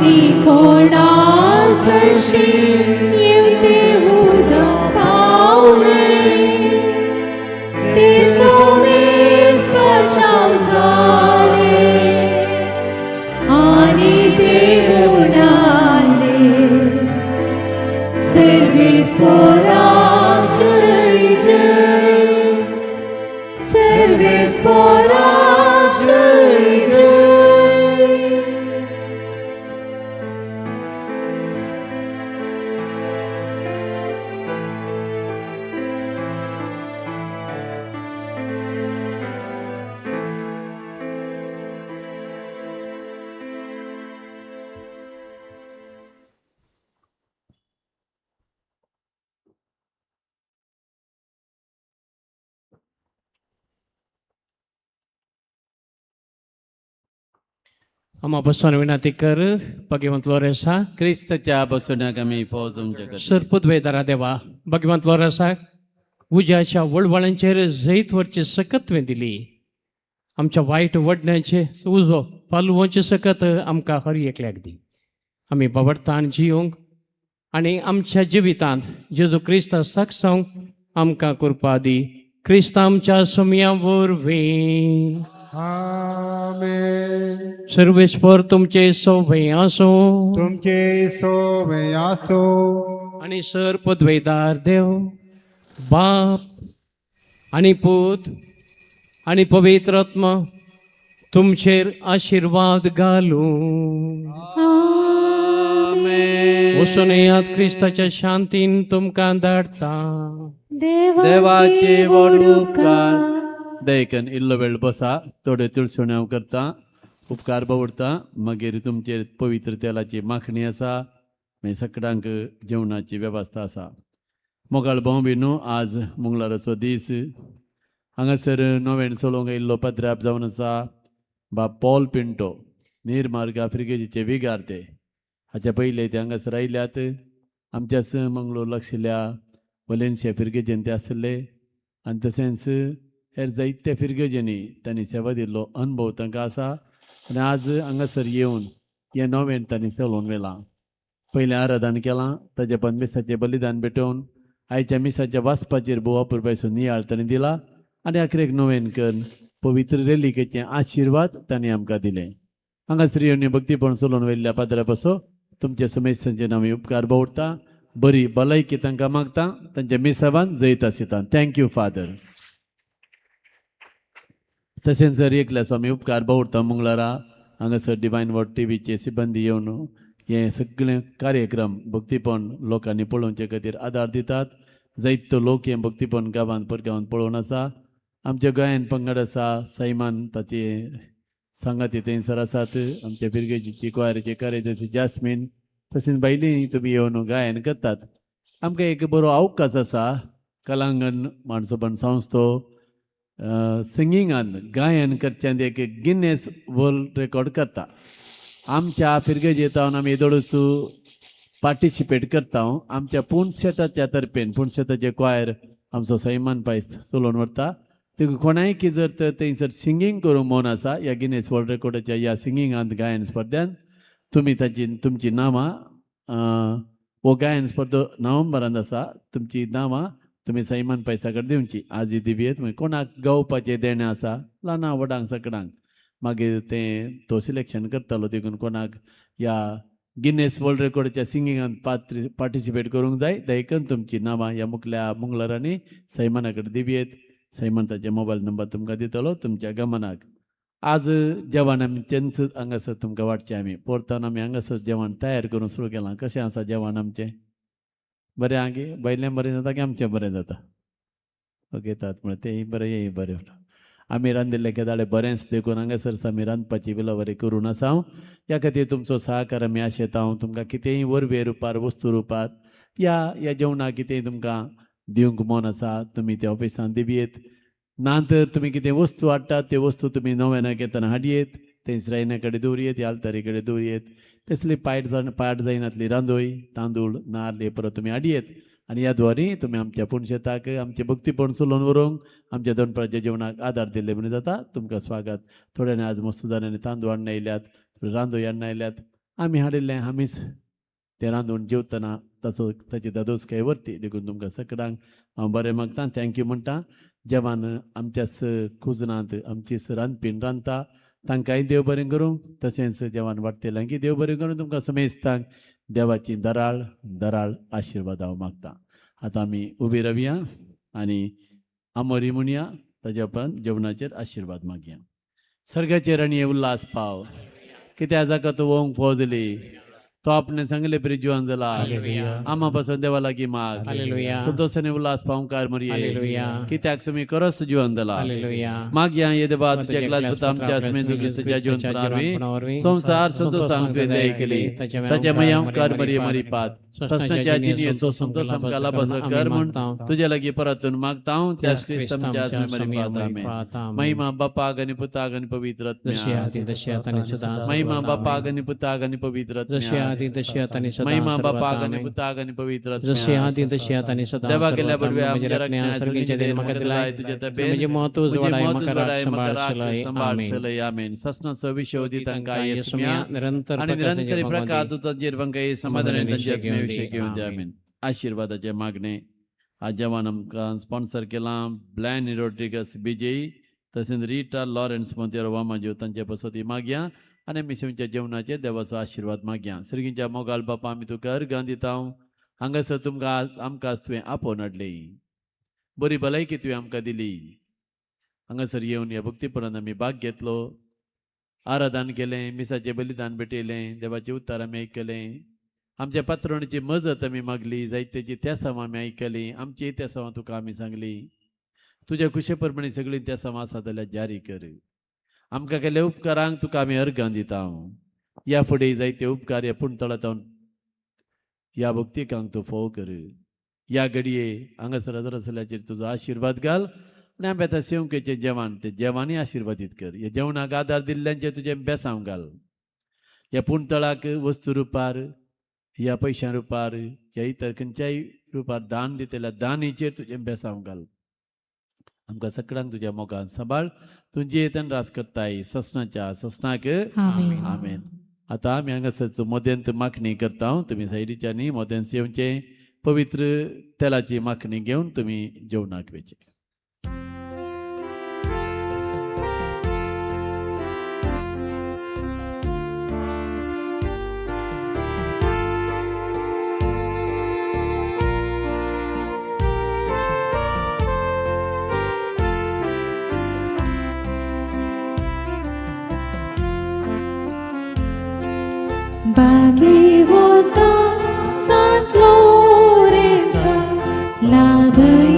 आनी कोणा सरशी येवन ते उदक पावले ते सोमेस बचाव जाले आनी ते म्हणाले सर्वेस्पोराक जय जय, सर्वेस्पोराक जय जय. आमा बसून विनंती कर भगवंत लोरेसा. क्रिस्ताच्या बसवण्याक आमी फौज तुमच्या खातीर. सर पुदवेदारा देवा, भगवंत लोरेसाक उज्याच्या वळवळांचेर जैत व्हरची सकत तुवें दिली. आमच्या वायट वडण्याचे उजो पालवोची सकत आमकां हर एकल्याक दी. आमी बाबडतान जियोंक आनी आमच्या जिवितांत जेजू क्रिस्ता साक्षांक आमकां कृपा दी, क्रिस्ता आमच्या सोमया वरवीं. आमेन. सर्वेस्पर तुमचे सोबे आसूं. तुमचे सोवे आसो. आणि सर पदवेदार देव बाप आणि पूत आणि पवित्र आत्मा तुमचेर आशिर्वाद घालू. वचून येयात, क्रिस्ताच्या शांतीन तुमकां धाडटा. देवाचे व्हड उपकार. दयकन इल्लो वेळ बसा, थोड्यो तुळसुण्यो हांव करता, उपकार बावडता. मागीर तुमचेर पवित्र तेलाची माखणी आसा, मागीर सगळ्यांक जेवणाची वेवस्था आसा. मोगाळ भाव न्हू, आज मंगळाराचो दीस. हांगासर नव्यान चलोवंक आयिल्लो पद्राप जावन आसा बाब पॉल पिंटो, निर्मार्ग आफ्रिकेचे विगार. ते हाच्या पयले ते हांगासर आयल्यात. आमच्याच मंगळूर लागशिल्ल्या वलेन्सिया फिरगेजेन ते आसले आनी तशेंच हेर जायत्या फिरगेजेंनी तांणी सेवा दिल्लो अनुभव तांकां आसा आनी आज हांगासर येवन हें नवें तांणी चलोवन व्हेलां. पयलें आराधन केलां, ताजें पण मिसाचें बलिदान भेटोवन आयच्या मिसाच्या वाचपाचेर भोव अपुरबायेचो नियाळ तांणी दिला आनी अखेरेक नवेन करून पवित्र रेलिकेचे आशिर्वाद तांणी आमकां दिले. हांगासर येवन भक्तीपण चलोवन व्हेल्ल्या पाद्रा पासो तुमच्या समेस्तांचे आमी उपकार बावडता. बरी भलायकी तांकां मागता, तांच्या मिसावान जैत आसता. Thank you father. तशेंच जर एकल्या स्वामी उपकार बावडता, मंगळारा हांगासर डिवायन वर्ड टीव्हीचे सिब्बंदी येवन हे सगळे कार्यक्रम भक्तीपण लोकांनी पळोवचे खातीर आदार दितात. जायतो लोक हें भक्तीपण गांवांत परगांवांत पळोवन आसा. आमच्या गोंयान पंगड आसा, सैमान ताचे सांगाती थंयसर आसात. आमच्या फिरगेजीची क्वायरीचे कार्यदर्शी जास्मीन, तशेंच बायली तुमी येवन गायन करतात. आमकां एक बरो अवकाश आसा. कलांगण माणसोपण संस्थो सिंगिंगान गायन करच्यांत एक गिनेस वर्ल्ड रेकॉर्ड करता. आमच्या फिरगेजेंत आमी येदोळूच पार्टिसिपेट करता. आमच्या पुणशेताच्या तर्फेन पुणशेताचे क्वायर आमचो सैमान पायस चलोवन व्हरता. ते कोणाय की जर तर थंयसर सिंगींग करूंक मन आसा, ह्या गिनेस वर्ल्ड रेकॉर्डाच्या ह्या सिंगिंगांत गायन स्पर्ध्यान तुमी ताची तुमची नांवां, हो गायन स्पर्धा नोव्हेंबरांत आसा, तुमची नांवां तुमी सैमान पैसा कडेन दिवची. आज ही दिवयेत. मागीर कोणाक गावपाचें देणें आसा, ल्हाना व्हडांक सगळ्यांक, मागीर तें तो सिलेक्शन करतालो. देखून कोणाक ह्या गिनेस वर्ल्ड रेकॉर्डाच्या सिंगिंगान पात्र पार्टिसिपेट करूंक जाय, देखून तुमची नांवां ह्या मुखल्या मंगळारांनी सैमाना कडेन दिवयेत. सैमान ताचे मोबायल नंबर तुमकां दितलो तुमच्या गमनाक. आज जेवण आमचेंच हांगासर तुमकां वांटचें. आमी परतान आमी हांगासर जेवण तयार करून सुरू केलां. कशें आसा जेवण आमचें? बरें आहा की भायलें बरें जाता की आमचें बरें जाता? ओके, तात म्हळ्यार तेंय बरें हेंय बरें. आमी रांदिल्लें केदाळे बरेंच, देखून हांगासर आमी रांदपाची विलावरी करून आसा. हांव ह्या खातीर तुमचो सहकार आमी आशेता. हांव तुमकां कितेंय वरवे रुपार, वस्तू रुपार या ह्या जेवणाक कितेंय तुमकां दिवंक मन आसा, तुमी त्या ऑफिसान दिवयेत. ना तर तुमी कितें वस्तू हाडटात, त्यो वस्तू तुमी नव्यान येतना हाडयेत, थंय श्रायना कडेन दवरयेत, आल्तारी कडेन दवरयेत. तसली पायट पाट जायनातली रांदोय, तांदूळ, नाल्ल हे परत तुमी हाडयेत आनी ह्या द्वारी तुमी आमच्या पुणशेताक आमचें भक्तीपण चलोवन व्हरूंक आमच्या दनपारच्या जेवणाक आदार दिल्ले म्हणून जाता. तुमकां स्वागत. थोड्यांनी आज मस्त जाणांनी तांदूळ हाडून आयल्यात, थोडे रांदोय हाडून आयल्यात. आमी हाडिल्लें आमीच तें रांदून जेवतना ताचो ताची दादोसकाय वरती. देखून तुमकां सगळ्यांक हांव बरें मागता, thank you म्हणटा. जेवण आमच्याच कुजनांत आमचीच रांदपीण रांदता, तांकांय देव बरें करूं. तशेंच जेवण वाडटल्यांकय देव बरें करूं. तुमकां समेस्तांक देवाची दराळ दराळ आशिर्वाद हांव मागता. आतां आमी उबी रावया आनी आमोरी म्हणया, ताज्या उपरांत जेवणाचेर आशिर्वाद मागया. सर्गाचेर आनी उल्हास पाव, कित्याक जाका तूं वोंक फौजली, तो आपणे सांगले परी जिवन जाला. हालेलुया. आमा पासून देवा लागीं माग. हालेलुया. संतोषाने उल्हास पावंकार मरिये, हालेलुया. कित्याक सुमी करस जिवन जाला. हालेलुया. मागया ये देवा, तुझ्या एकल्याच पुता आमच्या येशू क्रिस्ताच्या जीवनपणावरवीं संवसार संतोषान तुवें दया केली, ताच्या माया उपकार मरिये मरी पात ससनाच्या जिणयेचो संतोष आमकां लाभाचो कर म्हूण तुज्या लागीं परतून मागता हांव, त्याच क्रिस्त आमच्या मरी पात. आमेन. महिमा बापाक आनी पुताक आनी पवित्र जशी आत्म्याक. आदी तशी आता आणि सदा. महिमा बापाक आनी पुताक आनी पवित्र जशी आत्म्याक. आदी तशी आता आणि सदा. महिमा सर्वथा. बापाक आनी आमेन. पुताक आनी पवित्र जशी आत्म्याक. आदी तशी आता आणि सदा. देवा केल्या सर्वथा. बडव्या म्हज्या आमच्या राखण्या राखण्या सर्गीच्या देव म्हाका दिलाय, तुझ्या तबेन म्हजें म्हत्व तुझे उजवाडाय मत म्हाका उजवाडाय राख म्हाका सांबाळ राख सलय. सांबाळ आमेन. सलय. आमेन. ससनाचो विशय तांकां येसम्या निरंतर आणि प्रकाशाचेर निरंतर भगवंती. प्रकाश तुझा तांकां समाधान समाधान तांच्या घेवन दी. आत्म्याविषयी घेवन दी. आमेन. आमेन. आशिर्वादाचे मागणे. आज जेवण आमकां स्पॉन्सर केलां ब्लॅन रोड्रिगस बिजय, तशेंच रिटा लॉरेन्स मोंतेरो वामाज्यो, तांचे पासत मागया आनी मिसळच्या जेवणाचेर देवाचो आशिर्वाद मागया. सर्गीच्या मोगाल बापा, आमी तुका अर्गां दिता. हांगासर तुमकां आमकां तुवें आपोवन हाडली, बरी भलायकी तुवें आमकां दिली. हांगासर येवन ह्या भक्तीपणान आमी भाग घेतलो, आराधन केलें, मिसाचें बलिदान भेटयलें, देवाचें उतार आमी आयकलें, आमच्या पात्रोणीची मजत आमी मागली, जायतेची तेसांव आमी आयकली, आमची तेसांव तुका आमी सांगली. तुज्या खुशे प्रमाणे सगळीं तेसांव आसा जाल्यार जारी कर. आमकां केल्ल्या उपकारांक तुका आमी अर्गां दिता. ह्या फुडें जायते उपकार ह्या पुणतळांत ह्या भक्तिकांक तूं फोव कर. ह्या घडये हांगासर हजर तुजो आशिर्वाद घाल आनी आमी आतां सेवकेचें जेवण तें जेवणूय आशिर्वादीत कर. ह्या जेवणाक आदार दिल्ल्यांचें तुजें बेसांव घाल. ह्या पुणतळाक वस्तू रुपार, ह्या पयशां रुपार, ह्या इतर खंयच्याय रुपार दान दितल्या दानीचेर तुजें बेसांव घाल. आमकां सगळ्यांक तुज्या मोगान सांबाळ. तूं जियेतन राज करताय ससनाच्या ससनाक. आमेन. आमेन. आतां आमी हांगासरच मोदेंत माखणी करता. तुमी सायडीच्यांनी मोदेंत येवचें, पवित्र तेलाची माखणी घेवन तुमी जेवणाक वेचें. बागेवता सांत लोरेसा, लाभय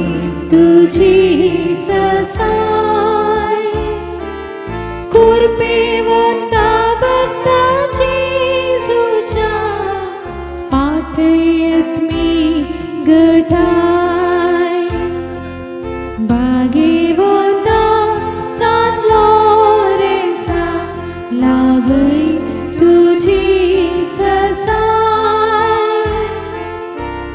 तुझी ससाय. कुरपेवता भक्ता जेजूच्या, पाठयत मी गठाय. बागेवता सांत लोरेसा, लाभय तुझी ससाय.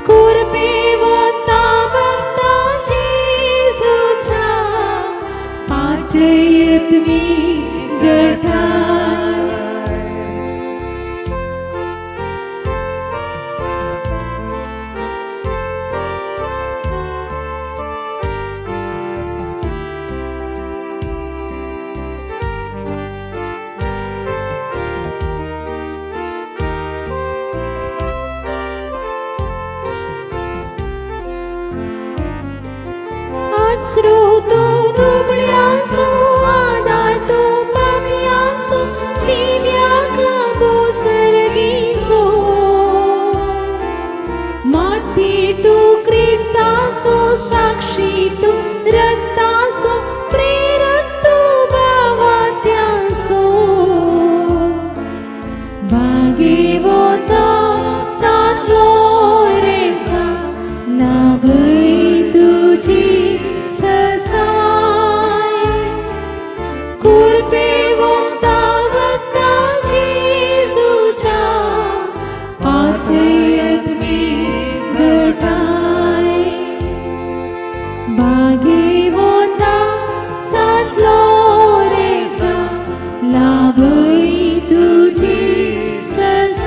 कुरपेवता भक्ता जेजूच्या, पाठयत मी गठाय. आसरो तो दुबळ्यांचो, आदार तो पापयांचो, दिव्या काबो सर्गीचो. माती तू क्रिस्ताचो, साक्षी तू रक्ताचो, प्रेरक तू भावात्याचो. बागेवता सांत लोरेसा, लाभय तुझी ससाय. कुरपेवता भक्ता जेजूच्या, पाठयत मी गठाय. बागेवता सांत लोरेसा, लाभय तुझी ससाय.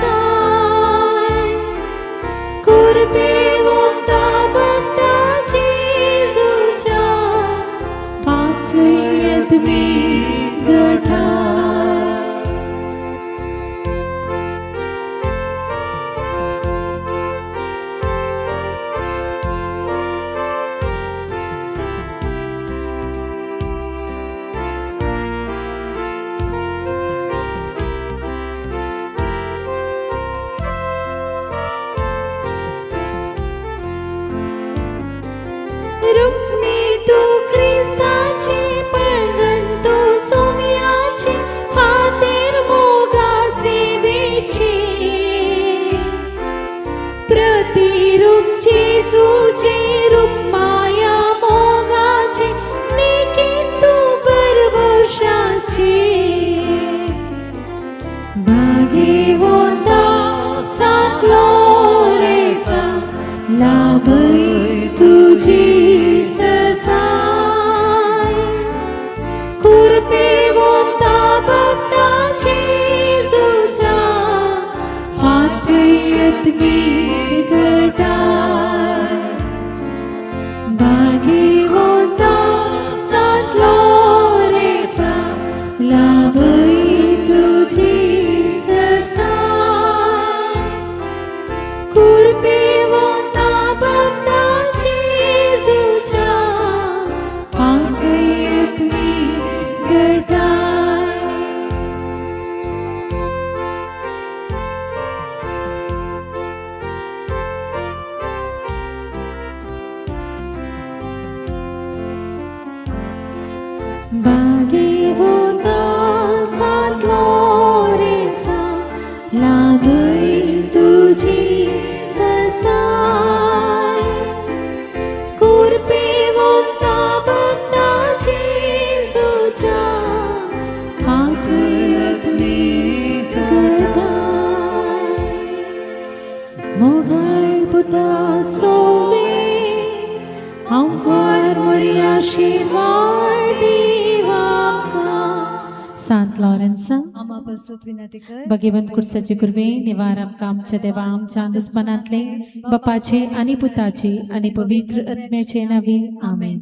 जेजूचे रूप माया मोगाचे निकीन तूं परवशाचे भागेवंता सांत लोरेसा लाभय तुजी ससाय कुरपेवंता भक्ता जेजूच्या पाठयत घटाय भागेवंता सांत लोरेसा लाभय तुजी ससाय कुरपेवंता भक्ता जेजूच्या पाठयत घटाय. भागेवंता सांत लोरेसा लाभय तुजी ससाय कुरपेवंता भक्ता जेजूच्या पाठयत घटाय. मोगाळ पुता सोवे हांव कर म्हळी आशिर्वाद दिवाका. सांत लॉरेन्सा आमा पासत विनंती कर. भगवंत कुर्साचे कुर्वे निवार आमकां आमच्या देवा आमच्या दुस्मनांतले बापाचे आनी पुताचे आनी पवित्र आत्म्याचे नावे आमेन.